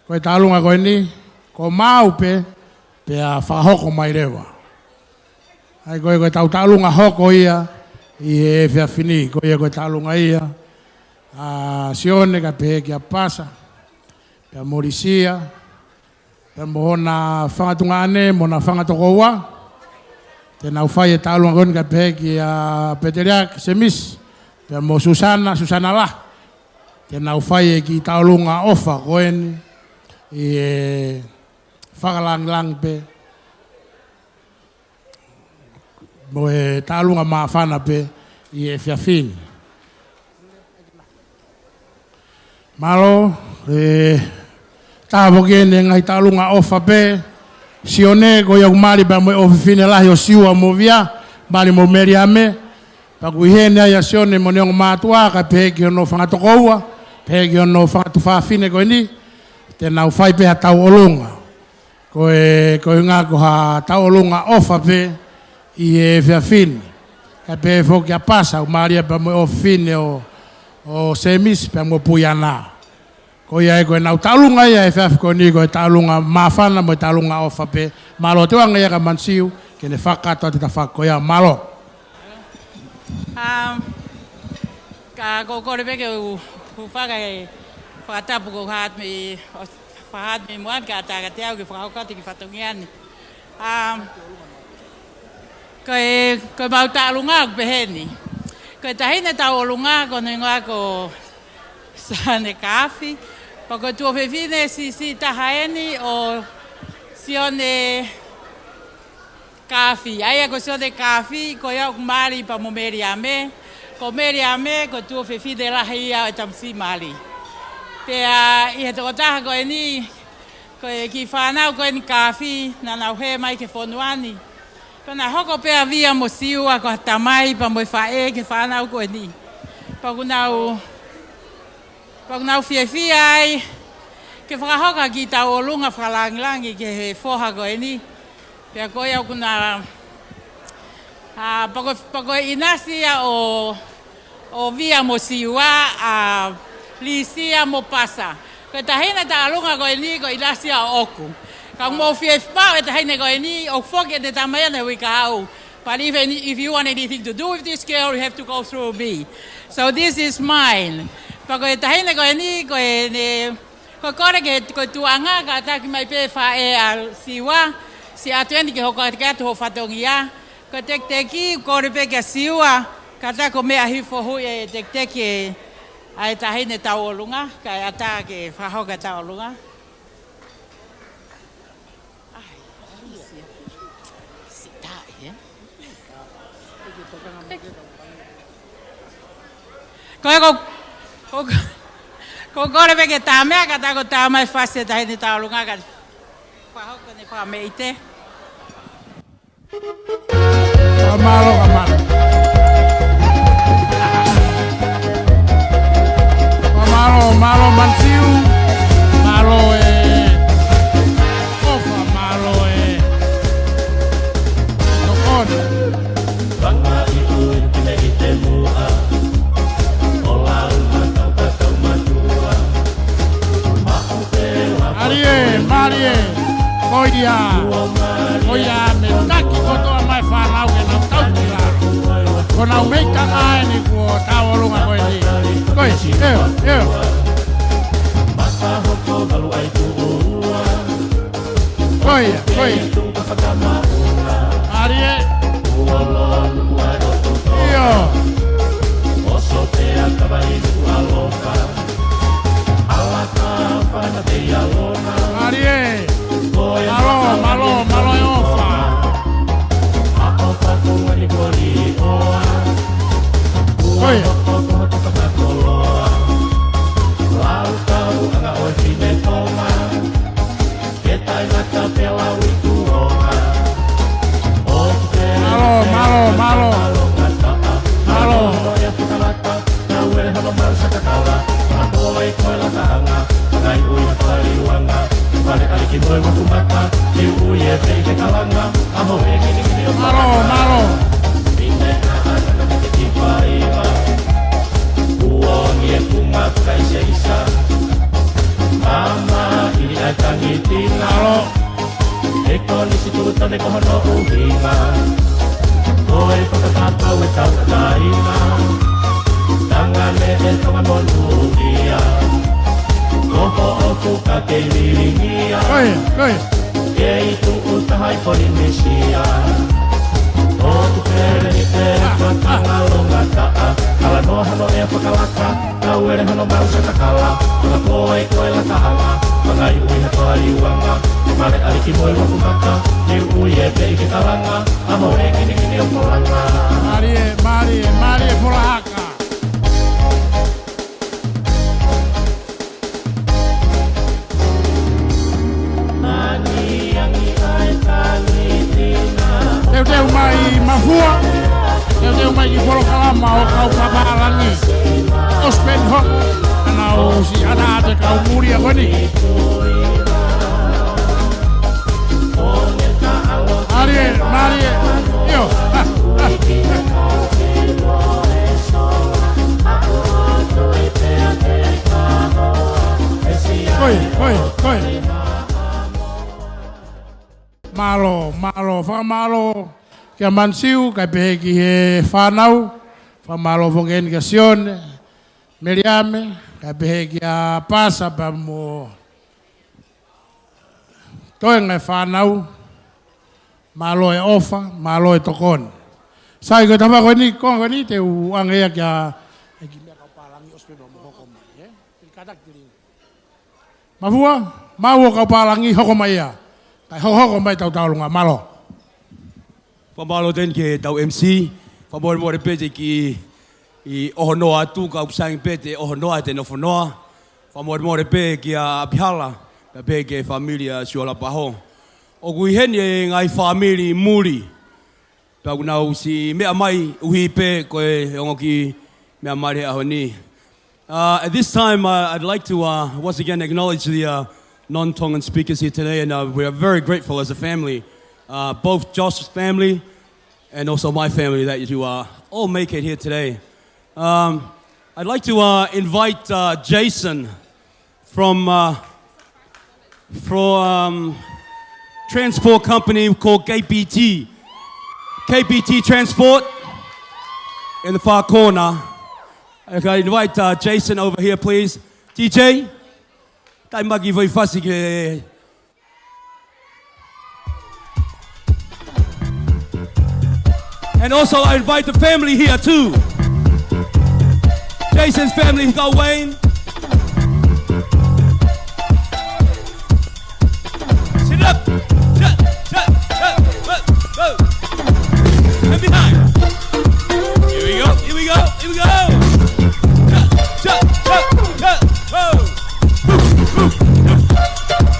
ko e tauʻolunga ko eni, ko maau pē, pea fakahoko mai leva. ʻA ia ko e, ko e tau tauʻolunga hoko ia, ʻi he efiafi ni, ko ia ko e tauʻolunga ia, ʻa Sione ka pehē kia Pasa, pea mo Lisia, pea mo hona fanga tuongaʻane, mo hona fanga tokoua. Te nau fai e tauʻolunga ko eni ka pehē kia Peteliake Semisi, pea mo Susana, Susana Lahi. Te nau fai e kiʻi tauʻolunga ʻofa ko eni, ʻi he fakalāngilangi pē, mo e tauʻolunga māfana pē ʻi he efiafi ni. Mālō, ʻe, taha foki eni e ngaahi tauʻolunga ʻofa pē, Sione, ko ia ʻoku mali pea mo e ʻofefine lahi ʻo Siua mo Via, mali mo Meliame, pea ʻoku ʻi heni ai ʻa Sione mo ʻene ongo mātuʻa, ka pehē ki hono fanga tokoua, pehē ki hono fanga tuofāfine ko eni, te nau fai pē ha tauʻolunga. Ko e, ko e ʻuhinga ko ha tauʻolunga ʻofa pē ʻi he efiafi ni. Ka pehē foki kia Pasa, ʻoku mali ia pea mo e ʻofefine ʻo, ʻo Semisi pea mo Puiana. Ko ia ʻe ko e nau tauʻolunga ia he efiafi ko eni ko e tauʻolunga māfana mo e tauʻolunga ʻofa pē. Mālō Teuange ia ka Manasiu, ke ne fakakakato atu e tafaʻaki ko ia, mālō. Um, ka ʻoku ou kole pē ke u, u faka e fakatapu ko Hatmi, ʻo Hatmi Moani ka ʻatā kiate au ke fakahoko atu e kiʻi fatongia ni. Um, ko e, ko e mau tauʻolunga ʻoku peheni. Ko e taʻahine tauʻolunga ko hono hingoa ko Sione Kaafi. Pea ko e tuofefine siʻisiʻi taha eni ʻo Sione Kaafi. ʻA ia ko Sione Kaafi, ko ia ʻoku mali pea mo Meliame. Ko Meliame, ko e tuofefine lahi ia ʻo e tamasiʻi mali. Pea ʻi he tokotaha ko eni, ko e kiʻi fānau ko eni Kaafi, naʻa nau hē mai ki he fonua ni. Pea naʻe hoko pē ʻa Via mo Siua ko ha tamai pea mo e faʻē ki he fānau ko eni. Pea ʻoku nau, pea ʻoku nau fiefia ai ke fakahoko ha kiʻi tauʻolunga fakalāngilangi ki he foha ko eni. Pea ko ia ʻoku na, ʻa, pea ko, pea ko e ʻinasi ia ʻo, ʻo Via mo Siua, ʻa, Lisia mo Pasa. Ko e taʻahine tauʻolunga ko eni ko e ʻinasi ia ʻoʻoku. Ka ʻoku mou fiefia pē ʻe he taʻahine ko eni, ʻoku foki ʻene tamai ʻaneuika au. But even if you want anything to do with this girl, you have to go through me. So this is mine. Pea ko e taʻahine ko eni, ko ʻene, ko e kole ke, ko e tuʻunga, kātaki mai pē faʻē ʻa Siua, siʻi ʻatu eni ke hoko atu ke ʻatu hoʻo fatongia. Ko e tekiteki, kole pē kia Siua, kātaki ʻo meʻa hifo hui e tekiteki ʻa e taʻahine tauʻolunga, kae ʻatā ke fakahoko e tauʻolunga. ʻAi, ʻaisi. Siʻi taʻe, ē? Ko e ko, ko, ko kole pē ke tā meʻa, kātaki ʻo tā mai fasi e taʻahine tauʻolunga, ka fakahoko ʻene fakameʻite. Fakamālō, fakamālō. Fakamālō, mālō Manasiu. Mālō e ʻofa, mālō e tokoni. Fanga i ui pine i te mua. O lau matau ka tau matua. Mālie, mālie. Ko ia. Ko ia me taki kotoa mai fānau ke nau tautila. Ko nau meʻa ka eni kuo tauʻolunga ko eni. Ko e, eo, eo. Ko ia, ko ia. Mālie. ʻIo. Mālie. Mālō, mālō, mālō e ʻofa. ʻOi. Mālō, mālō, mālō. Mālō. Mālō, mālō. Mālō. He ko Nisi Tulutane ko hono ʻuhinga. Ko e fakapapau e tau kāinga. Tangane e Tonga monūʻia. Ko hoʻo fuka kei lilingia. Kei tuʻu taha ʻi Polinisia. ʻOku pele ni te fakangalongataʻa. Kala noa hono ʻea fakalaka. Kau ele hono mau sa kakala, ka ko e ko e lakaʻanga, ka ngai ui ha toa liuanga, male aliki moe waku maka, liu ui e pei ke kalanga, amo e kinikini o kolanga. Mālie, mālie, mālie Folahaka. Teuteu mai Mafua. Teuteu mai ki polokalama ʻo e kau pālangi. ʻOsi pē hono ʻana ʻosi ʻana ʻa e kau muli ʻa ko eni. Mālie, mālie. ʻIo. Koi, koi, koi. Mālō, mālō, fakamālō kia Mansiu, kae pehē ki he fānau, fakamālō foki heni kia Sione, Meliame, kae pehē kia Pasa pea mo Toenga e fānau, mālō e ʻofa, mālō e tokoni. Sai ko e tafa ko eni, ko eni te u ʻange ia kia, e ki meʻa kau pālangi ʻosi pē mo hoko mai, ē? Te u kātaki te liu. Mafua, mau ʻo kau pālangi hoko mai ia. Kae hohoko mai tau taulunga, mālō. Fakamālō teni ki he tau M C. Fakamolemole pē te u kiʻi ʻohonoa atu, ka ʻoku sai ange pē te u ʻohonoa ʻete nofonoa. Fakamolemole pē kia ʻApihala, pea pehē ki he fāmili ʻa Siolapaho. ʻOku ʻi heni e ngaahi fāmili muli. Pea ʻoku nau ʻosi meʻa mai ʻuhi pē ko e ongo kiʻi meʻa mai he ʻaho ni. Uh, at this time, uh, I'd like to, uh, once again acknowledge the, uh, non-Tongan speakers here today, and, uh, we are very grateful as a family, uh, both Josh's family and also my family, that you, uh, all make it here today. Um, I'd like to, uh, invite, uh, Jason from, uh, from, um, transport company called K P T. K P T Transport in the far corner. If I invite, uh, Jason over here, please. D J, tai maki voi fasi ke. And also, I invite the family here too. Jason's family, he's got Wayne. Sit up. Shut, shut, shut, shut, go. And behind. Here we go, here we go, here we go. Shut, shut, shut, shut, go.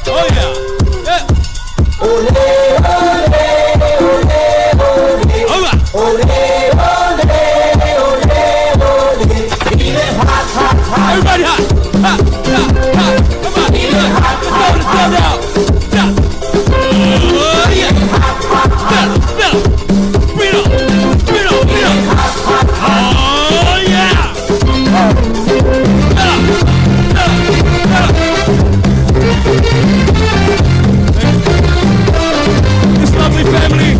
Oh, yeah. Yeah. All right. Everybody hot. Hot, hot, hot. Come on. Let's go, let's go now. Yeah. Oh, yeah. Hot, hot, hot. Bring it on. Bring it on, bring it on. Oh, yeah. This lovely family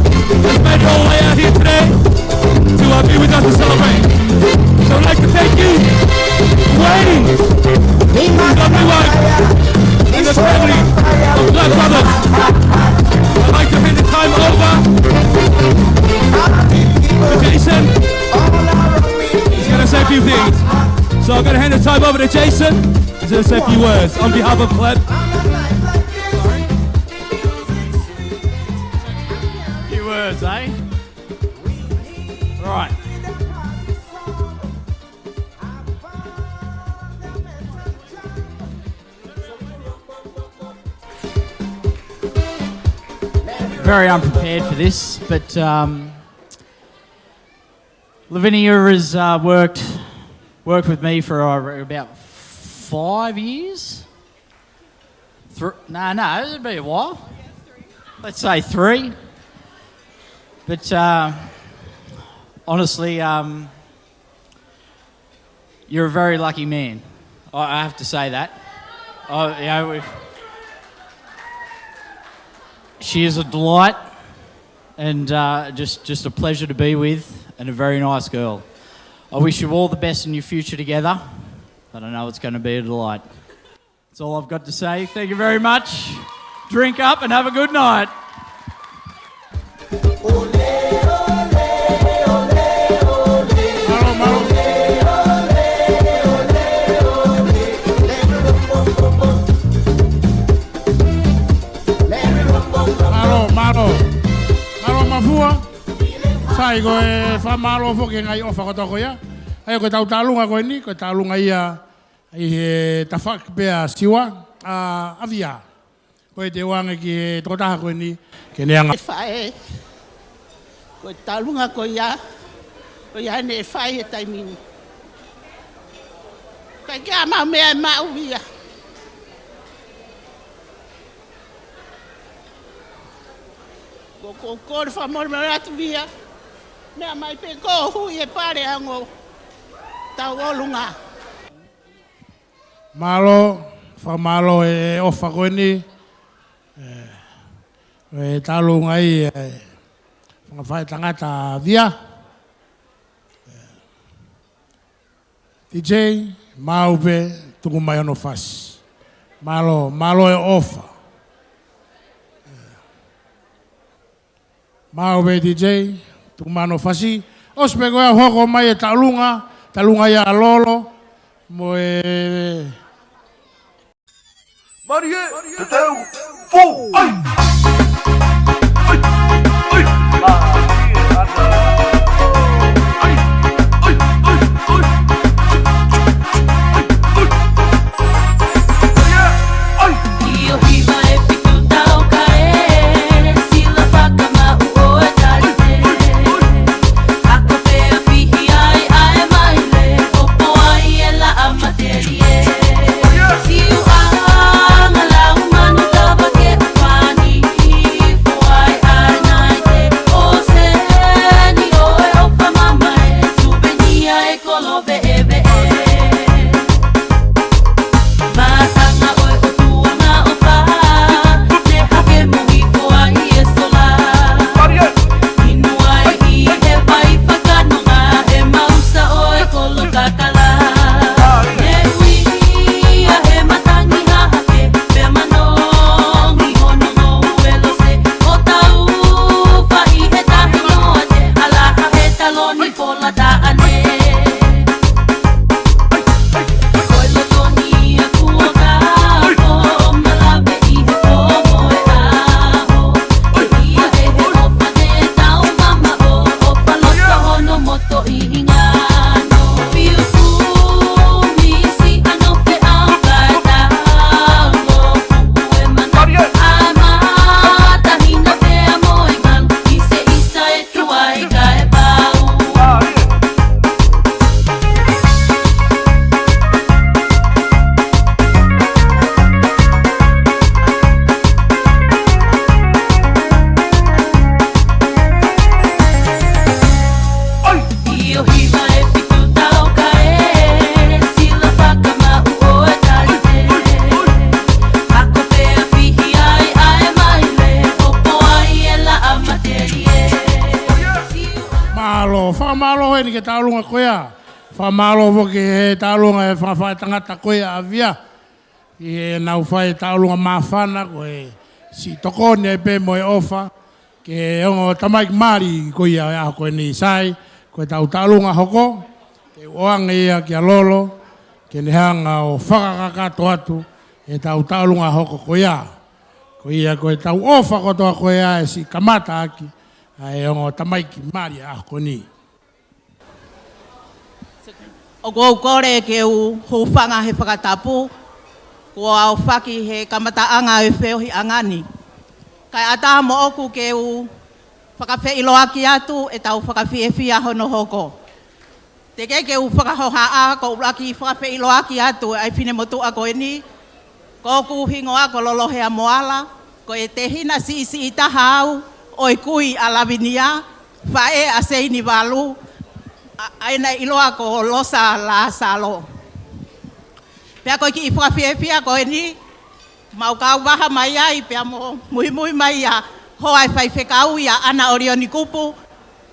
has made it all the way out here today to, uh, be with us to celebrate. So I'd like to thank you, Wayne, his lovely wife, and the family of Blood Brothers. I'd like to hand the time over to Jason. He's gonna say a few things. So I'm gonna hand the time over to Jason. He's gonna say a few words on behalf of Clap. Few words, eh? Right. Very unprepared for this, but, um, Lavinia has, uh, worked, worked with me for, uh, about five years. Thr-, nah, nah, it'd be a while. Let's say three. But, uh, honestly, um, you're a very lucky man. I, I have to say that. I, you know, we've, she is a delight and, uh, just, just a pleasure to be with and a very nice girl. I wish you all the best in your future together, but I know it's gonna be a delight. That's all I've got to say. Thank you very much. Drink up and have a good night. Mālō, mālō. Mālō, mālō. Mālō Mafua. Sai, ko e fakamālō foki he ngaahi ʻofa kotoa ko ia. ʻA ia ko e tau taʻalunga ko eni, ko e taʻalunga ia ʻi he tafaʻaki pē ʻa Siua, ʻa, ʻa Via. Ko e te u ʻoange ki he tokotaha ko eni, ke ne anga. E faʻē, ko e taʻalunga ko ia, ko ia ʻene fai he taimi ni. ʻIkai ke ʻi ai ha meʻa ʻe maʻu ia. Ko, ko, ko e fakamolemole atu Via. Meʻa mai pē ko e hui e pale ango. Tau ʻolunga. Mālō, fakamālō e ʻofa ko eni. ʻE, e taʻalunga ʻi he, e, fanga faʻētangata Via. ʻE, D J, maʻu pē, tuku mai hono fasi. Mālō, mālō e ʻofa. Maʻu pē D J, tuku mai hono fasi. ʻOsi pē ko ia hoko mai e taʻalunga, taʻalunga ia ʻa Lolo, mo e. Marie, te teu, fou, ai! Ai, ai, ai. Ai, ai, ai, ai. Ai, ai. ʻIo hiva e pitu tau kae, sila fakamaʻu ʻo e tali te. Ako pea fihi ai ʻa e maile, ʻopo ai e laʻa matelie. Siu ʻanga lau manu tava ke ʻufani, foai ʻa e naite, ʻo seni ʻo e ʻofa mamae, suvenia e kolo veʻeveʻe. Mātanga ʻo e ʻOtua ngaʻofa, ne hake mo hifo ai e sola. Inu ai ʻi he vai fakanonga, he mausa ʻo e kolo kakala. Ne ui ia he matangi hahake, pea manongi hono ngoue lose, ʻo tau faʻi he tahi noa te, ʻalaha he taloni pola taʻane. Ko e loto ni a kuo ka fo, malave ʻi he pō mo e ʻaho. Ia ʻe he ʻofa te tau mamaʻo, ʻofa loto hono moto ʻi hinga no. Fiu kumi si ano fe au kae tau lo fuku e mana. ʻA e matahina pea mo e ngalu, ʻi se isa e tuai kae pau. ʻIo hiva e pitu tau kae, sila fakamaʻu ʻo e tali te. Ako pea fihi ai ʻa e maile, ʻopo ai e laʻa matelie. Mālō, fakamālō eni ki he taʻalunga ko ia. Fakamālō foki he taʻalunga e fanga faʻētangata ko ia ʻa Via. ʻI heʻenau fai taʻalunga māfana ko e siʻi tokoni ai pē mo e ʻofa. Ki he ongo tamaiki mali ko ia ʻo e ʻaho ko eni, sai, ko e tau taʻalunga hoko. Te u ʻoange ia kia Lolo. ke ne hanga ʻo fakakakato atu ʻetau taʻolunga hoko ko ia. Ko ia ko ʻetau ʻofa kotoa ko ia ʻe siʻi kamata ʻaki ʻa e ongo tamaiki mali ʻa e ʻaho ko eni. ʻOku ou kole ke u hūfanga he fakatapu kuo aofaki he kamataʻanga ʻo e feohiʻanga ni. Kae ʻatā moʻoku ke u fakafeʻiloaki atu ʻetau fakafiefia hono hoko. Teʻeki ke u fakahohaʻa, ko u ʻuluaki fakafeʻiloaki atu ʻa e finemotuʻa ko eni. Ko hoku hingoa ko Lolohea Moala, ko e tehina siʻisiʻi taha au ʻo e kui ʻa Lavinia, faʻē ʻa Seini Valu, ʻa, ʻa ia naʻe ʻiloa ko Losa Lasalo. Pea ko e kiʻi fakafiefia ko eni, mau kau vaha mai ai, pea mo muimui mai ʻa hoa ʻo e faifekau ʻa ʻAna ʻOlioni Kupu,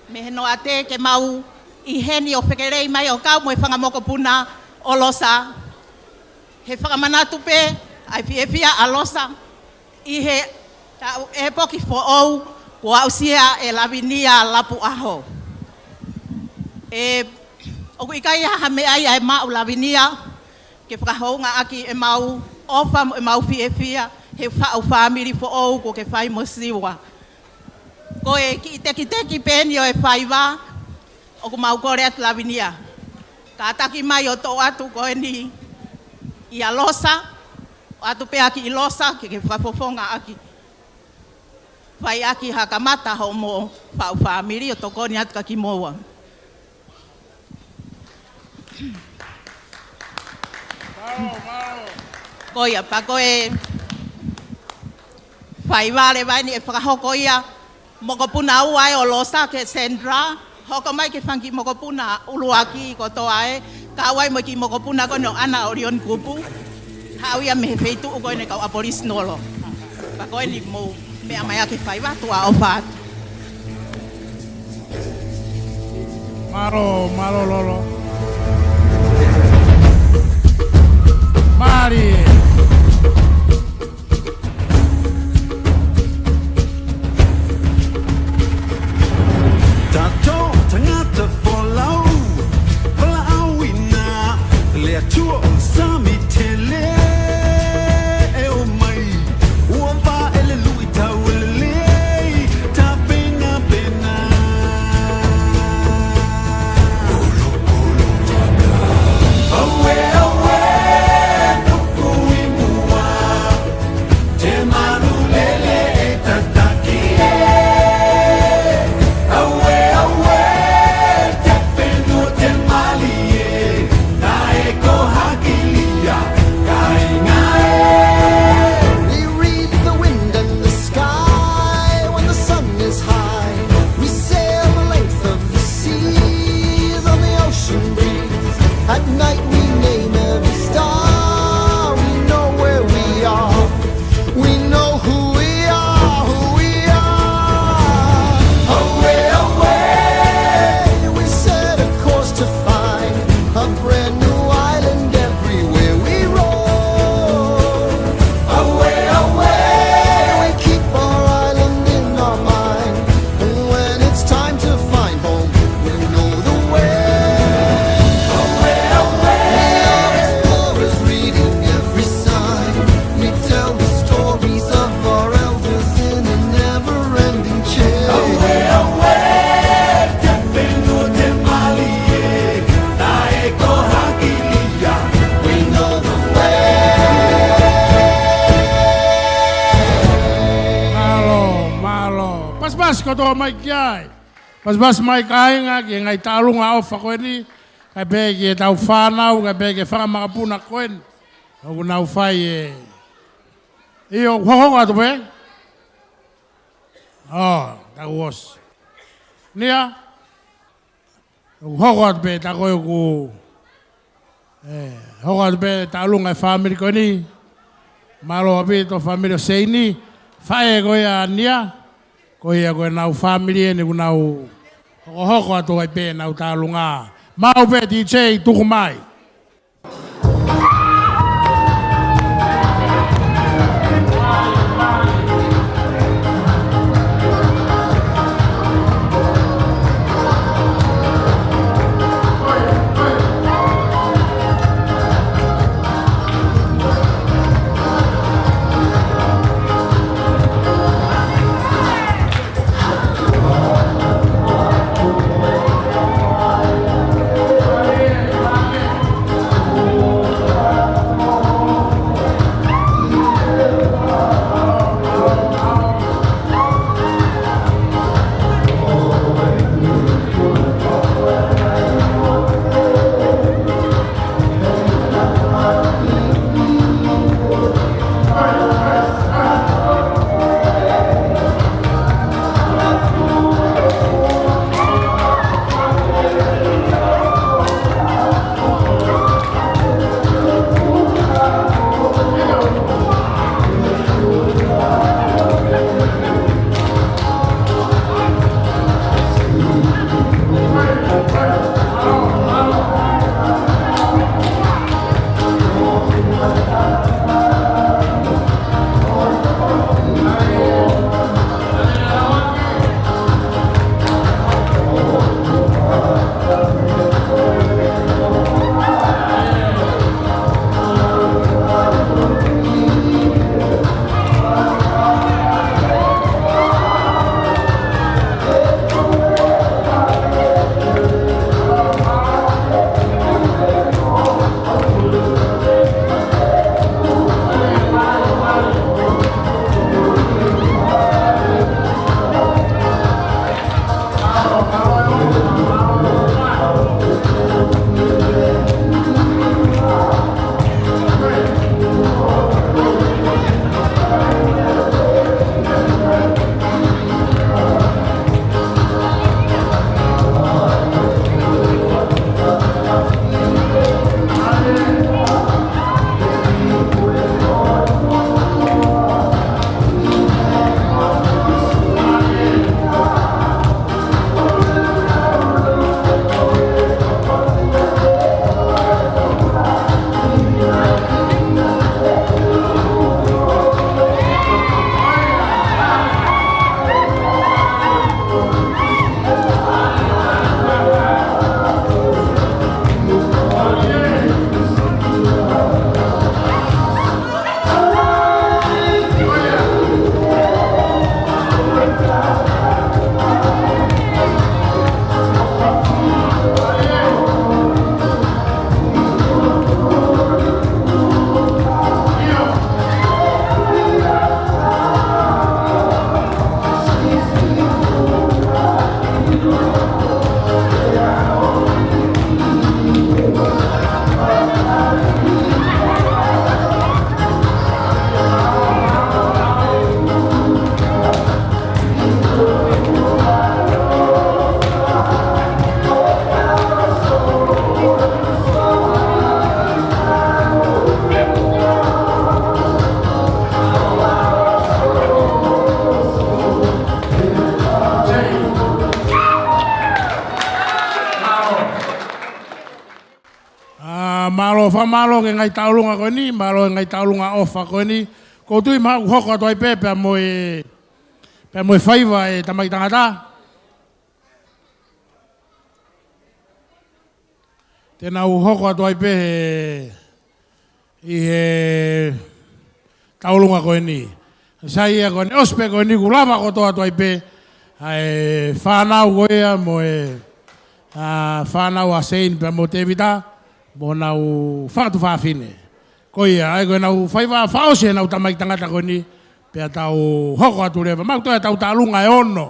mei he Noate ke mau ʻi heni ʻo fekelei mai ʻo kau mo e fanga mokopuna ʻo Losa. He fakamanatu pē ʻa e fiefia ʻa Losa ʻi he taʻu ʻepoki foʻou kuo aʻusia ʻe Lavinia Lapuʻaho. ʻE, ʻoku ʻikai ha meʻa ia ʻe maʻu Lavinia ke fakahoungaʻaki ʻemau ʻofa mo ʻemau fiefia he faʻu fāmili foʻou kuo ke fai mo Siua. Ko e kiʻi tekiteki pē eni ʻo e faiva, ʻoku mau kole atu Lavinia, kātaki mai ʻo toʻo atu ko eni ʻia Losa, ʻoatu pē ʻa kiʻi Losa ke ke fakafofongaʻaki. Fai ʻaki ha kamata hoʻomo faʻu fāmili ʻo tokoni atu kia kimoua. Mālō, mālō. Ko ia, pea ko e faiva leva eni ʻe fakahoko ia, mokopuna ua ʻo Losa, ko Sandra, hoko mai ki he fanga kiʻi mokopuna ʻuluaki kotoa ē, kau ai mo e kiʻi mokopuna ko eni ʻo ʻAna ʻOlioni Kupu. Haʻu ia mei he feituʻu ko eni kau Aboriginal. Pea ko eni mou meʻa mai ʻaki e faiva, tuʻa ʻofa atu. Mālō, mālō Lolo. Mālie. Tatou tangata folau, valaʻauina, le Atua ʻo Sami Tele, ʻe ʻomai, ua vā ʻe le luʻi tau ʻe le lei, tapena pena. Auē, auē, nuku ʻi muʻa. Te manu lele e tataki ē. Auē, auē, te fenua te mali ē. Naʻe ko Hakilia, kāinga ē. We read the wind and the sky when the sun is high. We sail the length of the seas on the ocean breeze. At night we name every star. We know where we are. We know who we are, who we are. Away, away. We set a course to find a brand new island everywhere we roam. Away, away. We keep our island in our mind. And when it's time to find home, we know the way. Away, away. We are explorers reading every sign. We tell the stories of our elders in a never-ending chase. Away, away. Te fenua te mali ē. Naʻe ko Hakilia. We know the way. Mālō, mālō. Pasipasi kotoa mai ki ai. Pasipasi mai kāinga ki he ngaahi taʻolunga ʻofa ko eni, kae pehē ki heʻetau fānau, kae pehē ki he fanga makapuna ko eni ʻoku nau fai e. ʻIo, hokohoko atu pē. ʻO, taku ʻosi. Nia. ʻOku hoko atu pē tā ko ē ʻoku ē, hoko atu pē taʻolunga e fāmili ko eni. Mālō ʻaupito fāmili ʻo Seini. Faʻē ko ia ʻa Nia. Ko ia ko ʻenau fāmili eni ʻoku nau hokohoko atu ai pē ʻenau taʻolunga. Maʻu pē D J tuku mai. ʻOfa, mālō ki he ngaahi tauʻolunga ko eni, mālō ki he ngaahi tauʻolunga ʻofa ko eni. Ko u tui mahalo ʻoku hoko atu ai pē pea mo e, pea mo e faiva ʻa e tamaiki tangata. Te nau hoko atu ai pē he, ʻi he tauʻolunga ko eni. Sai ia ko eni, ʻosi pē ko eni kuo lava kotoa atu ai pē ʻa e fānau ko ia mo e, ʻa, fānau ʻa Seini pea mo Tēvita, mo honau fanga tuofāfine. Ko ia, ʻa ia ko ʻenau faiva fakaʻosi ʻenau tamaiki tangata ko eni, pea tau hoko atu leva. Maʻu toe ʻetau tauʻolunga ʻe ono.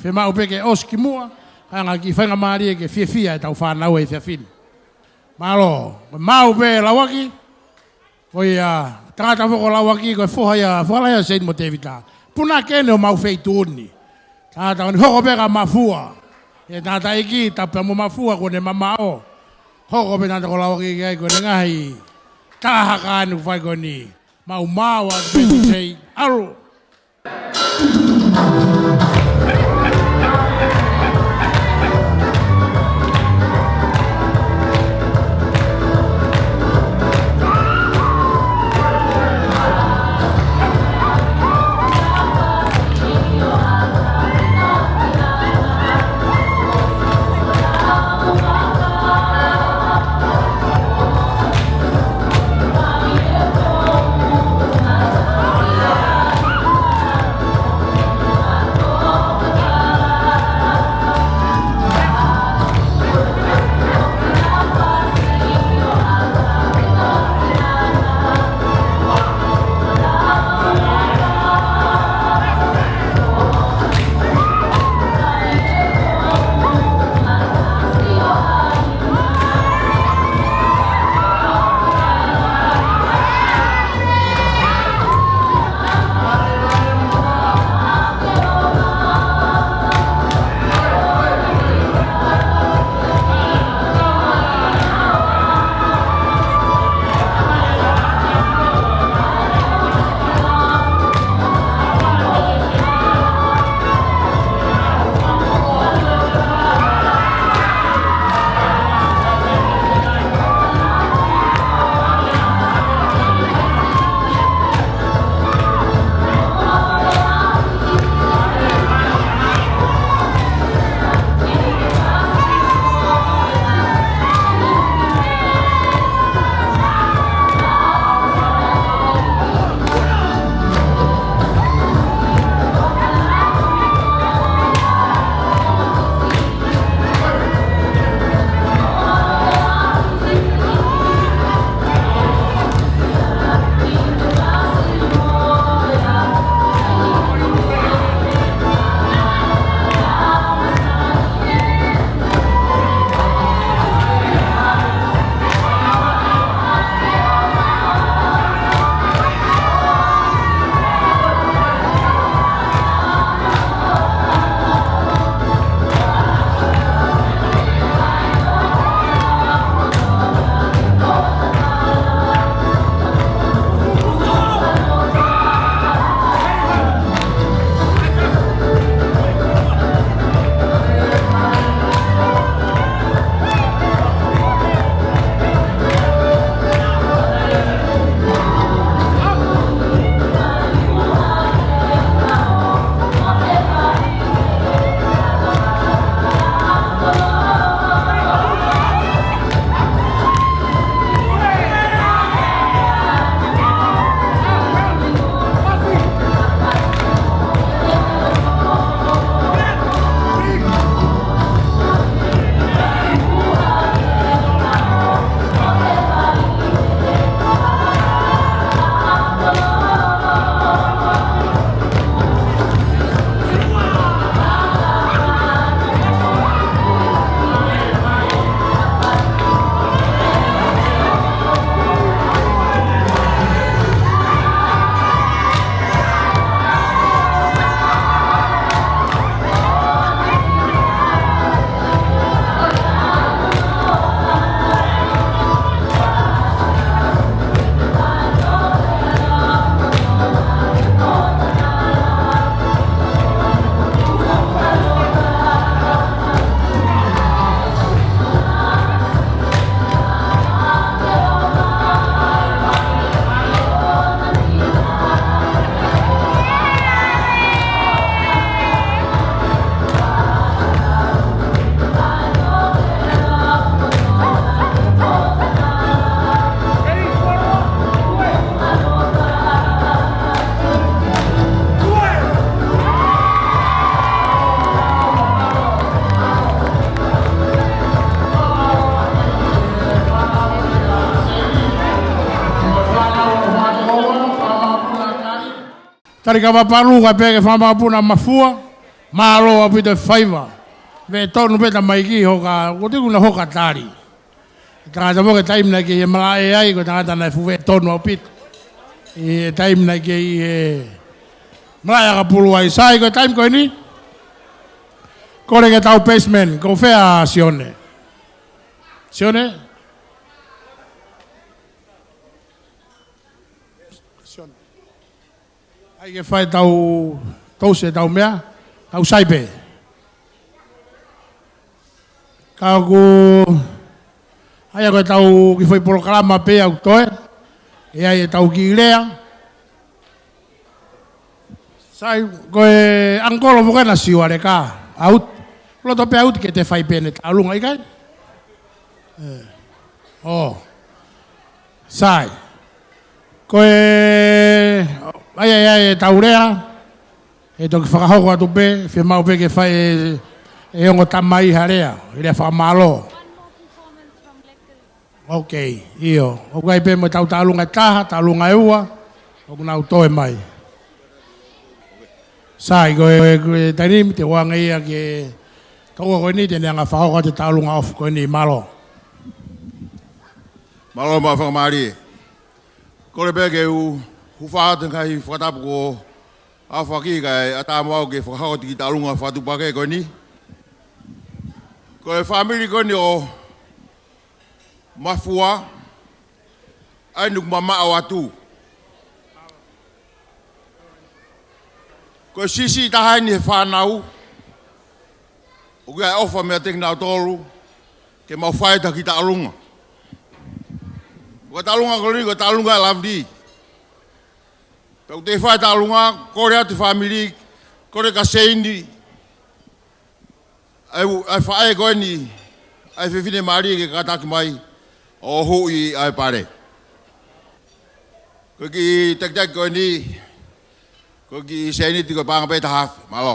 Fiemaʻu pē ke ʻosi kimuʻa, kae ʻoua ke faingamālie ke fiefia ʻetau fānau he efiafi ni. Mālō, maʻu pē Lauaki, ko ia, tangata foki ʻo Lauaki, ko e foha ia, foha lahi ʻa Seini mo Tēvita. Punake eni ʻo homau feituʻu ni. Tangata ko eni hoko pē ka Mafua. ʻE tangataʻeiki, tapu pea mo Mafua kuo ne mamaʻo. Hoko pē tangata ko Lauaki ki ai ko ʻene ngaahi taha ka ʻoku fai ko eni. Maʻu maʻu atu pē ni sei. ʻAlu. Tali kava palu kae pehē ki he fanga mokopuna Mafua. Mālō ʻaupito e faiva. Veʻe tonu pē tamaiki hoka, ko tiku na hoka tali. Tangata mo ke taimi naʻe kei malaʻe ai, ko e tangata naʻe fuʻu veʻe tonu ʻaupito. ʻI he taimi naʻe kei malaʻe ʻakapulu ai. Sai, ko e taimi ko eni. Kole ke tau basement, ko fē ʻa Sione? Sione? Sione. ʻAi ke fai tau, tau se tau meʻa, tau sai pē. Ka ʻoku, ʻa ia ko e tau kiʻi foʻi polokalama pē ʻoku toe, ʻe ʻi ai e tau kiʻi lea. Sai, ko e ʻangolo mo ke na siu ale ka, ʻaut, loto pē ʻaut ke te fai pē ʻene taʻalunga ʻikai? ʻE. ʻO. Sai. Ko e, ʻa ia, ʻa ia, e tau lea, ʻe toki fakahoko atu pē, fiemaʻu pē ke fai ʻe, ʻe ongo tamai ha lea, lea fakamālō. ʻOkei, ʻio. ʻOku ʻi ai pē mo e tau taʻalunga ʻe taha, taʻalunga ʻe ua, ʻoku nau toe mai. Sai, ko e, ko e taimi ni te u ʻoange ia ki he tokoua ko eni, te ne hanga ʻo fakahoko atu e taʻalunga ʻofa ko eni, mālō. Mālō maʻu fakamālie. Kole pē ke u hūfanga atu he ngaahi fakatapu kuo aofaki kae ʻatā mo au ke fakahoko atu e kiʻi taʻalunga fakatuʻupakē ko eni. Ko e fāmili ko eni ʻo Mafua, ʻa ia naʻá ku mamaʻo atu. Ko e siʻisiʻi taha eni he fānau, ʻoku ʻi ai e ʻofa meiate kinautolu, ke mau fai atu ha kiʻi taʻalunga. Ko e taʻalunga ko eni, ko e taʻalunga ʻa Lovely. Pea ʻoku te fai e taʻalunga, kole atu e fāmili, kole kia Seini, ʻa e u-, ʻa e faʻē ko eni, ʻa e fefine mālie ke kātaki mai, ʻo huʻi ʻa e pale. Ko e kiʻi takitaki ko eni, ko e kiʻi sēniti ko e paʻanga pē ʻe taha afe, mālō.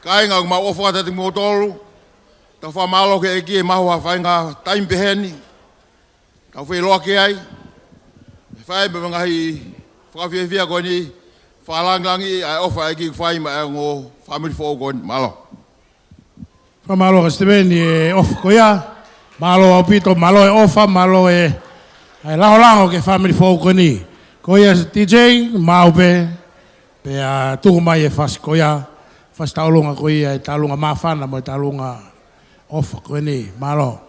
Kāinga, ʻoku mau ʻofa atu kiate kimoutolu, tau fakamālō ki he ʻEiki he maʻu ha faʻahinga taimi pehē ni, tau feʻiloaki ai, ʻe fai mo e ngaahi fakafiefia ko eni, fakalāngilangiʻi ʻa e ʻofa ʻa e ʻEiki ʻoku fai maʻa e ongo fāmili foʻou ko eni, mālō. Fakamālō kia Steven ʻi he ʻofa ko ia. Mālō ʻaupito, mālō e ʻofa, mālō e, ʻa e langolango ki he fāmili foʻou ko eni. Ko ia D J, maʻu pē, pea tuku mai e fasi ko ia, fasi taʻalunga ko ia, e taʻalunga māfana mo e taʻalunga ʻofa ko eni. Mālō.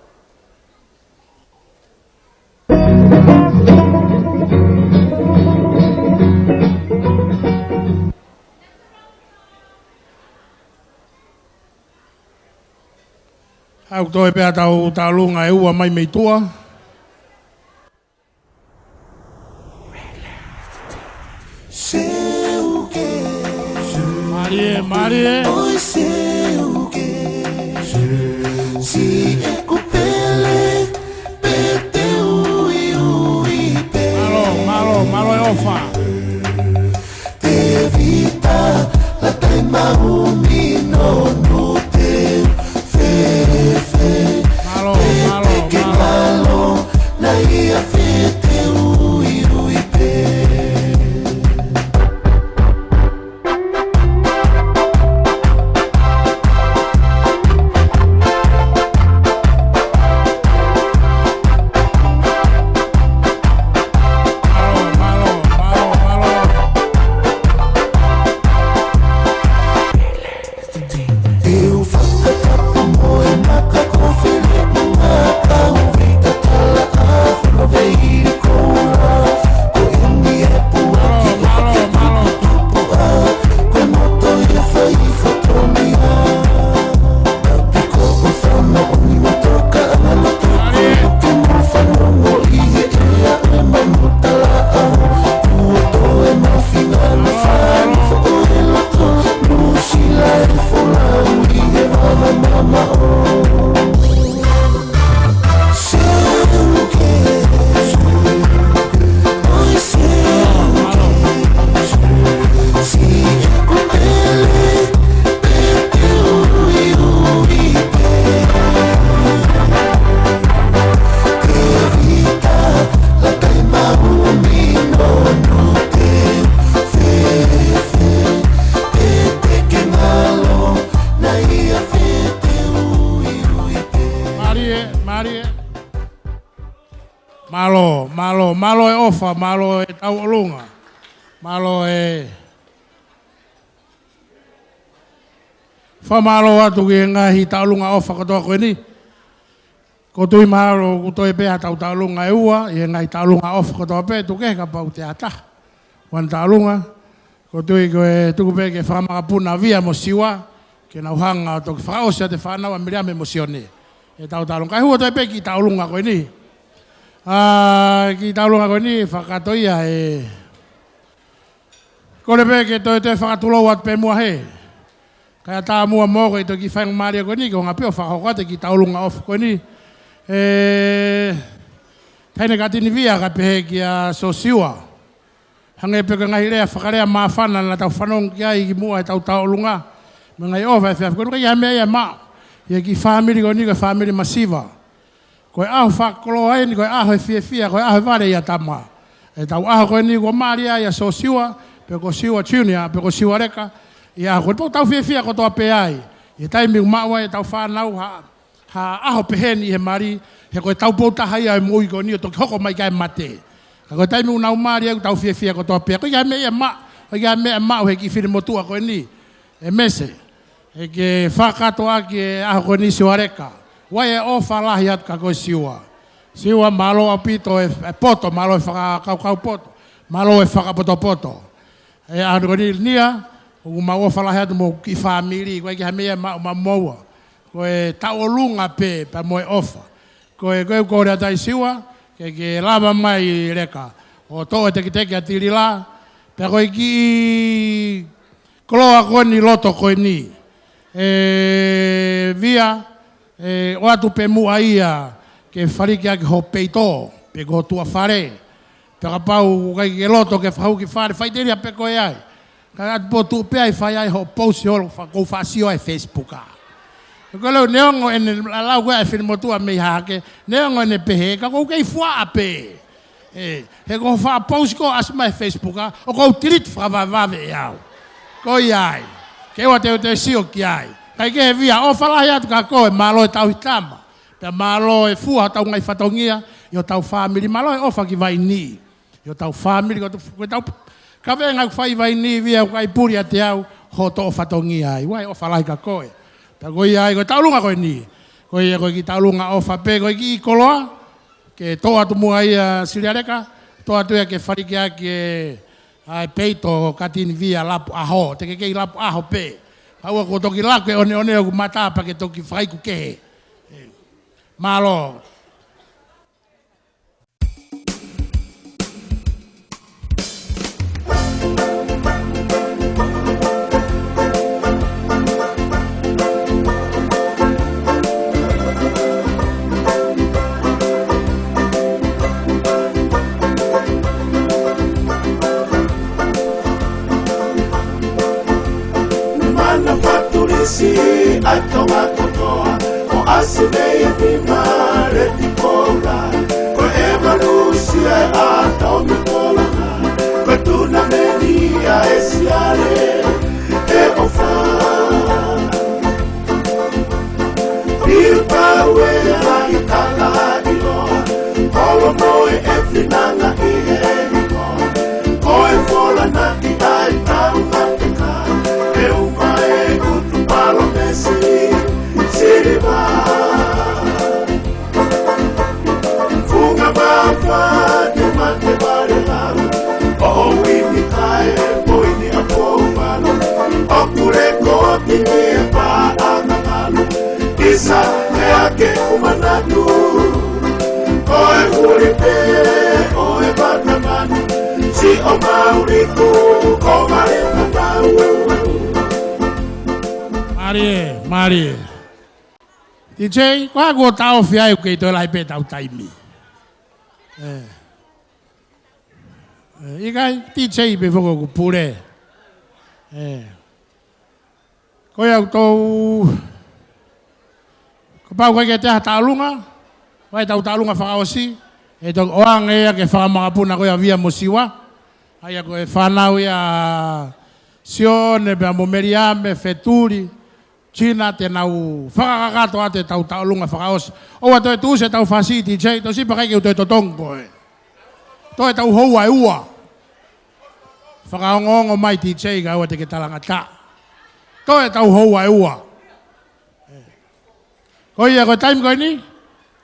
ʻOku toe pē ʻa e tau taʻalunga ʻe ua mai mei tuʻa. Mālie, mālie. Mālō, mālō, mālō e ʻofa. Mālō, mālō, mālō. Mālō, mālō, mālō. Mālō, mālō e ʻofa, mālō e tauʻolunga. Mālō e fakamālō atu ki he ngaahi tauʻolunga ʻofa kotoa ko eni. ʻOku ou tui mahalo ʻoku toe pē ha tauʻolunga ʻe ua, ʻi he ngaahi tauʻolunga ʻofa kotoa pē, tuku kehe kapau te ʻi ai ha taha ʻoku ʻi ai haʻane tauʻolunga. ʻOku ou tui ko e tuku pē ke fakamakapuna Via mo Siua, ke nau hanga ʻo toki fakaʻosi atu e fānau ʻa Miriame mo Sione. ʻE tau tauʻolunga. Kae hū atu pē ki he tauʻolunga ko eni. ʻA, ki he tauʻolunga ko eni, fakatoʻo ia ē. Kole pē ke toe toe fakatulou atu pē muʻa hē. Kae ʻatā muʻa mo ko e toki faingamālie ko eni, ko e ʻuhinga pē ʻo fakahoko atu ki he tauʻolunga ʻofa ko eni. ʻE, Taʻahine Katinivia kae pehē kia Sosiua. Hangē pē ko e ngaahi lea fakalea māfana naʻa tau fanongo ki ai kimuʻa he tauʻolunga. Mo e ngaahi ʻofa ʻa e efiafi ko eni, ʻikai ha meʻa ia ʻe maʻu. ʻI he kiʻi fāmili ko eni, ko e fāmili masiva. Ko e ʻaho fakakoloa eni, ko e ʻaho ʻo e fiefia, ko e ʻaho ʻo e vale ʻia Tama. ʻEtau ʻaho ko eni kuo mālie ai ʻa Sosiua, pe ko Siua Junior, pe ko Siua Leka. ʻI he ʻaho ko eni pea ʻoku tau fiefia kotoa pē ai. ʻI he taimi ʻoku maʻu ai ʻetau fānau ha, ha ʻaho pehē ni he mali, he ko e taupotu taha ia ʻo e moʻui ko eni ʻo toki hoko mai ki ai e mate. Ka ko e taimi ʻoku nau mālie ai ʻoku tau fiefia kotoa pē. ʻIkai ha meʻa ia ʻe maʻu, ʻikai ha meʻa ʻe maʻu he kiʻi fili motuʻa ko eni. ʻE Mese. ʻE ke fakatoʻaki e ʻaho ko eni Siua Leka. ʻOku ʻi ai e ʻofa lahi atu kia koe Siua. Siua mālō ʻaupito e, e poto, mālō e fakakaukau poto. Mālō e fakapotopoto. ʻE ʻaho ko eni Nia, ʻoku mau ʻofa lahi atu mo e kiʻi fāmili, ʻikai ha meʻa ia ʻe maʻu maʻamoua. Ko e tauʻolunga pē, pea mo e ʻofa. Ko e, ko e kole atu ai Siua, ke, ke lava mai Leka. ʻO toʻo e teketeke ʻa Tilila, pea ko e kiʻi koloa ko eni loto ko eni. ʻE Via, ʻe ʻoatu pē muʻa ia ke falikiʻaki ho peito, pe ko ho tuʻa fale. Pea kapau ʻoku ʻikai ke loto ke fakahū ki fale, faʻiteliha pē koe ai. Kae ʻatu pē ʻo tuʻu pē ai fai ai hoʻo pousi holo fa-, ko e faʻa sio ai Facebook ā. Ko e lea neongo ʻene lau ko ē ʻa e fili motuʻa mei Hahake, neongo ʻene pehē, ka ʻoku ou kei fuaʻa pē. ʻE, he ko e faʻa pousi ko ē ʻasi mai Facebook ā, ʻoku ou delete fakavavevave ʻe au. Ko ia ai. Ke ʻoua te u toe sio ki ai. Kae kehe Via, ʻofa lahi atu kia koe, mālō e tauhi tama. Pea mālō e fua hotau ngaahi fatongia, ʻi hotau fāmili, mālō e ʻofa ki Vaini. ʻI hotau fāmili, ko tu-, ko ʻetau kavenga ʻoku fai Vaini Via ʻoku ʻikai puli ʻiate au, hoʻo toʻo fatongia ai. ʻOku ʻi ai e ʻofa lahi kia koe. Pea ko ia ai, ko e tauʻolunga ko eni. Ko ia ko e kiʻi tauʻolunga ʻofa pē, ko e kiʻi koloa. Ke toʻo atu muʻa ia Silia Leka, toʻo atu ia ke falikiʻaki e, ʻa e peito Katinivia lapu ʻaho, te ke kei lapu ʻaho pē. Kaua kuo toki laku e ʻoneʻone ʻoku mata pea ke toki fakaiku kehe. Mālō. Mana fatulisi ʻa Tonga kotoa, ʻo ʻasi mei he nima leti koula, ko e ʻevalusi ʻa e ʻato mi koula, ko e tunameni ʻa e siale, ʻe ʻofa. Piu pau e lahi kala ʻiloa, holo mo e finanga ʻi he hingoa, ko e fola na ki ai tau mateka, ʻe uma e kutu palōmesi, siliva. Funga mafate mate vale lau, ʻo uini kae poini ʻa Pouvalu, ʻoku lekooti e paʻanga malu, isa e ake kumanatu, ko e huli pē ʻo e vata manu, si o mauli ku ko vale fatau. Mālie, mālie. DJ, ko e hā kuo taʻofi ai ʻoku kei toe lahi pē ʻetau taimi. ʻE. ʻE, ʻikai, DJ pē foki ʻoku pule. ʻE. Ko ia ʻoku tau, kapau ʻoku ʻikai ke toe ʻi ai ha tauʻolunga, ʻoku ʻi ai ʻetau tauʻolunga fakaʻosi, ʻe toki ʻoange ia ki he fakamakapuna ko ia ʻa Via mo Siua. ʻA ia ko e fānau ia Sione pea mo Meliame, Fetuli, Sina te nau fakakakato atu ʻetau tauʻolunga fakaʻosi. ʻOua toe tuʻusi ʻetau fasi DJ, tau sipa kai ke u toe totongi koe. Toe tau houa ʻe ua. Fakaongoongo mai D J kae ʻoua te ke talangataʻa. Toe tau houa ʻe ua. Ko ia ko e taimi ko eni,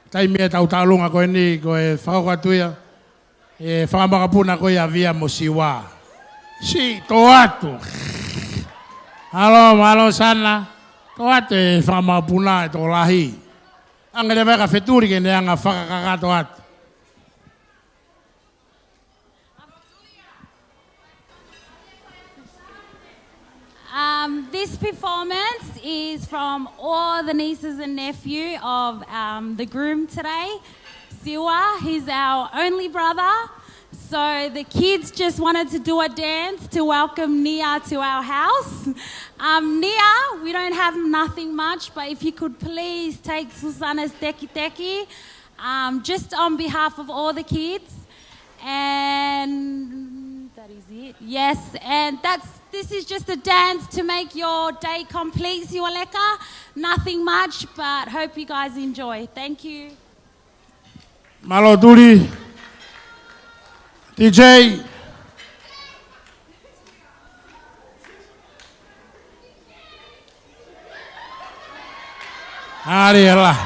taimi ʻetau tauʻolunga ko eni, ko e fakakātoa ia ʻe he fanga makapuna ko ia ʻa Via mo Siua. Siʻi, tō atu. Mālō, mālō Sana. Tō atu e fanga makapuna ʻe tokolahi. ʻAnge leva ʻe Kafetuli ke ne hanga fakakakato atu. Um, this performance is from all the nieces and nephew of, um, the groom today. Siua, he's our only brother. So the kids just wanted to do a dance to welcome Nia to our house. Um, Nia, we don't have nothing much, but if you could please take Susana's tekiteki, um, just on behalf of all the kids. And that is it. Yes, and that's, this is just a dance to make your day complete, Siualeka. Nothing much, but hope you guys enjoy. Thank you. Mālō Tuli. D J. Mālie ʻaupito.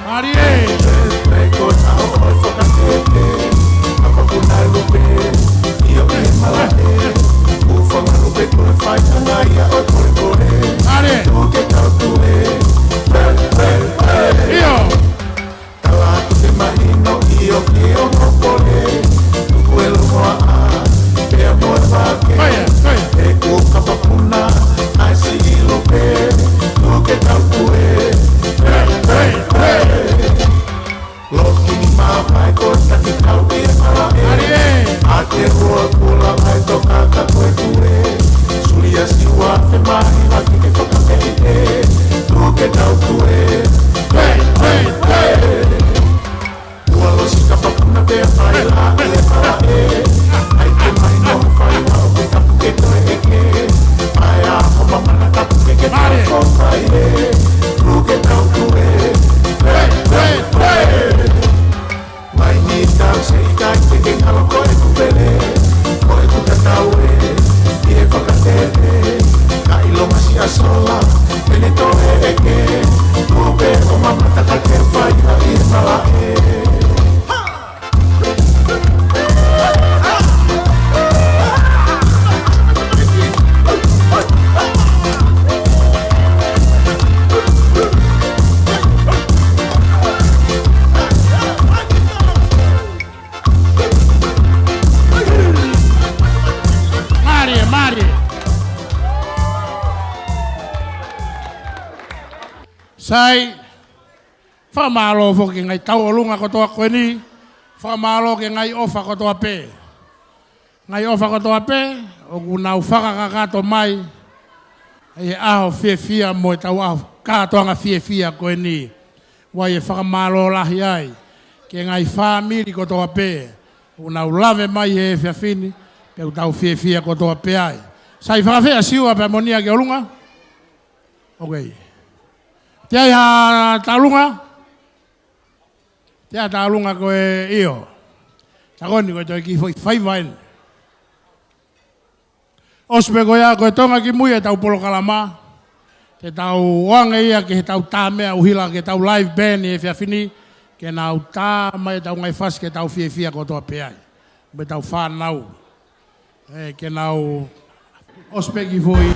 Mālie. Mālie. ʻIo. Tala atu ke mahino ʻio ke ongo pole, tuku e longoaʻa, pea mo e vake. Ko ia, ko ia. ʻE kuo kapapuna, ʻa e siʻi lupe, tuku ke tau kue. Pē, pē, pē. Loki ni mamae ko taki tau ʻi he malaʻe. Mālie. ʻA te ua kula mai toka ka ko e kue. Sulia Siua te mahi laki ke fakapeʻite. Tuku ke tau kue. Pē, pē, pē. Ua losi kapapuna pea fai la e fala e. ʻAi ke mai no fai la o ke tapu ke toe eke. Mai a ho mamana tapu ke ke toe fo fai e. Tuku ke tau kue. Pē, pē, pē. Mai ni tau se ʻikai te ke ngalo ko e kupele, ko e kuta tau e, ʻi he fakatete, ka ʻilo masi a sola, pene to e eke, kupe o mamata ka ke fai a ʻi he malaʻe. Mālie, mālie. Sai, fakamālō foki ki he ngaahi tauʻolunga kotoa ko eni, fakamālō ki he ngaahi ʻofa kotoa pē. Ngaahi ʻofa kotoa pē, ʻoku nau fakakakato mai, ʻi he ʻaho fiefia mo e tau ʻaho kātoanga fiefia ko eni. ʻOku ʻi ai e fakamālō lahi ai, ki he ngaahi fāmili kotoa pē, ʻoku nau lave mai he efiafi ni, pea ʻoku tau fiefia kotoa pē ai. Sai, fakafeʻao Siua pea mo Nia ki ʻolunga. Ok. Te ai ha tauʻolunga? Te ai ha tauʻolunga ko e ʻio. Takoni ko e toe kiʻi foʻi faiva eni. ʻOsi pē ko ia ko e tonga ki mui e tau polokalama. Te tau ʻoange ia ki he tau tāmeʻa ʻuhila ki he tau live band he efiafi ni. Ke nau tā mai e tau ngaahi fasi ke tau fiefia kotoa pē ai. Mo e tau fānau. ʻE, ke nau ʻosi pē kiʻi foʻi.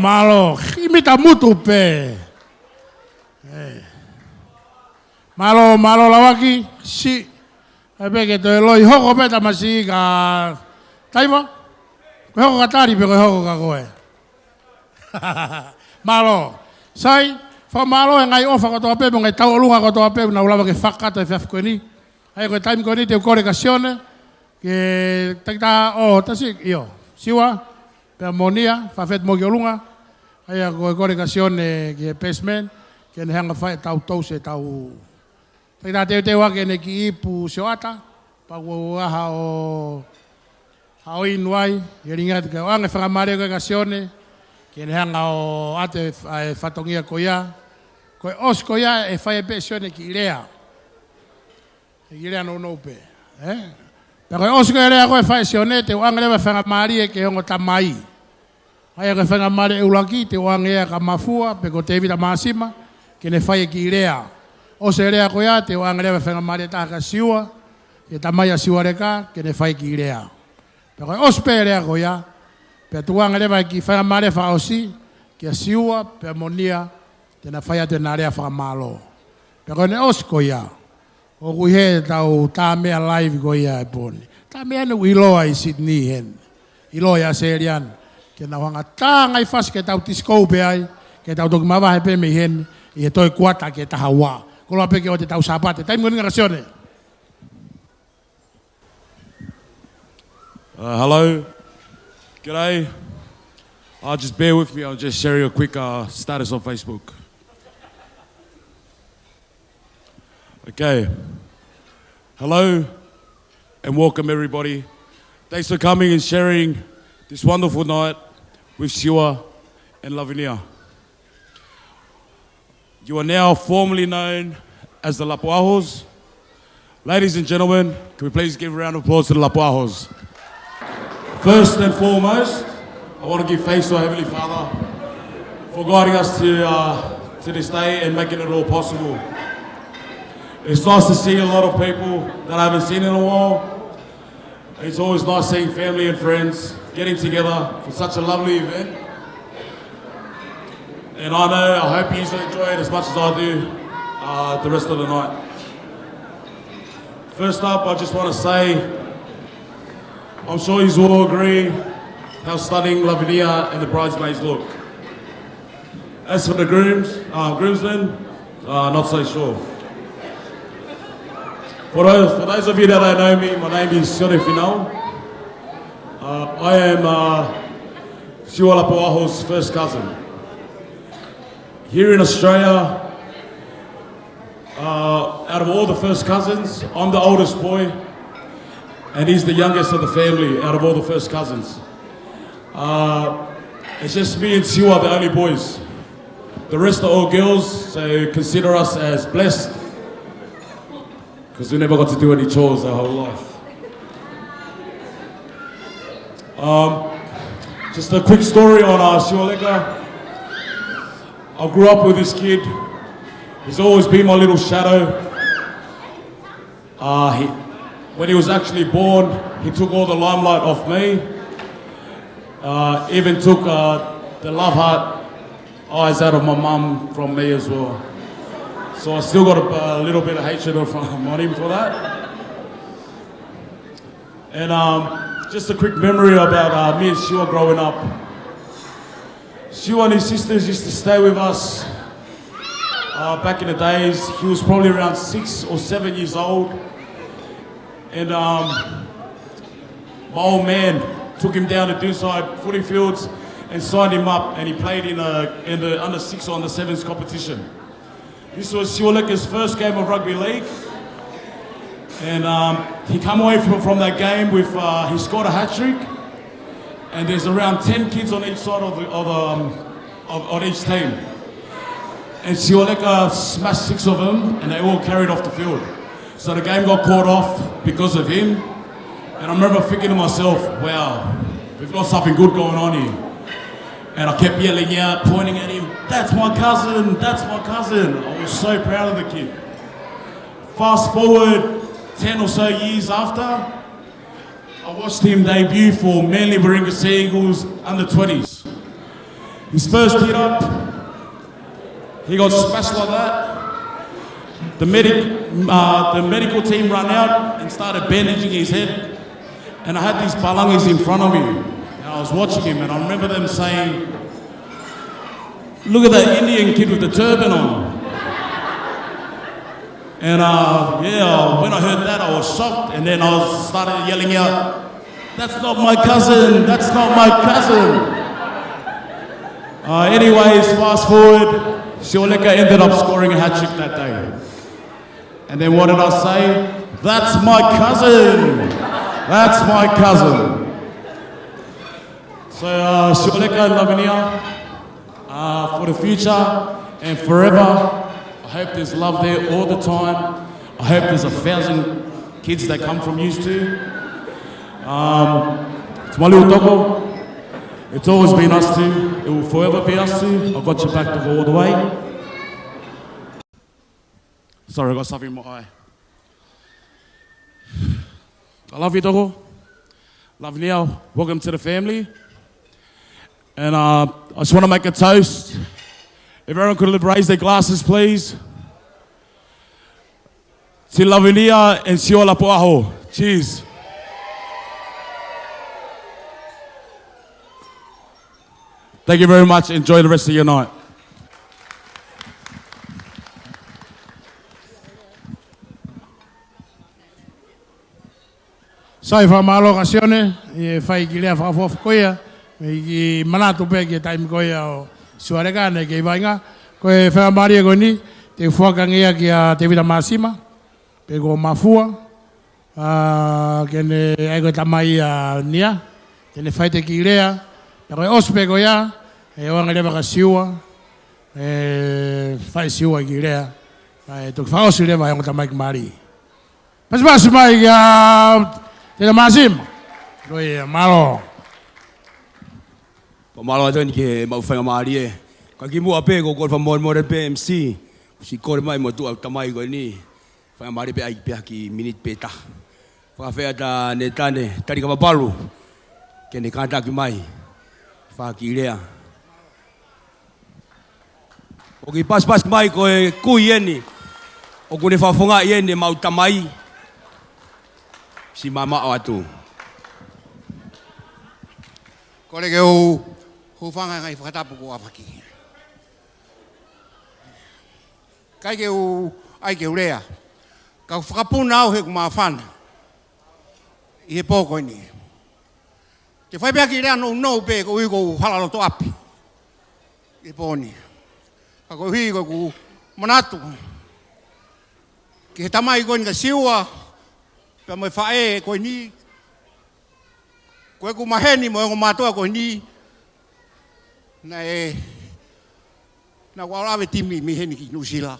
Mālō, ʻimi tamutu pē. Ē. Mālō, mālō Lauaki, si. Ai pē ke toe loi hoko pē tamasiʻi ka Taiva. Ko e hoko ka Tali pē ko e hoko ka koe. Mālō. Sai, fakamālō e ngaahi ʻofa kotoa pē, mo e ngaahi tauʻolunga kotoa pē, naʻa ku lava ke fakakakato he efiafi ko eni. ʻA ia ko e taimi ko eni te u kole kia Sione, ke takitaha ʻo tasi, ʻio. Siua, pea mo Nia, fakafetaʻi mo ki ʻolunga. ʻA ia ko e kole kia Sione ki he best man, ke ne hanga fai ʻetau toast ʻetau. Takitaha teuteu ake ʻene kiʻi ipu sioʻata, pea ʻoku ʻaha ʻo, haʻu inu ai, ʻi he lilingi atu ke ʻoange faingamālie ko ē kia Sione, ke ne hanga ʻo ʻoatu e fatongia ko ia. Ko e ʻosi ko ia ʻe fai pē ʻe Sione kiʻi lea. Kiʻi lea nounou pē. Ē? Pea ko e ʻosi ko e lea ko ē ʻe fai ʻe Sione, te u ʻoange leva faingamālie ki he ongo tamai. ʻA ia ko e faingamālie ʻuluaki, te u ʻoange ia kia Mafua, pe ko Tēvita Māsima, ke ne fai e kiʻi lea. ʻOsi e lea ko ia, te u ʻoange leva faingamālie ʻe taha kia Siua, ki he tamai ʻa Siua Leka, ke ne fai e kiʻi lea. Pea ko e ʻosi pē e lea ko ia, pea tuku ange leva e kiʻi faingamālie fakaʻosi, kia Siua, pea mo Nia, te na fai atu ʻena lea fakamālō. Pea ko ʻene ʻosi ko ia, ʻoku ʻi he tau tā meʻa live ko ia he pō ni. Tā meʻa ʻoku ʻiloa ʻi Sydney heni. ʻIloa ʻi ʻAositelēlia ni. Ke nau hanga tā ngaahi fasi ke tau disco pē ai, ke tau toki mavahe pē mei heni, ʻi he toe kuata ki he taha ua. Koloa pē ke ʻoua te tau Sāpate. Taimi ko eni kia Sione. Uh, hello. G'day. Uh, just bear with me. I'm just sharing a quick, uh, status on Facebook. Okay. Hello and welcome, everybody. Thanks for coming and sharing this wonderful night with Siua and Lavinia. You are now formally known as the Lapuahos. Ladies and gentlemen, can we please give a round of applause to the Lapuahos? First and foremost, I want to give thanks to our Heavenly Father for guiding us to, uh, to this day and making it all possible. It's nice to see a lot of people that I haven't seen in a while. It's always nice seeing family and friends getting together for such a lovely event. And I know, I hope you enjoy it as much as I do, uh, the rest of the night. First up, I just want to say, I'm sure you all agree how stunning Lavinia and the bridesmaids look. As for the grooms, uh, groomsmen, uh, not so sure. For those, for those of you that don't know me, my name is Sione Finau. Uh, I am, uh, Siua Lapuahos' first cousin. Here in Australia, uh, out of all the first cousins, I'm the oldest boy, and he's the youngest of the family out of all the first cousins. Uh, it's just me and Siua, the only boys. The rest are all girls, so consider us as blessed, 'cause we never got to do any chores our whole life. Um, just a quick story on, uh, Siua Leka. I grew up with this kid. He's always been my little shadow. Uh, he, when he was actually born, he took all the limelight off me. Uh, even took, uh, the love heart eyes out of my mum from me as well. So I still got a, a little bit of hatred of, um, on him for that. And, um, just a quick memory about, uh, me and Siua growing up. Siua and his sisters used to stay with us, uh, back in the days. He was probably around six or seven years old. And, um, my old man took him down to Doonside footy fields and signed him up, and he played in a, in the under six or under sevens competition. This was Siua Leka's first game of rugby league, and, um, he come away from, from that game with, uh, he scored a hat trick, and there's around ten kids on each side of the, of, um, of, on each team. And Siua Leka smashed six of them, and they all carried off the field. So the game got called off because of him. And I remember thinking to myself, "Wow, we've got something good going on here." And I kept yelling out, pointing at him, "That's my cousin, that's my cousin." I was so proud of the kid. Fast forward ten or so years after, I watched him debut for Manly Warringah Sea Eagles under twenties. His first hit up, he got smashed like that. The medic, uh, the medical team ran out and started bandaging his head. And I had these palangis in front of me. And I was watching him, and I remember them saying, "Look at that Indian kid with the turban on." And, uh, yeah, when I heard that, I was shocked, and then I was, started yelling out, "That's not my cousin! That's not my cousin!" Uh, anyways, fast forward, Sioleka ended up scoring a hat trick that day. And then what did I say? "That's my cousin! That's my cousin!" So, uh, Sioleka and Lavinia, uh, for the future and forever, I hope there's love there all the time. I hope there's a thousand kids that come from you too. Um, it's my little toko. It's always been us two. It will forever be us two. I got your back, toko, all the way. Sorry, I got something in my eye. I love you, toko. Lavinia, welcome to the family. And, uh, I just wanna make a toast. If everyone could raise their glasses, please. Ti Lavinia and Siola Poaho. Cheers. Thank you very much. Enjoy the rest of your night. Sai, fakamālō kia Sione, ʻi he fai kiʻi lea fakaʻofoʻofa ko ia, ʻi he manatu pē ki he taimi ko ia ʻo Sioleka naʻe kei vaʻinga. Ko e faingamālie ko eni, te u foaki ange ia kia Tevita Māsima, pe ko Mafua, ʻa, ke ne ʻai ko e tamai ʻa Nia, ke ne fai ʻete kiʻi lea, pea ko e ʻosi pē ko ia, ʻe ʻoange leva kia Siua, ʻe fai Siua kiʻi lea, ʻa e toki fakaʻosi leva ʻe he ongo tamaiki mali. Pasipasi mai kia Tevita Māsima. Ko ia, mālō. Pea mālō atu eni ki he maʻu faingamālie. Ka kimuʻa pē, ʻoku ou kole fakamolemole pē M C. Siʻi kole mai mo tuʻa tamai ko eni. Faingamālie pē ʻai pē ha kiʻi miniti pē taha. Fakafeʻao atu ʻa Netane Talikapapalu. Ke ne kātaki mai. Fai kiʻi lea. ʻOku pasipasi mai ko e kui eni. ʻOku ne fakafofongaʻi eni ʻemau tamai. Siʻi mamaʻo atu. Kole ke u hūfanga he ngaahi fakatapu kuo ʻafaki. ʻIkai ke u ʻai ke u lea. Ka ʻoku fakapuna au he ʻoku māfana. ʻI he pō ko eni. Te u fai pē ha kiʻi lea nounou pē koeʻuhi ko ʻeku hala loto ʻapi. ʻI he pō ni. Ka koeʻuhi ko ʻeku manatu. Ki he tamai ko eni kia Siua. Pea mo e faʻē ko eni. Ko ʻeku maheni mo e ongo mātuʻa ko eni. Naʻe, naʻa ku ʻalu ʻave timi mei heni ki Nuʻusila.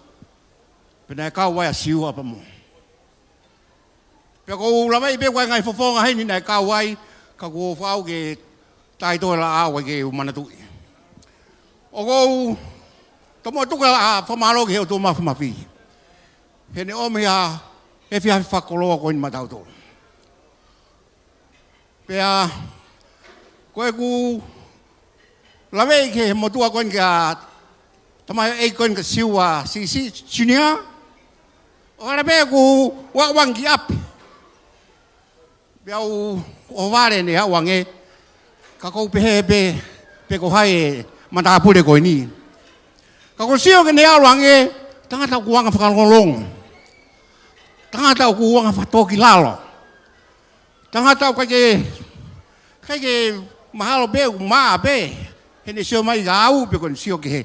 Pea naʻe kau ai ʻa Siua pea mo. Pea ʻoku ou lavaʻi pē ʻoku ʻi ai e ngaahi fofonga heni naʻe kau ai, ka ʻoku ou fakaʻau ke taʻe toe laʻā ʻoku ʻikai ke u manatuʻi. ʻOku ou tomuʻa tuku ʻa e fakamālō ki he ʻOtua Mafimafi. Heʻene ʻomi ʻa e efiafi fakakoloa ko eni maʻatautolu. Pea, ko ʻeku laveʻi ki he motuʻa ko eni kia tamaioʻeiki ko eni kia Siua Sisi Junior. ʻO kala pē ʻeku ʻalu ange ki ʻapi. Pea u ʻohovale ne aʻu ange. Ka ʻoku ou pehē pē, pe ko hai e matāpule ko eni. Ka ʻoku ou sio ki heʻene ʻalu ange, tangata ʻoku anga fakalongolongo. Tangata ʻoku anga fakatōkilalo. Tangata ʻoku ʻikai ke, ʻikai ke mahalo pē, ʻoku maʻa pē. Heʻene sio mai kia au, pe ko ʻene sio ki he,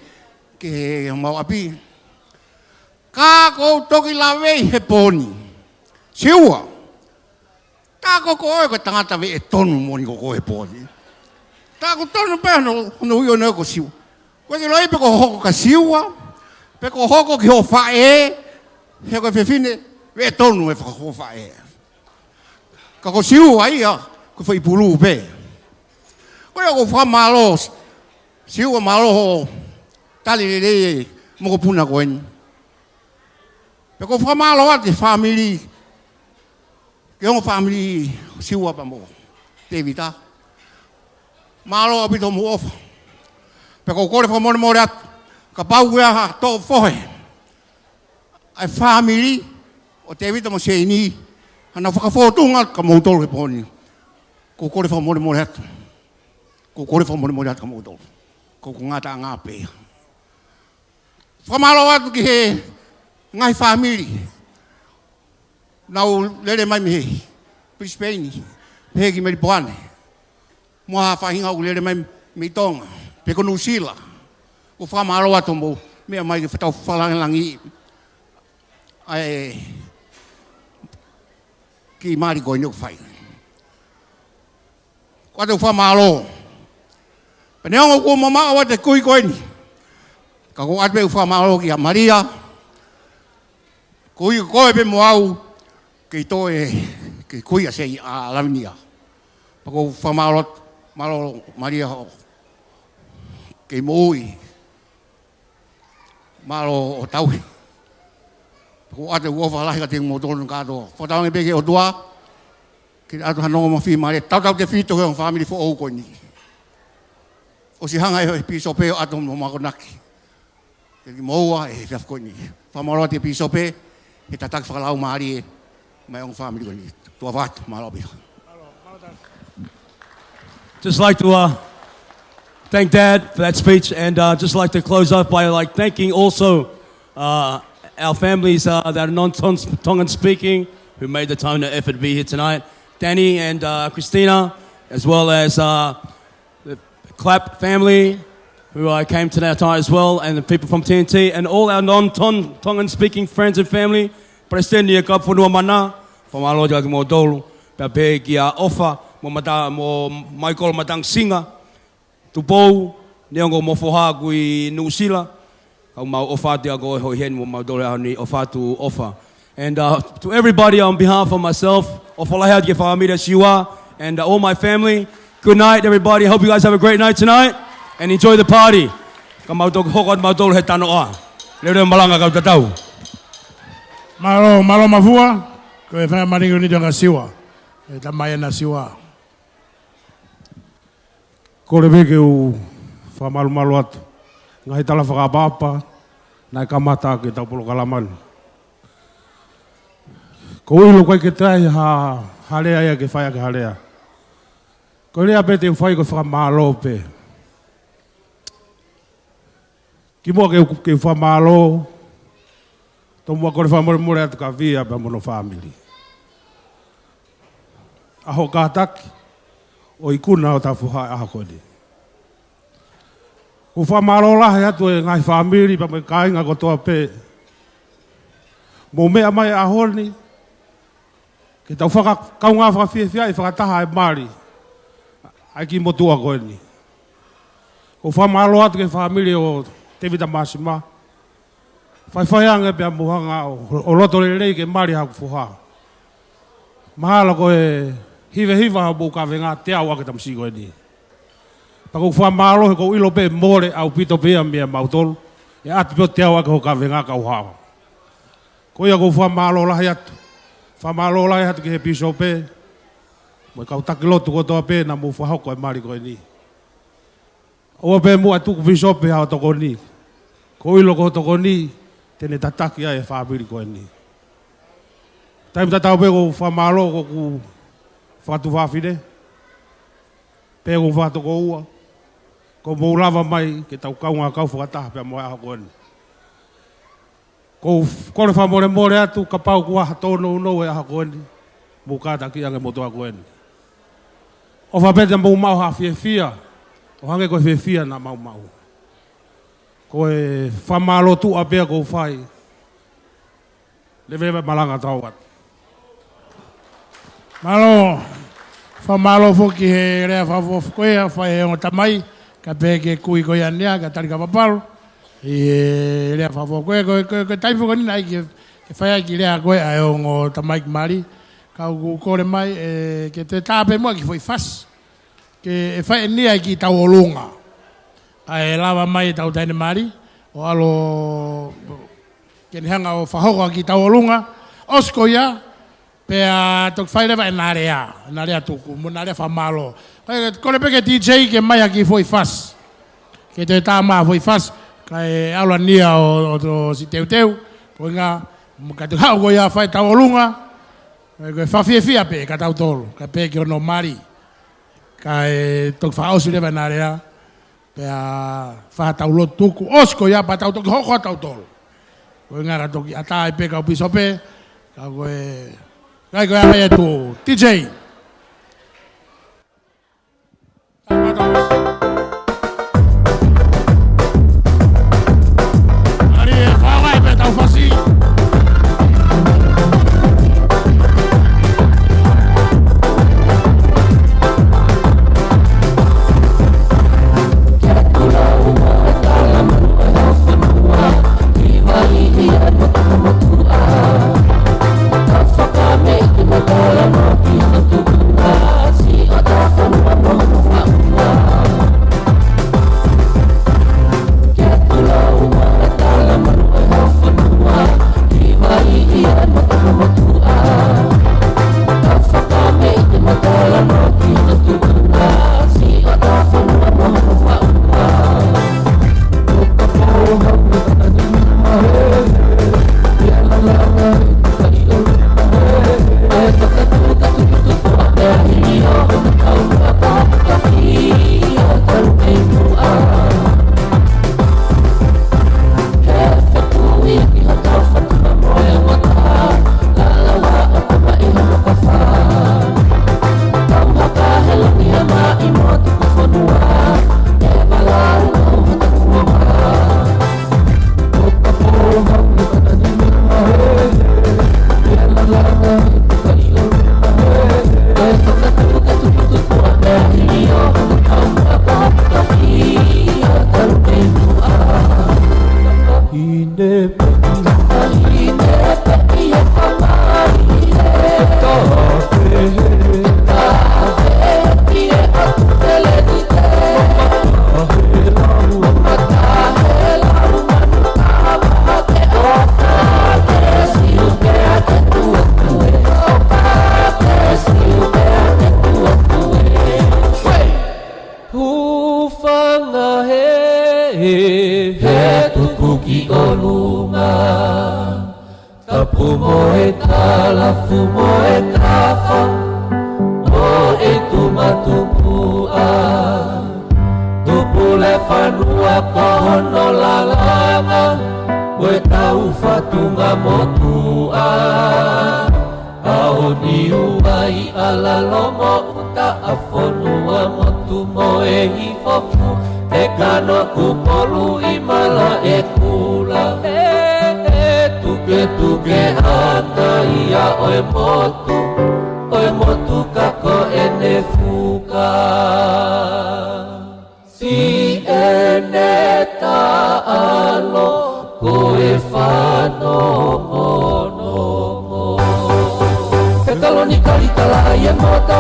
ki he mau ʻapi. Ka ʻoku ou toki laveʻi he pō ni. Siua. Tā ko koe ko e tangata veʻetonu moʻoni ko koe he pō ni. Tā ko tonu pē hono, hono ui ʻo ne ko Siua. Ko e ke loi pe ko hoko kia Siua, pe ko hoko ki hoʻo faʻē, he ko e fefine, veʻetonu e faka-, hoʻo faʻē. Ka ko Siua ia, ko e foʻi pulu pē. Ko ia ʻoku ou fakamālō, Siua mālō hoʻo tali lelei e mokopuna ko eni. Pea ʻoku ou fakamālō atu ki he fāmili, ki he ongo fāmili Siua pea mo Tevita. Mālō ʻaupito hoʻomou ʻofa. Pea ʻoku ou kole fakamolemole atu, kapau ʻoku ʻi ai ha toʻo fohe ʻa e fāmili ʻo Tēvita mo Seini, ʻa ʻenau fakafōtunga kia moutolu he pō ni, ʻoku ou kole fakamolemole atu. ʻOku ou kole fakamolemole atu kia moutolu. ʻOku ou ngata ngā pē. Fakamālō atu ki he ngaahi fāmili naʻa nau lele mai mei Brisbane, pehē ki Melipoane. Mo ha faʻahinga ʻoku lele mai mei Tonga, pe ko Nuʻusila. ʻOku ou fakamālō atu hoʻomou meʻa mai ke fakatau fakalāngilangiʻi ʻa e kiʻi mali ko eni ʻoku fai. ʻOatu ʻeku fakamālō. Pea neongo kuo mamaʻo atu e kui ko eni, ka ʻoku ou ʻoatu pē ʻeku fakamālō kia Malia. Koeʻuhi ko koe pē mo au, kei toe, kei kui ʻa Seini, ʻa Lavinia. Pea ʻoku ou fakamālō, mālō Malia hoʻo kei moʻui. Mālō hoʻo tauhi. Pea ʻoku ou ʻoatu ʻeku ʻofa lahi kiate kimoutolu kātoa. Fakatauange pē ki he ʻOtua ke ʻoatu hano ongo fiemālie tautautefito ki he ongo fāmili foʻou ko eni. ʻOsi hanga ʻe he pīsope ʻo ʻoatu hono akonaki kiate kimoua he efiafi ko eni. Fakamālō atu pīsope he tataki fakalaumālie maʻa e ongo fāmili ko eni. Tuʻa ʻofa atu, mālō ʻaupito. Just like to uh, thank Dad for that speech, and uh, just like to close off by, like, thanking also uh, our families uh, that are non-Tongan speaking who made the time and effort to be here tonight. Danny and uh, Christina, as well as uh, the Clapp family who uh, came tonight as well, and the people from T N T, and all our non-Tongan speaking friends and family. Palesiteni ʻo e Kau Fonua Mana, fakamālō atu kiate kimoutolu. Pea pehē kia ʻOfa mo Mata-, mo Michael Matangasinga, Tupou, neongo mo e foha ʻoku ʻi Nuʻusila, ka ʻoku mau ʻofa atu ʻa koe hoʻo ʻi heni mo mautolu he ʻaho ni, ʻofa atu ʻOfa. And uh, to everybody, on behalf of myself, ʻofa lahi atu ki he fāmili ʻa Siua, and uh, all my family. Good night, everybody. Hope you guys have a great night tonight, and enjoy the party. Ka mau toki hoko atu mautolu he tanoʻa. Leveleva malanga kau tatau. Mālō, mālō Mafua, ko e faʻahinga malanga ʻeni ʻa Siua. E tamai ʻa Siua. Kole pē ke u fakamalumalu atu. Ngaahi tala fakaʻapaʻapa naʻe kamata ʻaki ʻetau polokalama ni. Ko e ʻilo ko ē ke taʻe ha, ha lea ia ke fai ʻaki ha lea. Ko e lea pē te u fai ko e fakamālō pē. Kimuʻa ke u, ke u fakamālō, tomuʻa kole fakamolemole atu kia Via pea mo hono fāmili. ʻA hoʻo kātaki ʻo ikuna hotau foha he ʻaho ko eni. ʻOku ou fakamālō lahi atu he ngaahi fāmili pea mo e kāinga kotoa pē. Mou meʻa mai he ʻaho ni, ke tau fakakaungā fakafiefiaʻi fakataha e mali ʻa e kiʻi motuʻa ko eni. ʻOku ou fakamālō atu ki he fāmili ʻo Tēvita Māsima. Faifai ange pea mou hanga ʻo, ʻo loto lelei ke mali haʻaku foha. Mahalo ko e hivehiva hoʻomou kavenga te u ʻoatu ki he tamasiʻi ko eni. Pea ʻoku ou fakamālō he ʻoku ou ʻilo pē mole ʻaupito pē ia meia mautolu. ʻE ʻoatu pē ʻo te u ʻoatu ki hoʻo kavenga kau hao. Ko ia ʻoku ou fakamālō lahi atu. Fakamālō lahi atu ki he pīsope mo e kau taki lotu kotoa pē naʻa mou fakahoko e mali ko eni. ʻOua pē muʻa tuku pīsope ha tokoni. ʻOku ou ʻilo ko e tokoni te ne tataki ai e fāmili ko eni. Taimi tatau pē ʻoku ou fakamālō ki hoku fatu fafine pea mo hoku fatu tokoua, kuo mou lava mai ke tau kaungā kau fakataha pea mo e ʻaho ko eni. ʻOku ou kole fakamolemole atu kapau kuo ʻi ai ha tōnounou he ʻaho ko eni, mou kātaki ange e motuʻa ko eni. ʻOfa pē te mou maʻu ha fiefia ʻo hangē ko e fiefia naʻa mau maʻu. Ko e fakamālō tuʻa pē ia ʻoku ou fai. Leveleva malanga tau atu. Mālō. Fakamālō foki he lea fakaʻofoʻofa ko ia fai he ongo tamai, kae pehē ki he kui ko ia ʻanenai, kia Tali Kavapalu. ʻI he lea fakaʻofoʻofa ko ia, ko e, ko e, ko e taimi foki eni naʻe ʻai ke, ke fai ai e kiʻi lea ko ia ʻa e ongo tamaiki mali. Ka ʻoku ou kole mai, ē, ke toe tā pē muʻa e kiʻi foʻi fasi. Ke ʻe fai eni ʻa e kiʻi tauʻolunga. ʻA e lava mai ʻetau taʻahine mali ʻo ʻalu ke ne hanga ʻo fakahoko ʻa e kiʻi tauʻolunga. ʻOsi ko ia, pea toki fai leva ʻena lea, ʻena lea tuku, mo ʻena lea fakamālō. Ko e, kole pē ki he D J ke ʻomai ha kiʻi foʻi fasi. Ke toe tā mai foʻi fasi, kae ʻalu ʻa Nia ʻo, ʻo, ʻo siʻi teuteu, ko e ʻuhinga, ka te haʻu ko ia fai tauʻolunga, ē, ko e fakafiefia pē kia tautolu, kae pehē ki hono mali, kae toki fakaʻosi leva ʻena lea, pea fai haʻatau lotu tuku, ʻosi ko ia pea tau toki hoko ʻa tautolu. Ko e ʻuhinga ka toki ʻatā ai pē kau pīsope, ka ko e, ka ko e ʻa mai atu, D J. Hūfanga hē, hē tuku ki ʻolunga. Tapu mo e talafu mo e tafa, mo e tuma tupuʻa. Tupule fanua ko hono lalanga, mo e tau fatunga motuʻa. ʻAo Niua ʻi ʻAlalo mo ʻUta, ʻa Fonuamotu mo e Hihifo, ʻe Kanokupolu ʻi Malaʻekula. He, he tuketuke ʻa Naia ʻo e motu, ʻo e motu ka ko ʻene fuka. Siʻene taʻalo ko e fanongonongo. Fetaloni kalitala ʻi he moto,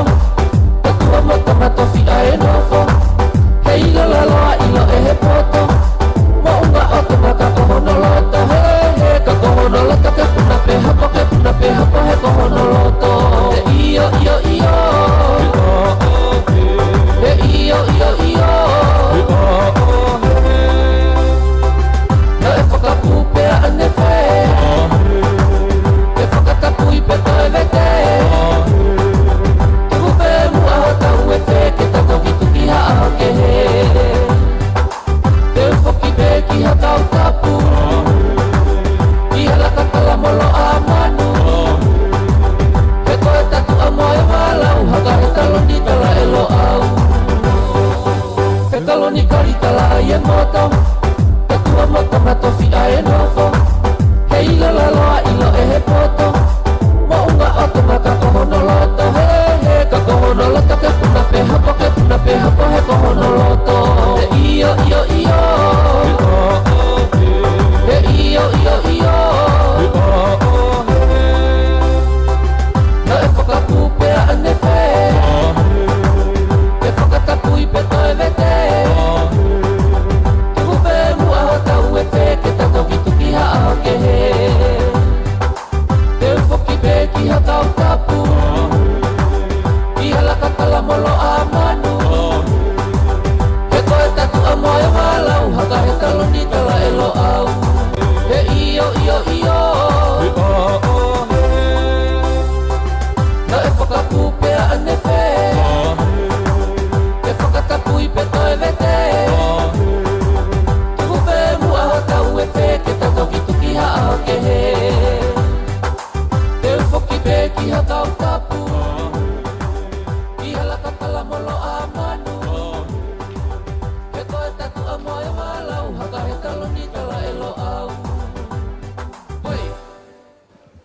tatua moto matofi ʻa e nofo. He ʻilo lalo ʻa ʻilo ʻe he poto. Moʻunga ʻo Tonga ka ko hono loto, he, he, ka ko hono loto ke puna pē hapo, ke puna pē hapo, he ko hono loto. He ʻio, ʻio, ʻio. He ʻio, ʻio, ʻio. Naʻe fakapū pē ʻa ʻAnefe, ke fakatapui pē toe vete. Tuku pē muʻa hotau efe ke ta toki tuki ha ʻaho kehe. Te u foki pē ki ha kau tapu, ki ha laka kala molo ʻa manu. He ko e tatuʻa mo e valau, haka he taloni kala ʻe Loʻau. He taloni kalitala ʻi he moto, tatua moto matofi ʻa e nofo. He ʻilo lalo ʻa ʻilo ʻe he poto. Moʻunga ʻo Tonga ka ko hono loto, he, he, ka ko hono loto ke puna pē hapo, ke puna pē hapo, he ko hono loto. He ʻio, ʻio, ʻio. He ʻio, ʻio, ʻio. Naʻe fakapū pē ʻa ʻAnefe, ke fakatapui pē toe vete. Tuku pē muʻa hotau efe ke ta toki tuki ha ʻaho kehe.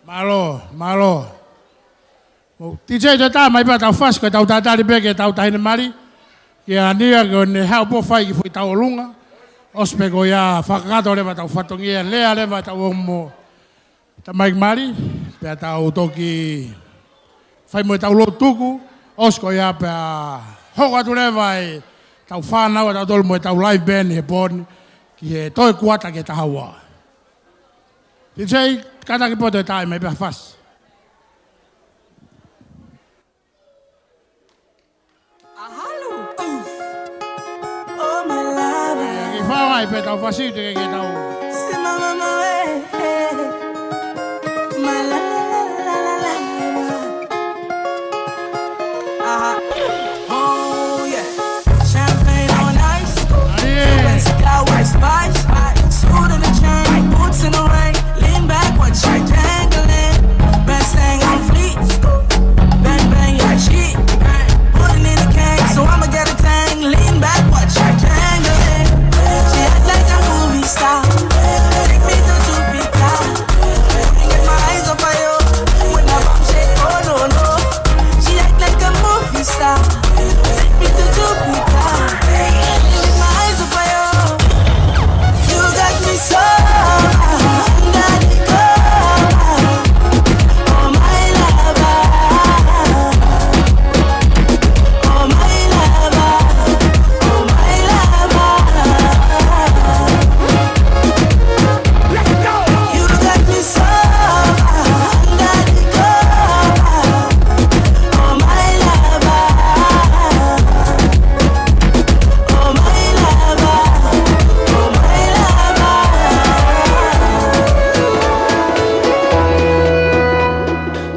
Mālō, mālō. Mou, DJ, toe tā mai pē ʻetau fasi, ko ʻetau tatali pē ki heʻetau taʻahine mali. Kia Nia, ko ʻene haʻu pē ʻo fai e kiʻi foʻi tauʻolunga. ʻOsi pē ko ia, fakakakato leva ʻetau fatongia, lea leva ʻetau ongo tamaiki mali, pea tau toki fai mo ʻetau lotu tuku, ʻosi ko ia pea hoko atu leva ʻetau fānau ʻatautolu mo ʻetau live band he pō ni, ki he toe kuata ki he taha ua. DJ, kātaki pē ʻo toe tā mai pē ha fasi. Ahalu. Oh, my lover. Ke fai mai pē ʻetau fasi, te ke tau. Simamama, eh, eh. My la, la, la, la, la, la. Aha. Oh, yeah. Champagne on ice. Ai, ē. Cuban cigar with spice. Suit and a chain, boots in the rain. Lean back, watch you dangling. Best thing on fleek. Bang, bang, yeah, she. Putting in the cake, so I'ma get a tang. Lean back, watch you dangling. She act like a movie star. Take me to Jupiter. Couldn't get my eyes off of you. When I bump shit, oh no, no. She act like a movie star. Take me to Jupiter. Couldn't get my eyes off of you. You got me so under the cover. Oh, my lover. Oh, my lover. Oh, my lover. Let's go. You got me so under the cover. Oh, my lover. Oh, my lover. Oh, my lover.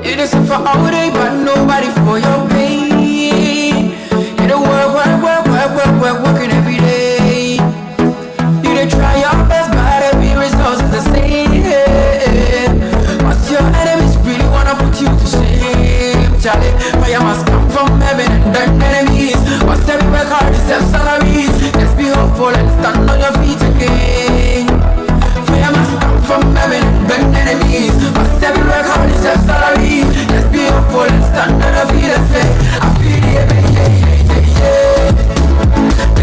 You just suffer all day, but nobody for your pain. You don't work, work, work, working every day. You dey try your best, but every result is the same. But your enemies really wanna put you to shame. Charlie, fire must come from heaven and burn enemies. Must every record deserve salaries. Just be hopeful and stand on your feet again. Fire must come from heaven and burn enemies. Must every record deserve salaries. Just be hopeful and stand on your feet and say, I feel it, yeah, yeah, yeah, yeah, yeah.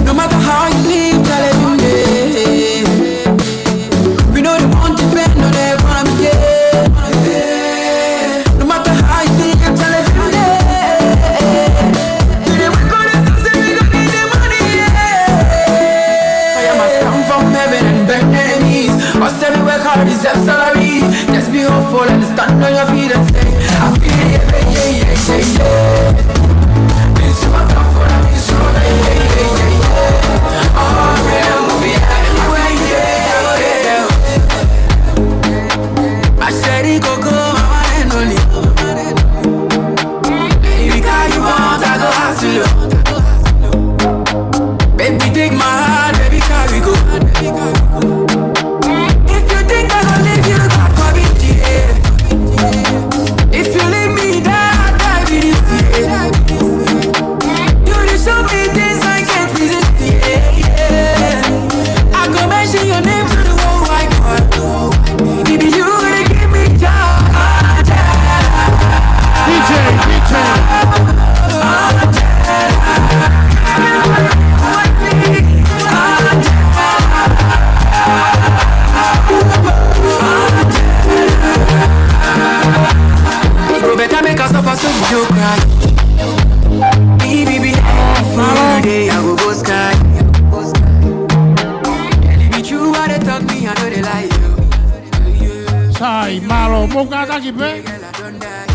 No matter how you live, challenge me. We know they want to bend on their ground, yeah. No matter how you think, I'm telling you, yeah. We dey work on it, so say we gon' need the money, yeah. Fire must come from heaven and burn enemies. Must every work hard deserve salary. Just be hopeful and stand on your feet and say, I feel it, yeah, yeah, yeah, yeah, yeah. This is what I'm for, this is what I, yeah, yeah, yeah, yeah. Oh, yeah, movie, yeah, yeah, yeah, yeah. I said it go go, my one and only. Baby, carry you out, I go hustle you. Baby, take my heart, baby, carry go. If you think I go leave you, God forbid, yeah. If you leave me, then I die with you, yeah. You dey show me things I can't resist, yeah, yeah. I go mention your name to the whole wide world. Baby, you gonna give me joy. DJ, DJ. It go better make us suffer so we no cry. Baby, be every day I go go sky. Girl, it be true what they talk me, I know they lie you. Sai, mālō, mou kātaki pē.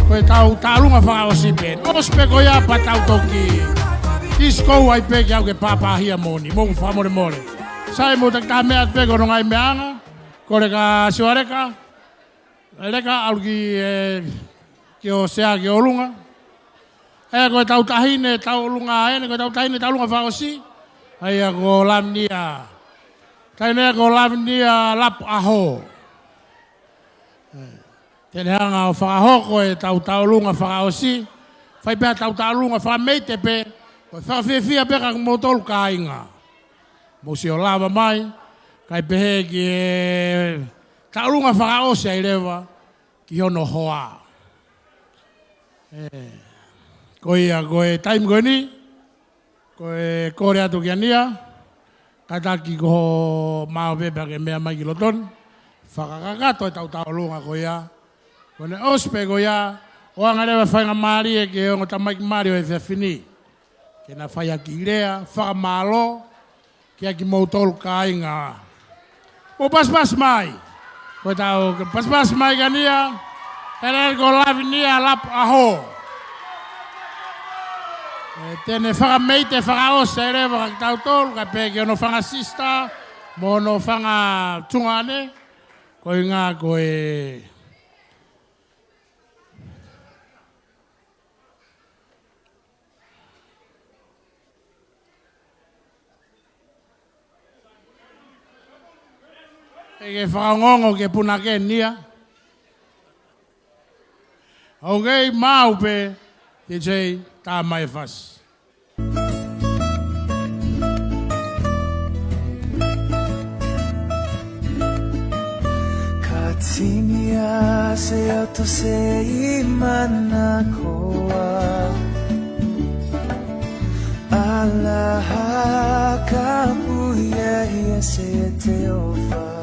Ko ʻetau tālunga fakaʻosi pē. ʻOsi pē ko ia pea tau toki disco ai pē ke aʻu ke pāpāhia moʻoni. Mou fakamolemole. Sai, mou takitaha meʻa atu pē ko hono ngaahi meʻaʻanga. Ko Leka Siualeka. Leka, ʻalu ki, ē, ki ho sea ki ʻolunga. ʻA ia ko ʻetau taʻahine tauʻolunga ʻeni, ko ʻetau taʻahine tauʻolunga fakaʻosi. ʻA ia ko Lavinia. Taʻahine ko Lavinia Lapuʻaho. Ē. Te ne hanga ʻo fakahoko ʻetau tauʻolunga fakaʻosi, fai pē ha tauʻolunga fakameite pē, ko e fakafiefia pē kia kimoutolu kāinga. Mou sio lava mai, kae pehē ki he tauʻolunga fakaʻosi ai leva, ki hono hoa. ʻE, ko ia, ko e taimi ko eni, ko e kole atu kia Nia, kātaki ko homau pepa ke meʻa mai ki loto ni, fakakakato ʻetau tauʻolunga ko ia, ko ʻene ʻosi pē ko ia, ʻoange leva faingamālie ki he ongo tamaiki mali ʻo e efiafi ni, ke na fai ha kiʻi lea fakamālō, kia kimoutolu kāinga. Mou pasipasi mai. Ko ʻetau pasipasi mai kia Nia. Hei, ko Lavinia Lapu ʻAho. ʻE, te ne fakameite fakaʻosi ai leva kia kitautolu, kae pehē ki hono fanga sisitā, mo hono fanga tuongaʻane, ko e ʻuhinga ko e ʻEke fakaongoongo ke punake Nia. Okay, maʻu pē, D J, tā mai e fasi. Ka tini a se ʻotu se i mana koa. Ala ha ka pui a ia se te ofa.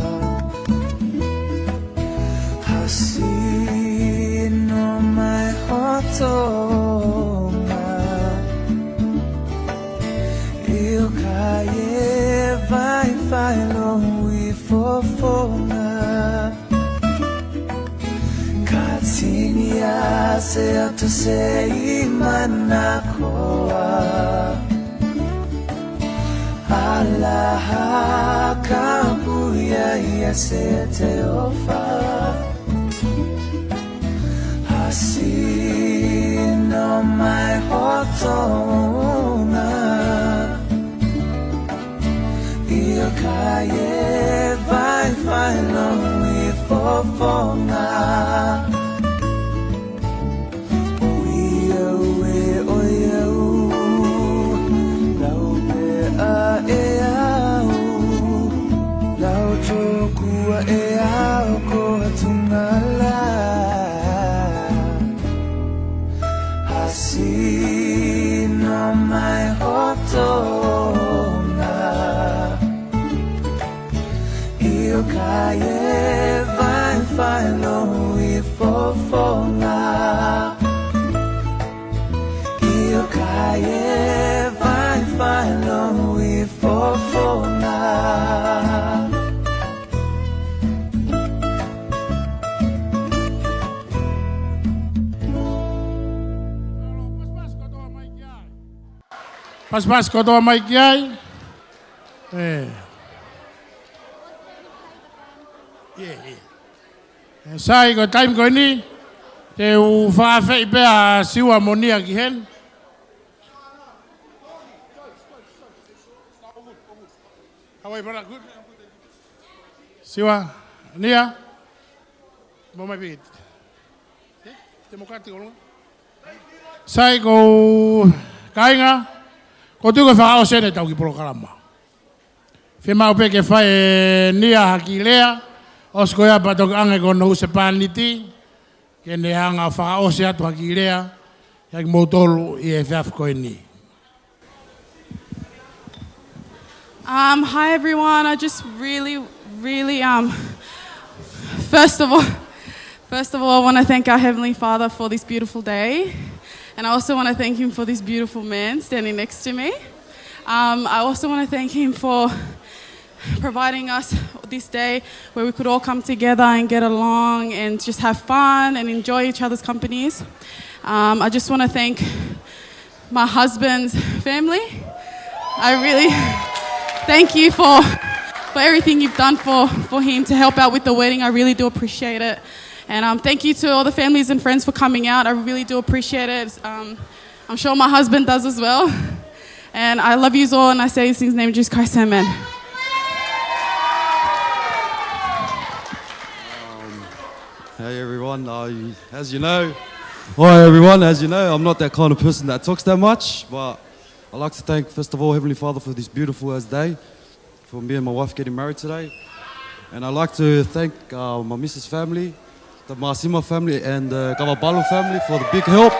Hasino mai hotonga. ʻIo ka e vai fai lohi fofonga. Ka tini a se ʻotu se i mana koa. Ala ha ka pui a ia se te ofa. Hasino mai hotonga. ʻIo ka e vai fai lohi fofonga. ʻOiauē, ʻoiau, lau pē ʻe au, lau tokua ʻe au ko Tungala. Hasino mai hotonga. ʻIo ka e vai fai lohi fofonga. ʻIo ka e vai fai lohi fofonga. Pasipasi kotoa mai ki ai. ʻE. ʻIo, ʻio. ʻE, sai, ko e taimi ko eni, te u fakaafeʻi pē ʻa Siua mo Nia ki heni. Hawaii, brother, good. Siua, Nia. Mo mai pē. Democratic, ʻolunga. Sai, ko kāinga, ko tuku fakaʻosi eni ʻetau kiʻi polokalama. Fiemaʻu pē ke fai ʻe Nia ha kiʻi lea, ʻosi ko ia pea toki ʻoange ko hono husepāniti, ke ne hanga fakaʻosi atu ha kiʻi lea, kia kimoutolu ʻi he efiafi ko eni. Um, hi everyone. I just really, really, um, first of all, first of all, I want to thank our Heavenly Father for this beautiful day. And I also want to thank him for this beautiful man standing next to me. Um, I also want to thank him for providing us this day where we could all come together and get along and just have fun and enjoy each other's companies. Um, I just want to thank my husband's family. I really thank you for, for everything you've done for, for him to help out with the wedding. I really do appreciate it. And, um, thank you to all the families and friends for coming out. I really do appreciate it. Um, I'm sure my husband does as well. And I love yous all, and I say this in his name, Jesus Christ, amen. Hey everyone, uh, you- as you know, hi everyone, as you know, I'm not that kind of person that talks that much, but I'd like to thank, first of all, Heavenly Father for this beautiful as day, for me and my wife getting married today. And I'd like to thank uh, my missus family, the Masima family, and the Kavapalu family for the big help.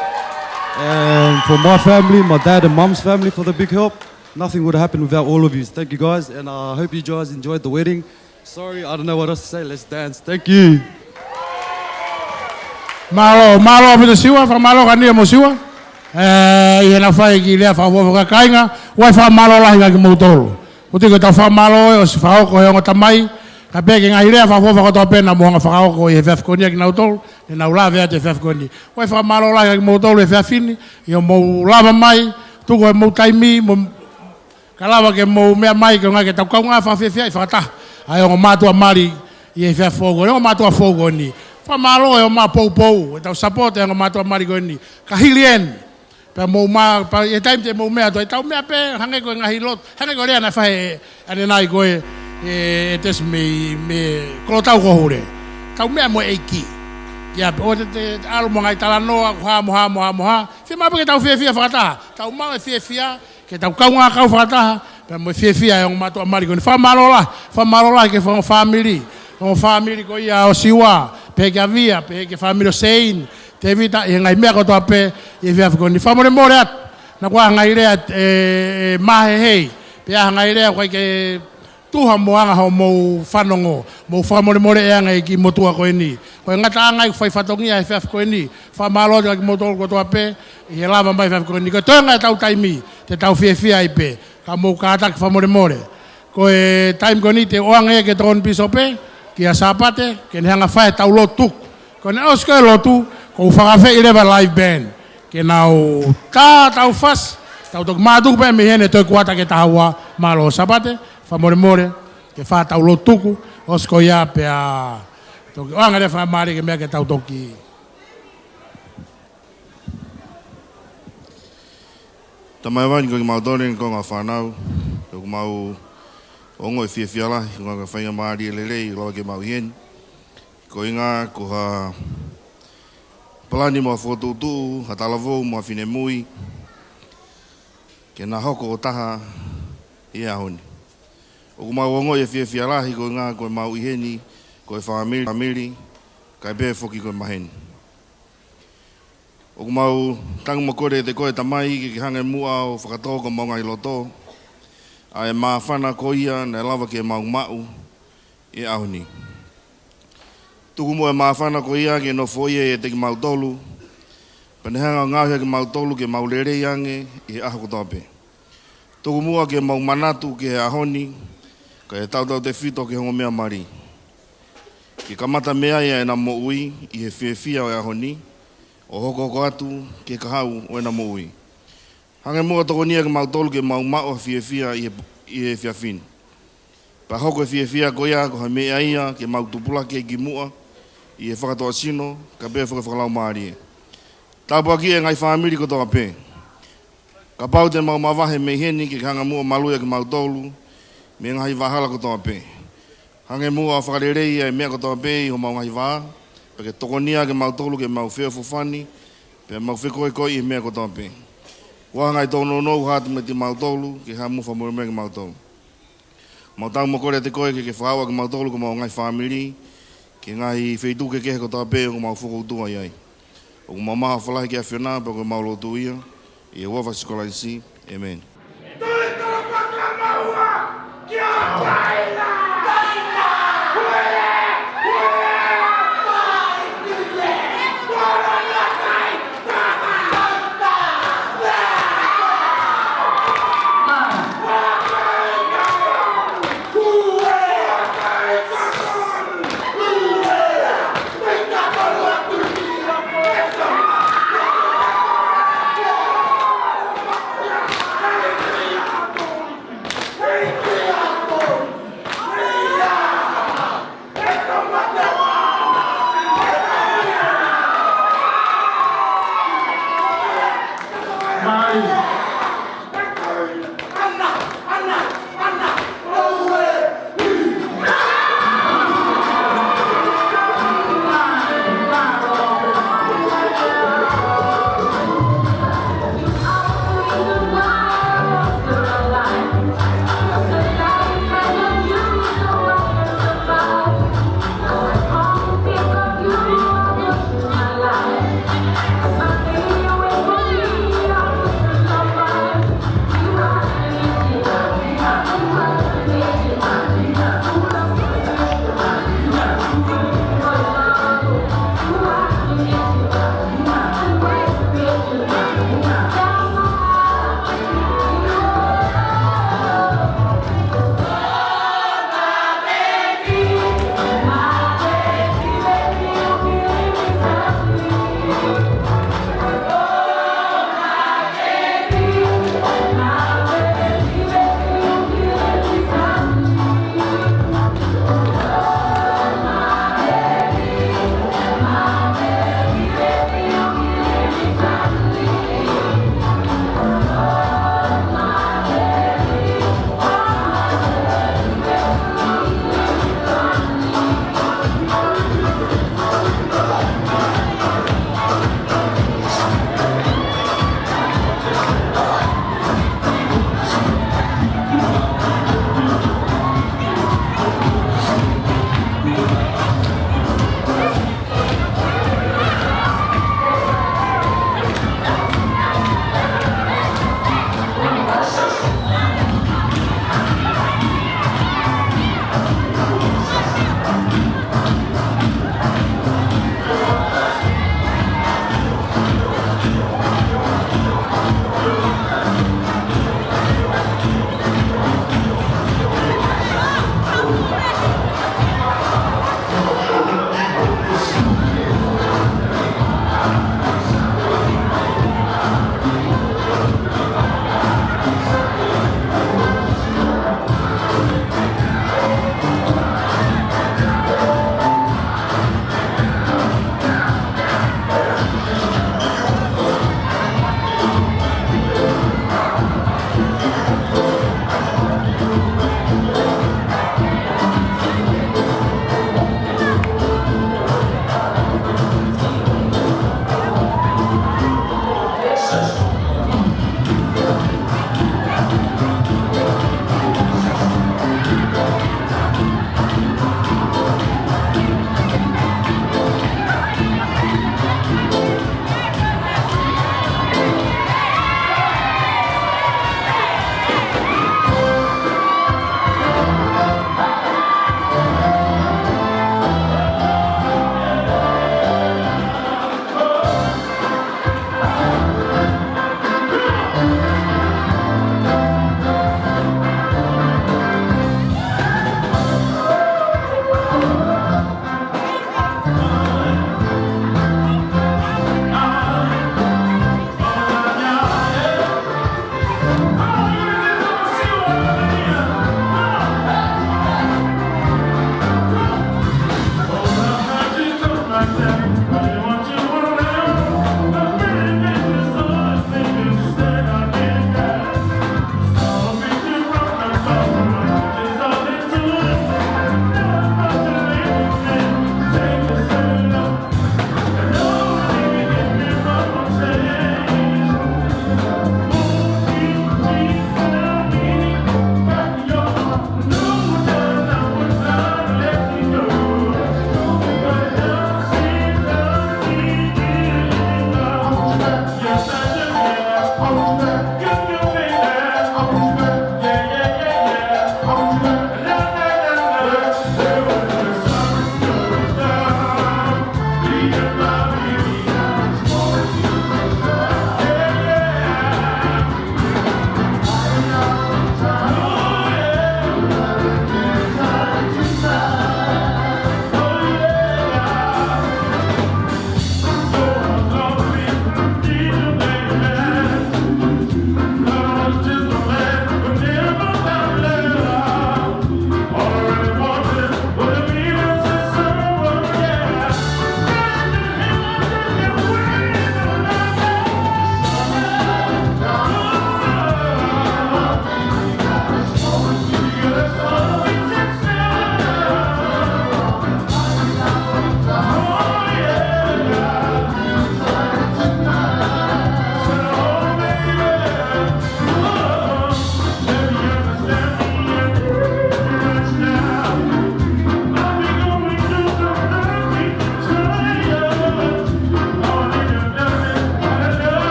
And for my family, my dad and mum's family for the big help. Nothing would have happened without all of you. Thank you guys, and uh, I hope you guys enjoyed the wedding. Sorry, I don't know what else to say. Let's dance. Thank you. Mālō, mālō ʻaupito Siua, fakamālō kia Nia mo Siua. ʻE, ʻi heʻena fai e kiʻi lea fakaʻofoʻofa kāinga, ʻoku ʻi ai e fakamālō lahi kia kimoutolu. ʻOku tiki tau fakamālō ʻe ʻosi fakahoko ʻe he ongo tamai, kae pehē ki he ngaahi lea fakaʻofoʻofa kotoa pē naʻa mou hanga ʻo fakahoko ʻi he efiafi ko eni kia kinautolu, ne nau lave atu he efiafi ko eni. ʻOku ʻi ai e fakamālō lahi kia kimoutolu he efiafi ni, ʻi hoʻomou lava mai, tuku ʻemou taimi, mo Ka lava ke mou meʻa mai ke ngāue ke tau kaungā fakafiefiaʻi fakataha ʻa e ongo mātuʻa mali ʻi he efiafi foʻou ko eni, ongo mātuʻa foʻou ko eni. Fakamālō ʻi hoʻomou poupou, ʻetau support ʻa e ongo mātuʻa mali ko eni. Ka hili eni, pea mou mā, pea ʻi he taimi te mou meʻa atu ai, tau meʻa pē, hangē ko e ngaahi lotu, hangē ko e lea naʻe fai ʻe ʻanenai ko ē, ʻe, ʻe Tesi mei, mei Kolotau ko Hule. Tau meʻa mo e ʻEiki. Ia, ʻoua te, te, te ʻalu mo e ngaahi talanoa, ko e hā mo e hā mo e hā mo e hā. Fiemaʻu pē ke tau fiefia fakataha. Tau maʻu e fiefia, ke tau kaungā kau fakataha, pea mo e fiefia ʻa e ongo mātuʻa mali ko eni. Fakamālō lahi, fakamālō lahi ki he ongo fāmili, ongo fāmili ko ia ʻo Siua, pehē kia Via, pehē ki he fāmili ʻo Sein, Tevita, ʻi he ngaahi meʻa kotoa pē, ʻi he efiafi ko eni. Fakamolemole atu, naʻa kuo ʻi ai ha ngaahi lea, ʻe, ʻe, māhehei, pe ʻi ai ha ngaahi lea, ʻoku ʻikai ke tuha mo e anga hoʻomou fanongo, mou fakamolemoleʻi ange ki he motuʻa ko eni. Ko e ngataʻanga ʻeku fai fatongia he efiafi ko eni. Fakamālō atu kia kimoutolu kotoa pē, ʻi he lava mai he efiafi ko eni. Ko e toenga ʻetau taimi, te tau fiefia ai pē. Ka mou kātaki fakamolemole. Ko e taimi ko eni te u ʻoange ki he tokoni pīsope, kia Sāpate, ke ne hanga ʻo fai ʻetau lotu tuku. Ko ʻene ʻosi ko ē lotu, ʻoku ou fakaafeʻi leva live band. Ke nau tā ʻetau fasi, tau toki mātuku pē mei heni he toe kuata ki he taha ua, mālō Sāpate, fakamolemole, ke fai ʻetau lotu tuku, ʻosi ko ia pea, toki ʻoange leva fakamālō ki he meʻa ke tau toki. Tamai Vani ko e kimautolu eni ko e ngaahi fānau, ʻoku mau ongoʻi fiefia lahi, ko e ngaahi faingamālie lelei, lava ke mau ʻi heni. Ko e ʻuhinga ko ha palani mo ha fokotuʻutuʻu, ha talavou mo ha finemui, ke na hoko ʻo taha ʻi he ʻaho ni. ʻOku mau ongoʻi e fiefia lahi ko e ʻuhinga ko e mau ʻi heni, ko e fāmili, fāmili, kae pehē foki ko e maheni. ʻOku mau tangi mo kole ʻiate koe Tamai ke ke hanga muʻa ʻo fakatō ki homau ngaahi loto ʻa e māfana ko ia naʻe lava ke mau maʻu ʻi he ʻaho ni. Tuku muʻa e māfana ko ia ke nofoʻia ʻiate kimautolu, pea ne hanga ʻo ngaohi ʻa kimautolu ke mau lelei ange ʻi he ʻaho kotoa pē. Tuku muʻa ke mau manatu ki he ʻaho ni, kae tautautefito ki he ongo meʻa mali. Ke kamata mei ai ʻa ʻena moʻui ʻi he fiefia ʻo e ʻaho ni, ʻo hokohoko atu ki he kahaʻu ʻo ʻena moʻui. Hanga muʻa ʻo tokonia kimautolu ke mau maʻu ha fiefia ʻi he, ʻi he efiafi ni. Pea hoko e fiefia ko ia ko ha meʻa ia ke mau tupulaki ai ki muʻa ʻi he fakatuʻasino, kae pehē foki fakalaumālie. Tāpuakiʻi e ngaahi fāmili kotoa pē. Kapau te mau mavahe mei heni ke ke hanga muʻa ʻo maluʻi ʻa kimautolu mei he ngaahi vahaʻa kotoa pē. Hanga muʻa ʻo fakaleleiʻi ʻa e meʻa kotoa pē ʻi homau ngaahi vā, pea ke tokonia kimautolu ke mau feʻofoʻofani, pea mau fekoekoeʻi ʻi he meʻa kotoa pē. Ko e ngaahi tōnounou ʻoku hā atu meiate kimautolu, ke hanga muʻa ʻo fakamolemole kimautolu. Mau tangi mo kole ʻiate koe ke ke fakaʻauha kimautolu ko homau ngaahi fāmili, ki he ngaahi feituʻu kehekehe kotoa pē ʻoku mau fokoutua ai. ʻOku mau ʻofa lahi ki he ʻAfiona, pea ko ʻemau lotu ia, ʻi he huafa ʻo Sīsū Kalaisi. ʻĒmeni.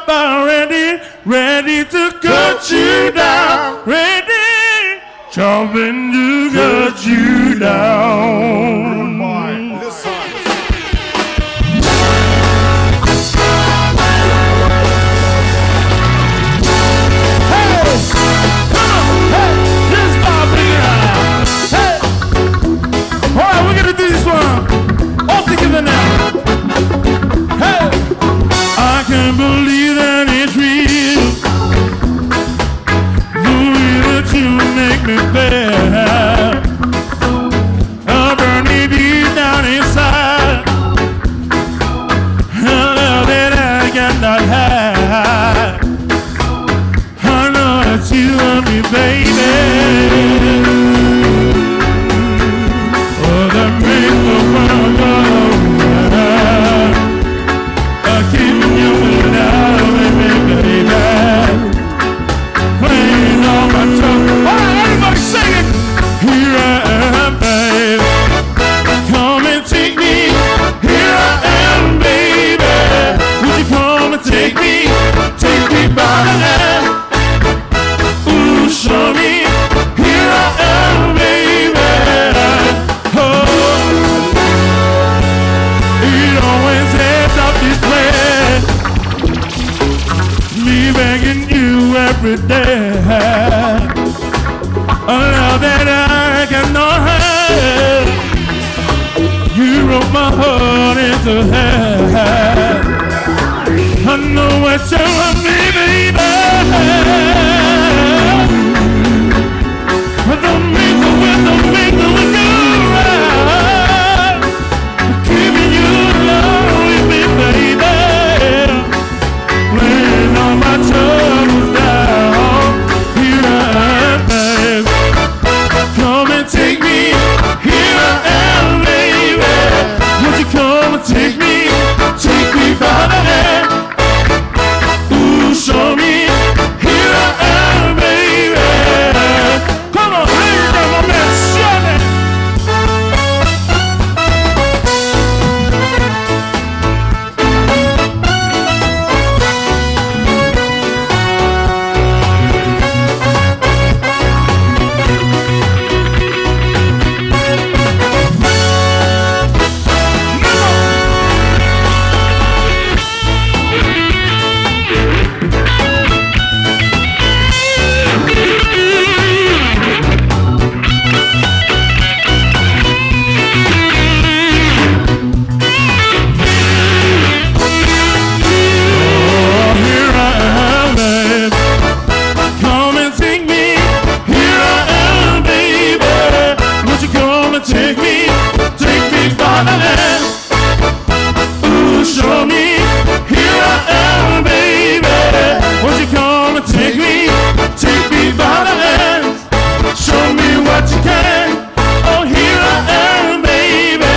Ready, ready to cut you down. Ready, chopping to cut you down. Hey, come on, hey, this is Bob Big Eye. Hey. All right, we're gonna do this one all together now. Hey! I can't believe that it's real. The way that you make me feel. I burn me deep down inside. A love that I cannot hide. I know that you love me, baby. Oh, that makes the world go round. I keep you love me, baby. Playing on my tongue. All right, everybody sing it. Here I am, babe. Come and take me. Here I am, baby. Would you come and take me? Take me by the hand. Ooh, show me. Here I am, baby. Oh, it always ends up this way. Me begging you every day. A love that I cannot have. You broke my heart into half. I know what you want me, baby. But don't make the wind, don't make the wind go round. Keeping you alone with me, baby. Laying all my troubles down. Here I am, babe. Come and take me. Here I am, baby. Won't you come and take me? Take me by the hand. Ooh, show me. Here I am, baby. Come on, ladies and gentlemen, shout it. Oh, here I am, babe. Come and take me. Here I am, baby. Won't you come and take me? Take me by the hand. Ooh, show me. Here I am, baby. Won't you come and take me? Take me by the hand. Show me what you can. Oh, here I am, baby.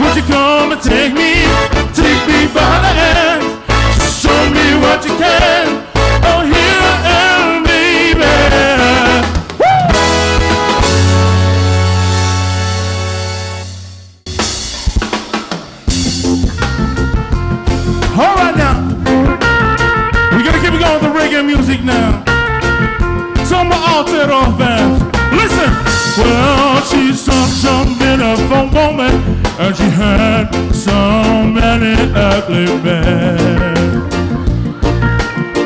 Won't you come and take me? Take me by the hand. Show me what you can. Oh, here I am, baby. Woo! All right now. We're gonna keep it going with the reggae music now. Some of my Aotearoa fans. Listen. Well, she's such a beautiful woman, and she had so many ugly men.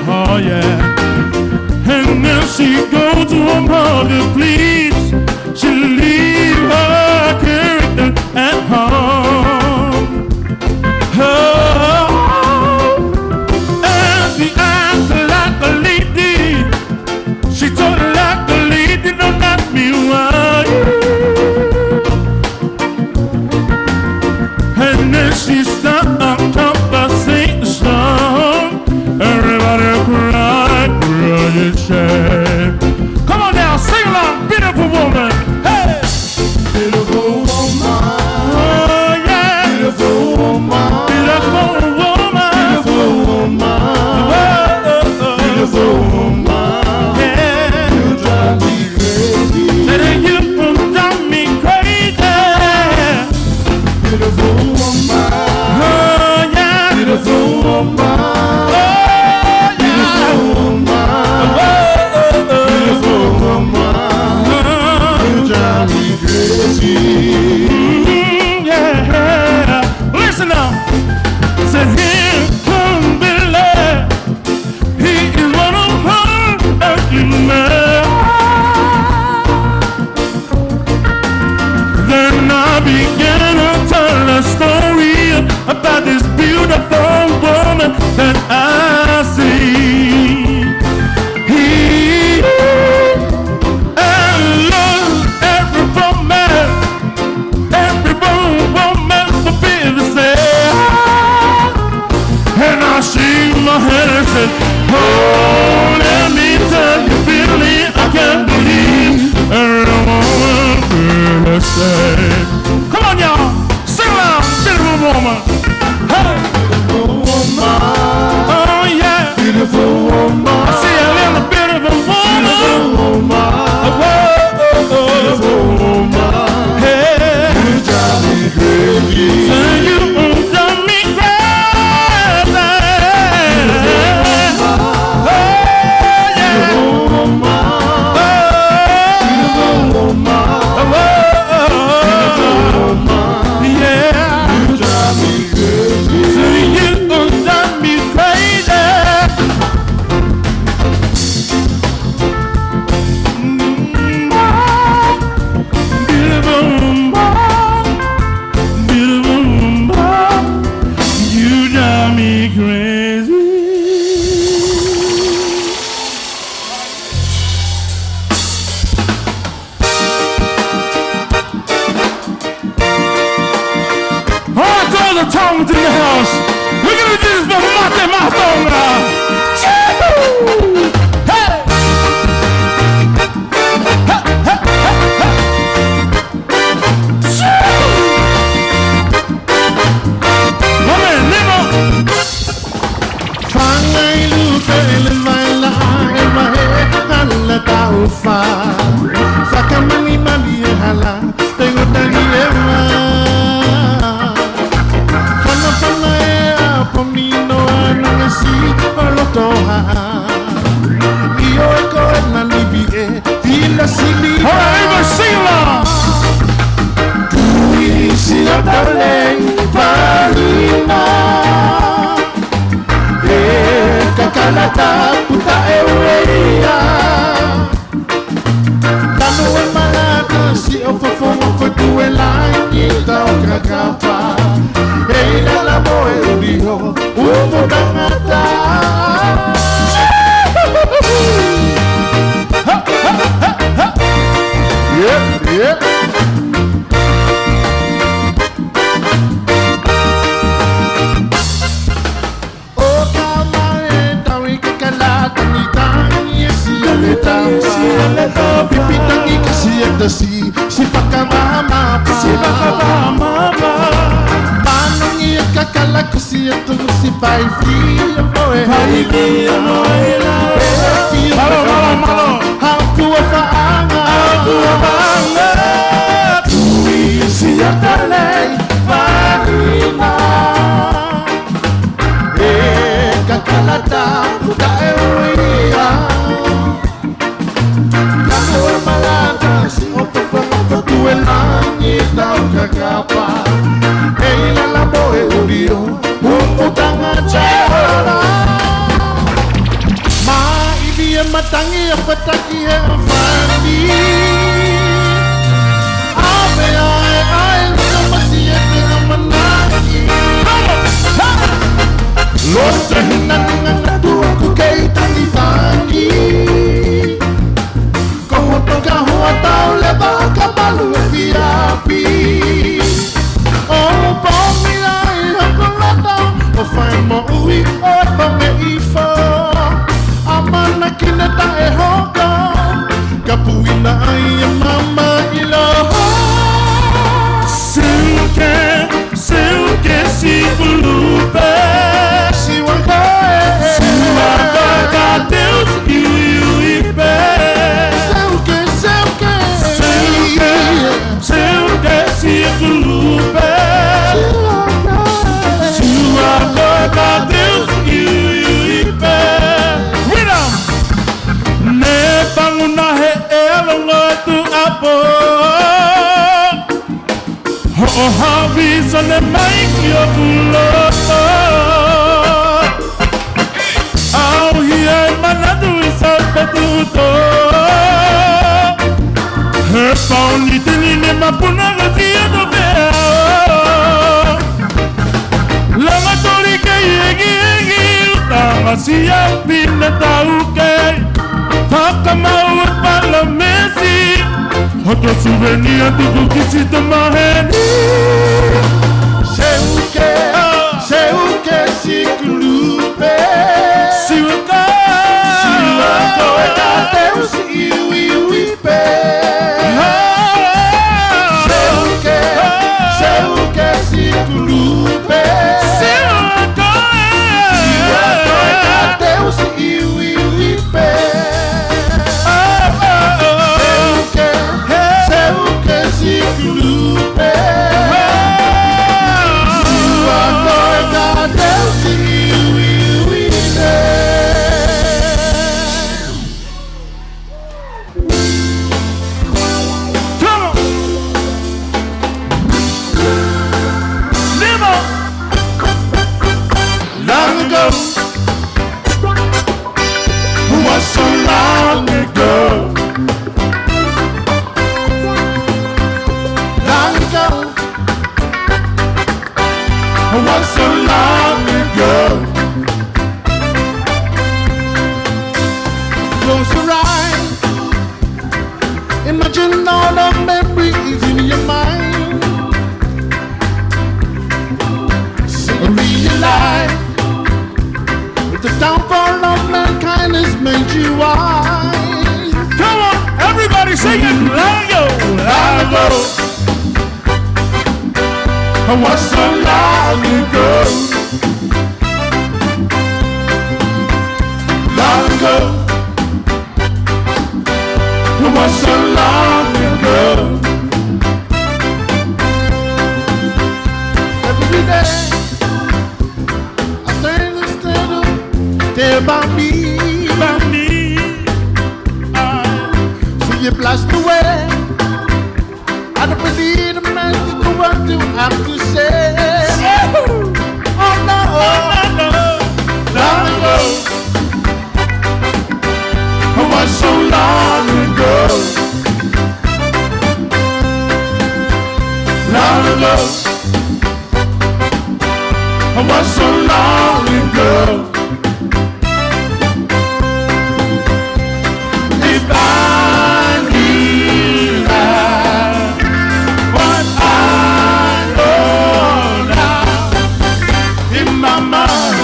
Oh, yeah. And then she go to her mother, please. She leave her character at home. Oh, and she act like a lady. She talk like a lady, no, not me, why? And then she start a conversation. Everybody cry, cry in shame. Come on now, sing along, beautiful woman. Hey! Beautiful woman. Oh, yeah. Beautiful woman. Beautiful woman. Beautiful woman. Whoa. Beautiful woman. Yeah. You drive me crazy. Say that you drive me crazy. Beautiful woman. Oh, yeah. Beautiful woman. Oh. All the Tongans in the house. We're gonna do this for Mate Mahutonga. Chee-hoo! Hey! Ha, ha, ha, ha. Chee-hoo! Amen. Nemo. Fanga i lupe e le maila, e mahe ala taufa. Fakamanimani e hala, te ngota ni e ma. Fanafana e apo mino ana ngasi o loto ha. ʻIo e ko e nani vi e, tila sili. All right, everybody sing along. Tui Siakalei Fahina. E kakala tapu taʻeueʻia. Tanu e malata si o fofonga fotu e langi tau kakapa. E ila la mo e uri o umu tangata. Yeah, yeah. ʻO ka mai e tau i ke kala tangi tangi e si ale tapa. Pipi tangi ka si e tasi, si fakamamapa. Si fakamamapa. Manongi e kakala ka si e tu si fai fia mo e. Fai fia mo e la. E fia. Malo, malo, malo. Haku a faʻanga. Haku a faʻanga. Tui Siakalei Fahina. E kakala tapu taʻeueʻia. Tanu e malata si o fofonga fotu e langi tau kakapa. E ila la mo e uri o umu tangata. Maʻivi e matangi e fataki he ʻafani. Ave ai ai lo masi e te amanaki. Lo se hinanga ngatu aku kei tangi tangi. Ko hoto ka hoa tau leva ka malu e fiafi. ʻO pomi ai hoko lata, ʻo fai moʻui ʻo tonge ifo. Amanaki ne taʻehoko, ka puina ai e mama ʻilo. Seuke, seuke sikulupe. Siua koe. Siua koe ka teu siʻi uiuipe. Seuke, seuke. Seuke, seuke sikulupe. Siua koe ka teu siʻi uiuipe. Freedom! Ne panguna he ʻea longo atu apo. Hoʻo havi sone mai ki hoku loto. ʻAuhia e manatu i sau patuto. He pauni tini ne mapuna ko si atu pea. Langa toli kei egi egi uta ngasi au pine tau kei. Fakamau e palamesi. Hoto suvenia tuku kisi tamaheni. Seuke, seuke sikulupe. Siuka. Siua koe ka teu siʻi uiuipe. Seuke, seuke sikulupe. Siua koe. Siua koe ka teu siʻi uiuipe. Seuke, seuke sikulupe. Siua koe ka teu siʻi uiuipe. Come on. Nemo. Long ago. Was so long ago. Long ago. Was so long ago. Close your eyes. Imagine all the memories in your mind. The downfall of mankind has made you wise. Come on, everybody sing it. Long ago, long ago, it was so long ago. Long ago, it was so long ago. Every day I turn the stand up there by me. By me. I see you blast away. I don't believe the magic of what you have to say. Oh no, oh no, no. Long ago, it was so long ago. Long ago, it was so long ago. If I knew that, what I know now, in my mind,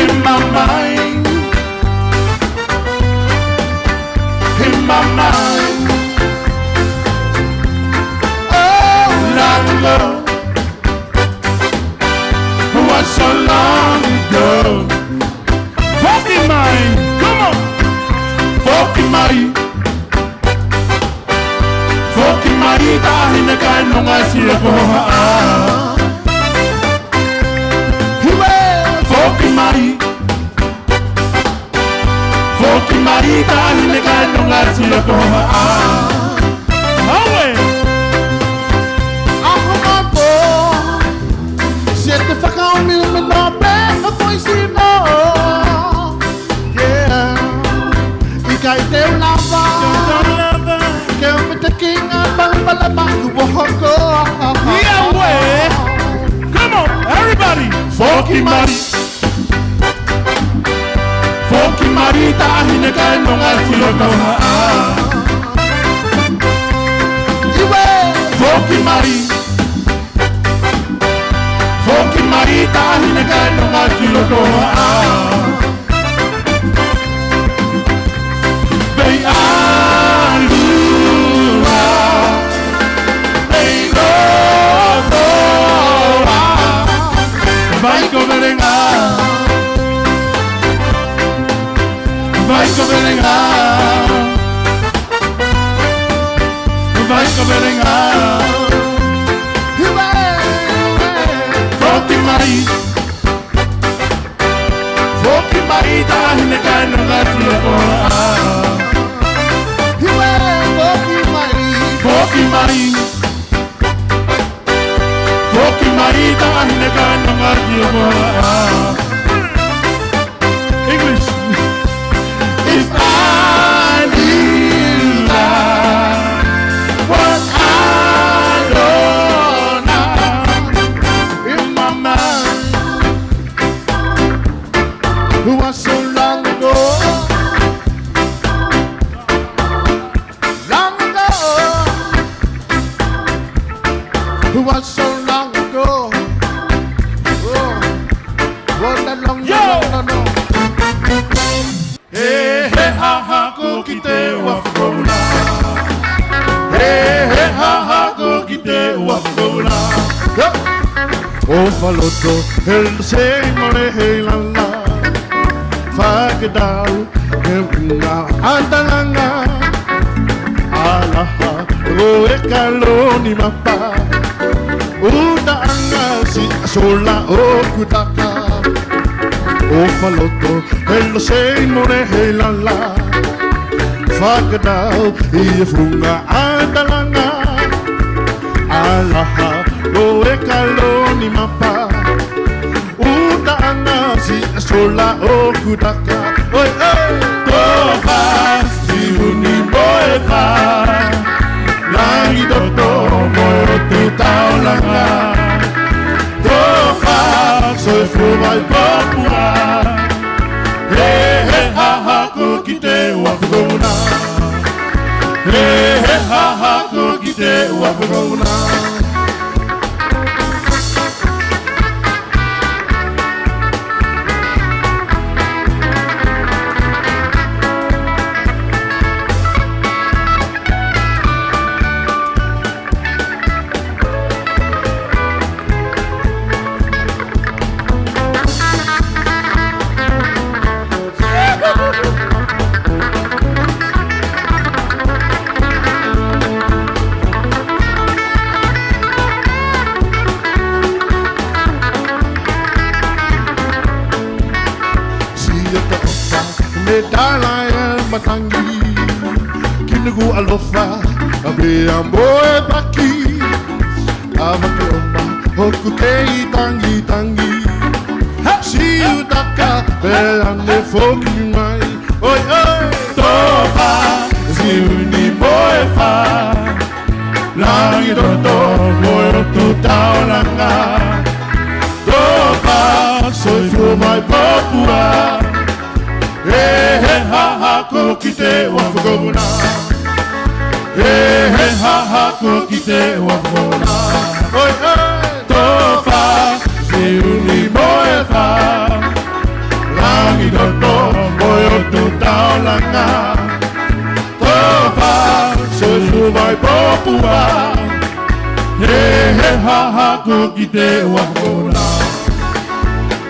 in my mind, in my mind. Oh, long ago, it was so long ago. Foki mai, come on. Foki mai. Foki mai, taʻahine kainonga sio ko haʻa. Hiwe. Foki mai. Foki mai, taʻahine kainonga sio ko haʻa. Aue. ʻAho mapo. Siete fakaʻumi me no pe ka foisino. Yeah. ʻIkai te u lava. Te u lava. Ke u me te kinga pang pala mangu wohoko. Yeah, we. Come on, everybody. Foki mai. Foki mai, taʻahine kainonga sio ko haʻa. Iwe. Foki mai. Foki mai, taʻahine kainonga sio ko haʻa. Pei ʻalua, pei lotoa. Vai ko melenga. Vai ko melenga. Vai ko melenga. Foki mai. Foki mai, taʻahine kainonga sio ko haʻa. Hiwe, foki mai. Foki mai. Foki mai, taʻahine kainonga sio ko haʻa. English. If I knew that, what I know now, in my mind, it was so long ago. Long ago. It was so long ago. Oh, what a long, yo, long, long, long. He, he, ha, ha, ko kite ua fakauna. He, he, ha, ha, ko kite ua fakauna. Yep. ʻO faloto, he sei mole he lala. Fakadau, he una atalanga. Alaha, roe kaloni mapa. Utaʻanga si sola ʻoku taka. ʻO faloto, he lo sei mole he lala. Fakadau, ʻi he funga atalanga. Alaha, roe kaloni mapa. Utaʻanga si sola ʻoku taka. Oi, oi. Tofa, si uni moefa. Langi toto moe o te taulanga. Tofa, soifua mai papua. He, he, ha, ha, ko kite ua fakauna. He, he, ha, ha, ko kite ua fakauna. ʻE Dalai Lama tangi, ki nuku ʻalofa, ʻa pea mo e paki. ʻAva ke ʻomai hoku kei tangitangi. Siutaka pea ne foki mai. ʻOi, ʻoi. Topa, Siuni mo e fā. Langi toto mo e ʻotu taulanga. Topa, soifua mai pōpua. He, he, ha, ha, kuo kite ʻa e ʻOtua Fakamoʻui. He, he, ha, ha, kuo kite ʻa e ʻOtua Fakamoʻui. ʻOi, ʻoi. Topa, Siuni mo e fā. Langi toto mo e ʻotu taulanga. Topa, soifua mai pōpua. He, he, ha, ha, kuo kite ʻa e ʻOtua Fakamoʻui.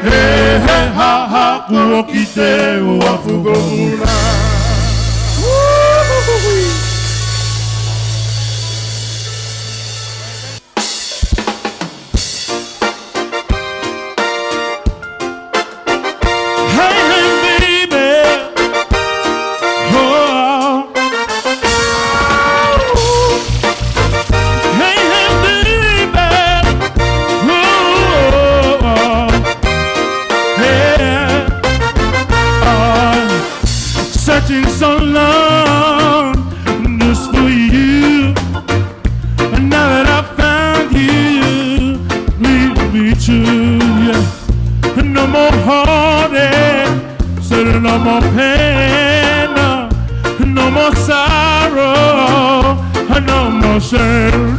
He, he, ha, ha, kuo kite ʻa e ʻOtua Fakamoʻui. Hey, hey, baby. Oh. Hey, hey, baby. Oh, oh, oh. Yeah. Oh. Searching so long just for you. Now that I found you, lead me to you. No more heartache, so no more pain, no, no more sorrow, no more shame.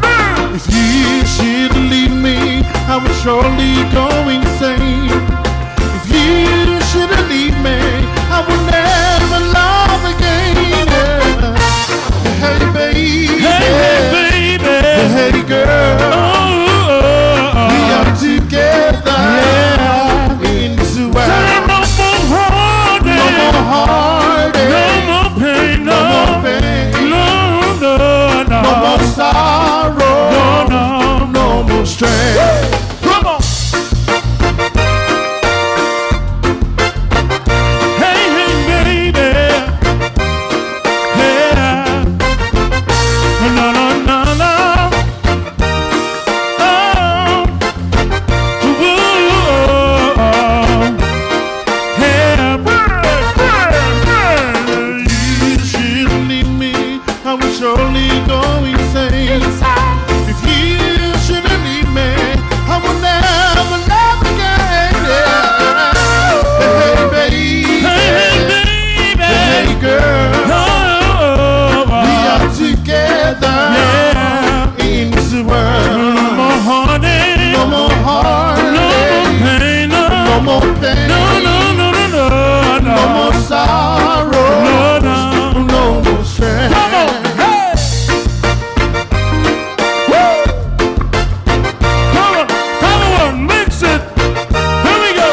If you should leave me, I will surely go insane. If you should leave me, I will never love again. Yeah. Hey, baby. Hey, hey, baby. Hey, girl. Oh, oh, oh, oh. We are together, yeah, in this world. So no more heartache. No more heartache. No more pain, no. No more pain. No, no, no. No more sorrow. No, no. No more stress. Woo! Come on. Hey, hey, baby. Yeah. No, no, no, no. Oh. Ooh, oh, oh. Yeah. You should leave me. I will surely go insane. If you shouldn't leave me, I will never love again. Yeah. Hey, hey, baby. Hey, hey, baby. Hey, girl. Oh, oh, oh. We are together, yeah, in this world. No more heartache. No more heartache. No more pain, no. No more pain. No, no, no, no, no, no. No more sorrow. No, no. No more stress. Come on. Hey! Woo! Come on, come on, mix it. Here we go.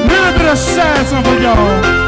Little bit of sad song for y'all.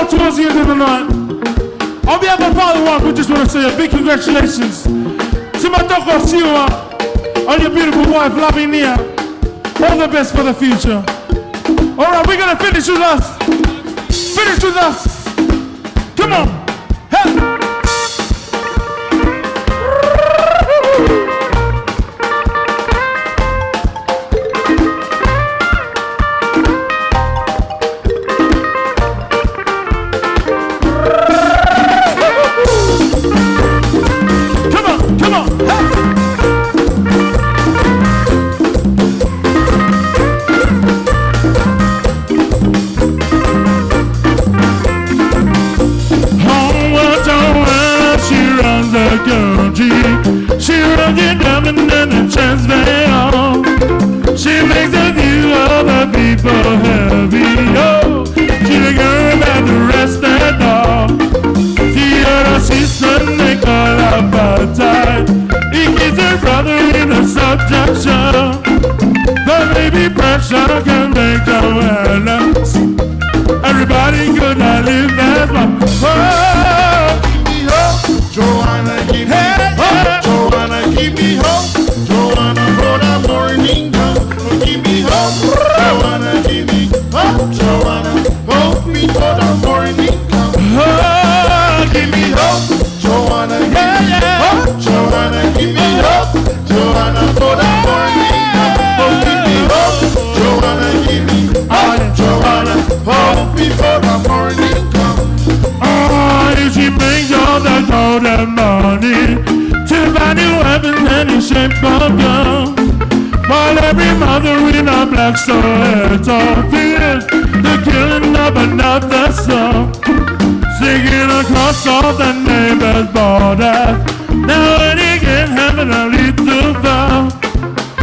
Towards the end of the night, on behalf of Father Rock, we just wanna say a big congratulations to Matoko Siua and your beautiful wife, Lavinia. All the best for the future. All right, we're gonna finish with us. Finish with us. Come on. Hey. Come on, come on. Hey. Home was on where she runs the country. She runs it down and then the chance they all. She makes the view of the people heavy. Oh, she the girl that the rest at all. She had a sister they call her Patai. He gives her brother in a subjection. But maybe pressure can make Joanna. Everybody could not live that long. Oh, give me hope, Joanna, give me hope, Joanna, give me hope, Joanna, for the morning come. Give me hope, Joanna, give me hope, Joanna, hope before the morning come. Oh, give me hope, Joanna, give me hope, Joanna, give me hope, Joanna, for the morning come. Oh, give me hope, Joanna, give me hope, Joanna, hope before the morning come. Oh, she brings all the golden money to buy new weapons and new shape of guns. While every mother in a black soweto fears the killing of another son. Singing across all the neighbors' borders. Now and again, having a little fun.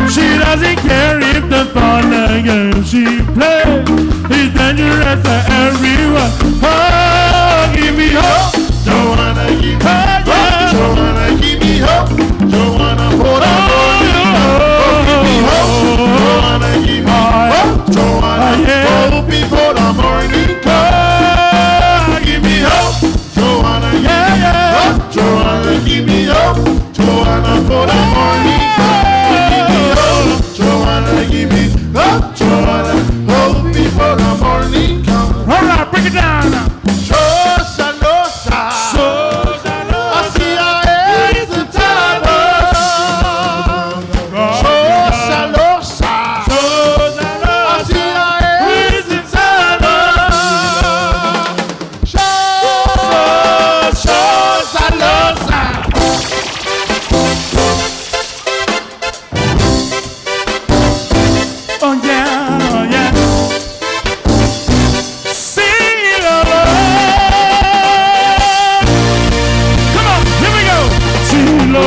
She doesn't care if the fun and games she plays is dangerous to everyone. Oh, give me hope. Joanna, give me hope. Joanna, give me hope. Joanna, for the morning come. Oh, give me hope. Joanna, give me hope. Joanna, hope before the morning come. Give me hope. Joanna, give me hope. Joanna, give me hope. Joanna, for the morning come. Give me hope. Joanna, give me hope. Joanna, hope before the morning come. All right, break it down. Shosa, losa. Shosa, losa. Asia is the table. Shosa, losa. Shosa, losa. Asia is the table. Shosa, losa. Oh, yeah, oh, yeah. Silo. Come on, here we go. Silo.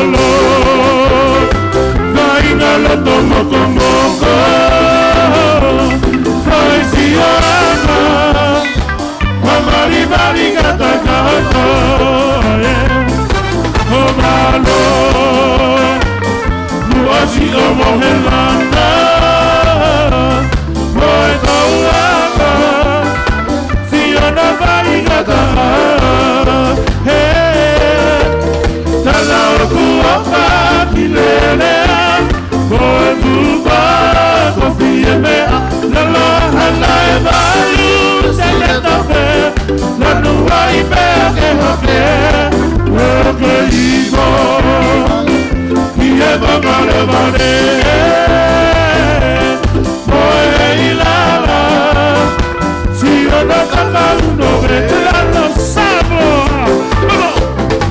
Vaina loto mokomoko. Fai siana. Mamalivali katakata, yeah. ʻO mālō, muʻa siʻo mohe lata, mo e tauʻanga, siʻo na vai kata, he, tala ʻoku ʻofa ki lele, ko e tupa ko fie meʻa, lalo hana e valu, se le tafe, lanu ai pea ke hake, ʻo ke ivo, ki he vaka le vale, mo e ilala, si ona ka kauno me lalo Samoa. Come on!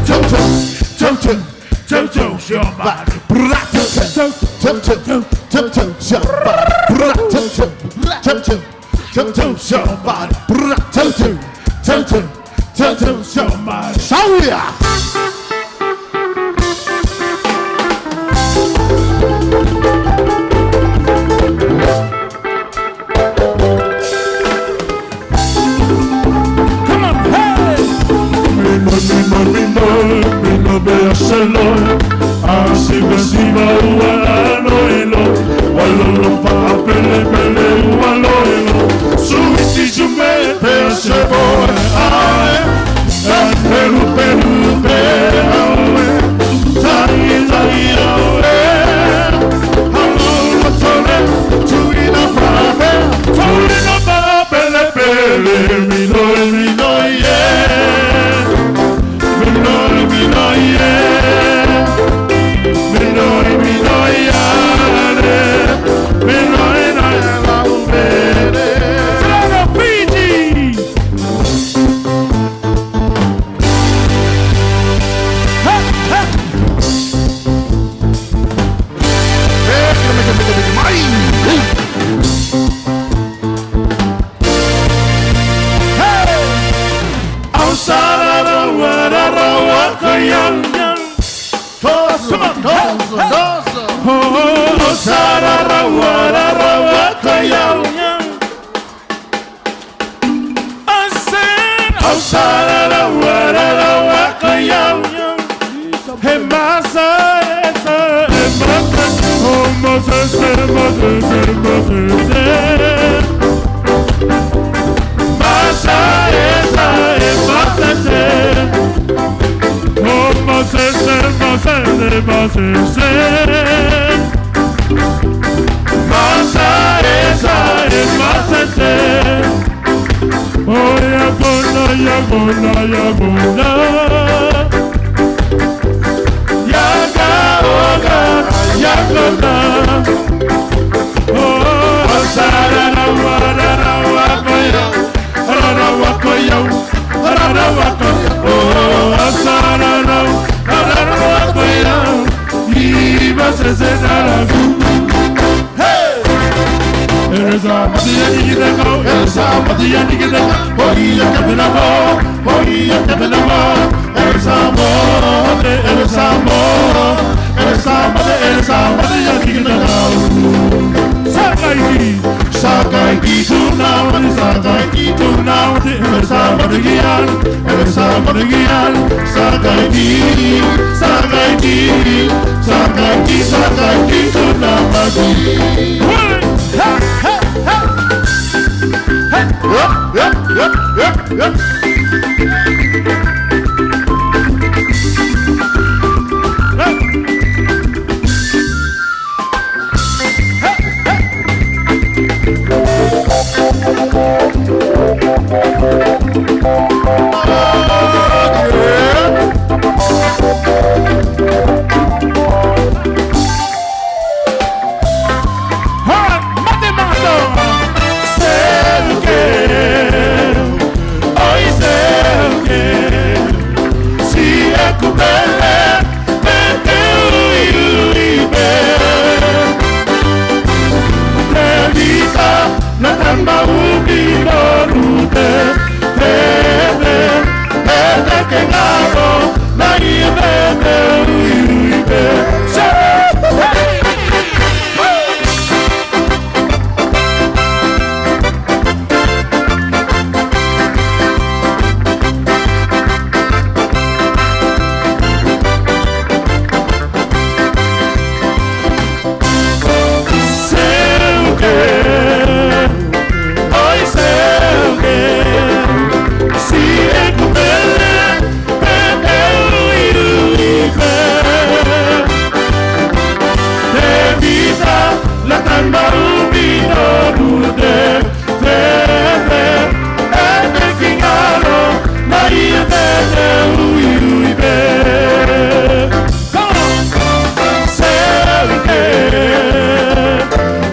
Chau, chau, chau, chau. Toto, somebody. Toto, toto, toto, somebody. Toto, toto, toto, somebody. Toto, toto, toto, somebody. Sauia! Come on, hey! Mino, mino, mino, mino, beaselo. Asiva, siva, ua, ano, elo. Ua, lolo, faʻa, pele, pele, ua, lo, elo. Suiti, sume, beaselo. A, Ko ia. Tosa, tosa, tosa. ʻOsi ʻa e raraua, raraua ko ia. I said, ʻosi ʻa e raraua, raraua ko ia. He Masaesa, he Masaesa, ʻo Masaesa, Masaesa, Masaesa. Masaesa, he Masaesa. ʻO Masaesa, Masaesa, Masaesa. Masaesa, he Masaesa. ʻOiauē, ʻoiauē, ʻoiauē. Ia ka, ʻo ka, ia ka na. ʻOsi ʻa e raraua, raraua ko ia. Raraua ko ia. Raraua ko ia. ʻOsi ʻa e raraua, raraua ko ia. ʻI Masaesa na. Hey! ʻEle Sāmate ia ni ki te kau, ʻEle Sāmate ia ni ki te kau, ʻo ia ke pena kau, ʻo ia ke pena kau, ʻEle Sāmate, ʻEle Sāmate, ʻEle Sāmate, ʻEle Sāmate ia ni ki te kau. Sākaiki, Sākaiki tuna mate, Sākaiki tuna mate, ʻEle Sāmate ki ai, ʻEle Sāmate ki ai, Sākaiki, Sākaiki, Sākaiki, Sākaiki tuna mate. Hey, hey, hey, hey. Hey, yep, yep, yep, yep, yep. Hey. All right, mate mātou. Seuke, ʻoi Seuke, siʻeku pele, pea te u uiuiʻi pē. Tēvita, Nātani mo ʻUmi Nōnute, Fēfē, ʻEteki Ngalo, naʻe ʻi ai pē te u uiuiʻi pē. Hey! Seuke, ʻoi Seuke, siʻeku pele, pea te u uiuiʻi pē. Tēvita, Nātani mo ʻUmi Nōnute, Fēfē, ʻEteki Ngalo, naʻe ʻi ai pē te u uiuiʻi pē. Come on! Seuke,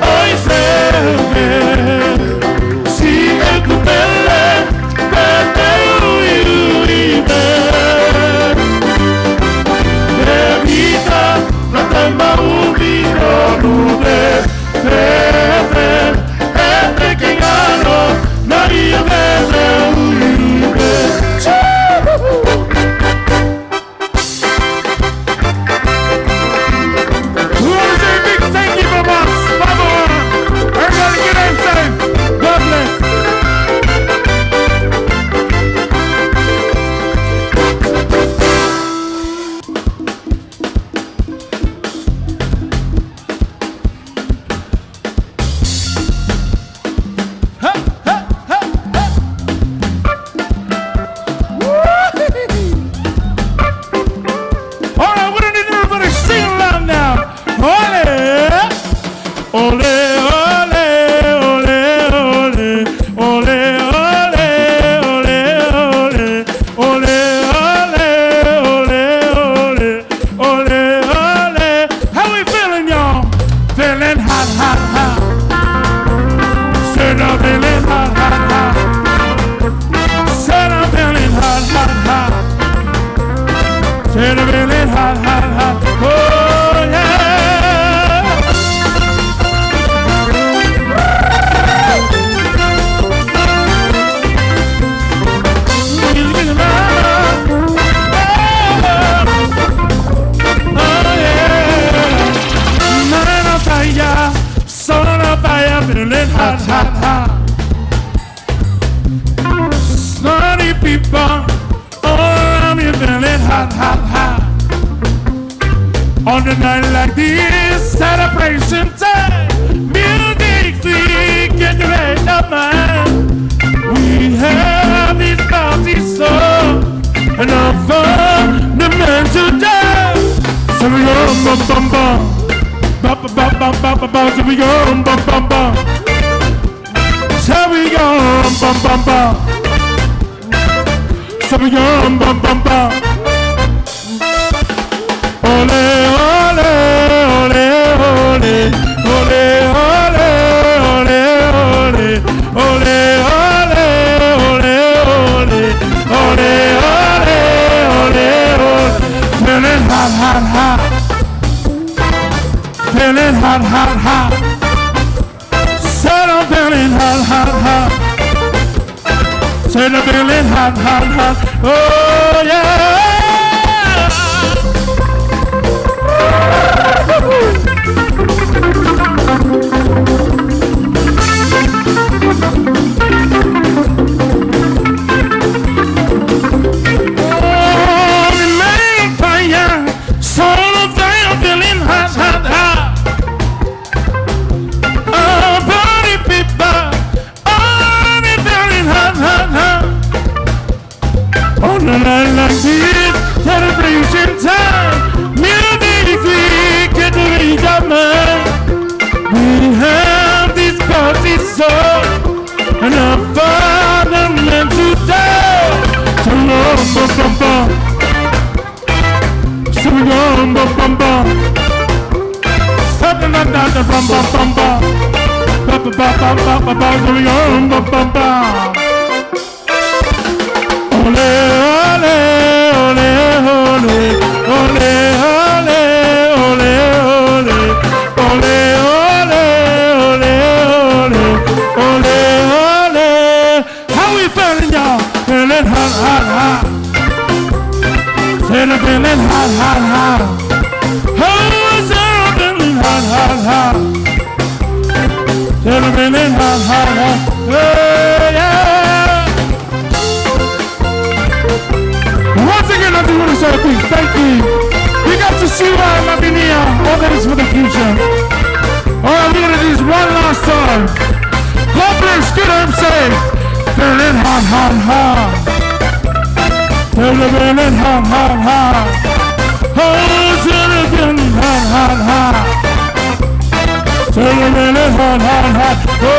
ʻoi Seuke, siʻeku pele, pea te u uiuiʻi pē. Tēvita, Nātani mo ʻUmi Nōnute, Fēfē, ʻEteki Ngalo, naʻe ʻi ai pē te u uiuiʻi pē. Who wants to say a big thank you for us? Come on. Everybody get excited. God bless. All right, we're gonna need everybody to sing along now. Ole! Ole, ole, ole, ole. Ole, ole, ole, ole. Ole, ole, ole, ole. Ole, ole. How we feeling, y'all? Feeling hot, hot, hot. Said I'm feeling hot, hot, hot. Said I'm feeling hot, hot, hot. Said I'm feeling hot, hot, hot. Oh, yeah. people, oh, I'm feeling hot, hot, hot. On a night like this, celebration time, music, we get right of mind. We have this party song, and a fun the men to dance. So we go bum bum bum, bum bum bum bum bum bum bum. So we go bum bum bum bum. So we go bum bum bum. So we go bum bum bum. Ole, ole, ole, ole. Ole, ole, ole, ole. Ole, ole, ole, ole. Ole, ole, ole, ole. Feeling hot, hot, hot. Feeling hot, hot, hot. Said I'm feeling hot, hot, hot. Said I'm feeling hot, hot, hot. Oh, yeah. Oh, the man fire. So I'm feeling hot, hot, hot. Oh, party people, oh, I'm feeling hot, hot, hot. On a night like this, celebration time, music, we get to reach our mind. We have this party song, and our father meant to die. So, bum, bum, bum. So we go bum bum bum. Something like that, the bum bum bum bum. Bum bum bum bum bum bum bum. So we go bum bum bum. Ole, ole, ole, ole. Ole, ole, ole, ole. Ole, ole, ole, ole. Ole, ole. How we feeling, y'all? Feeling hot, hot, hot. Said I'm feeling hot, hot, hot. Oh, said I'm feeling hot, hot, hot. Said I'm feeling hot, hot, hot. Yeah, yeah. Once again, I just want to say a big thank you. We got to see why Lavinia, all that is for the future. All right, we're gonna do this one last time. God bless, good and safe. Feeling hot, hot, hot. Feeling hot, hot, hot. Oh, feeling hot, hot, hot. Feeling hot, hot, hot. Oh,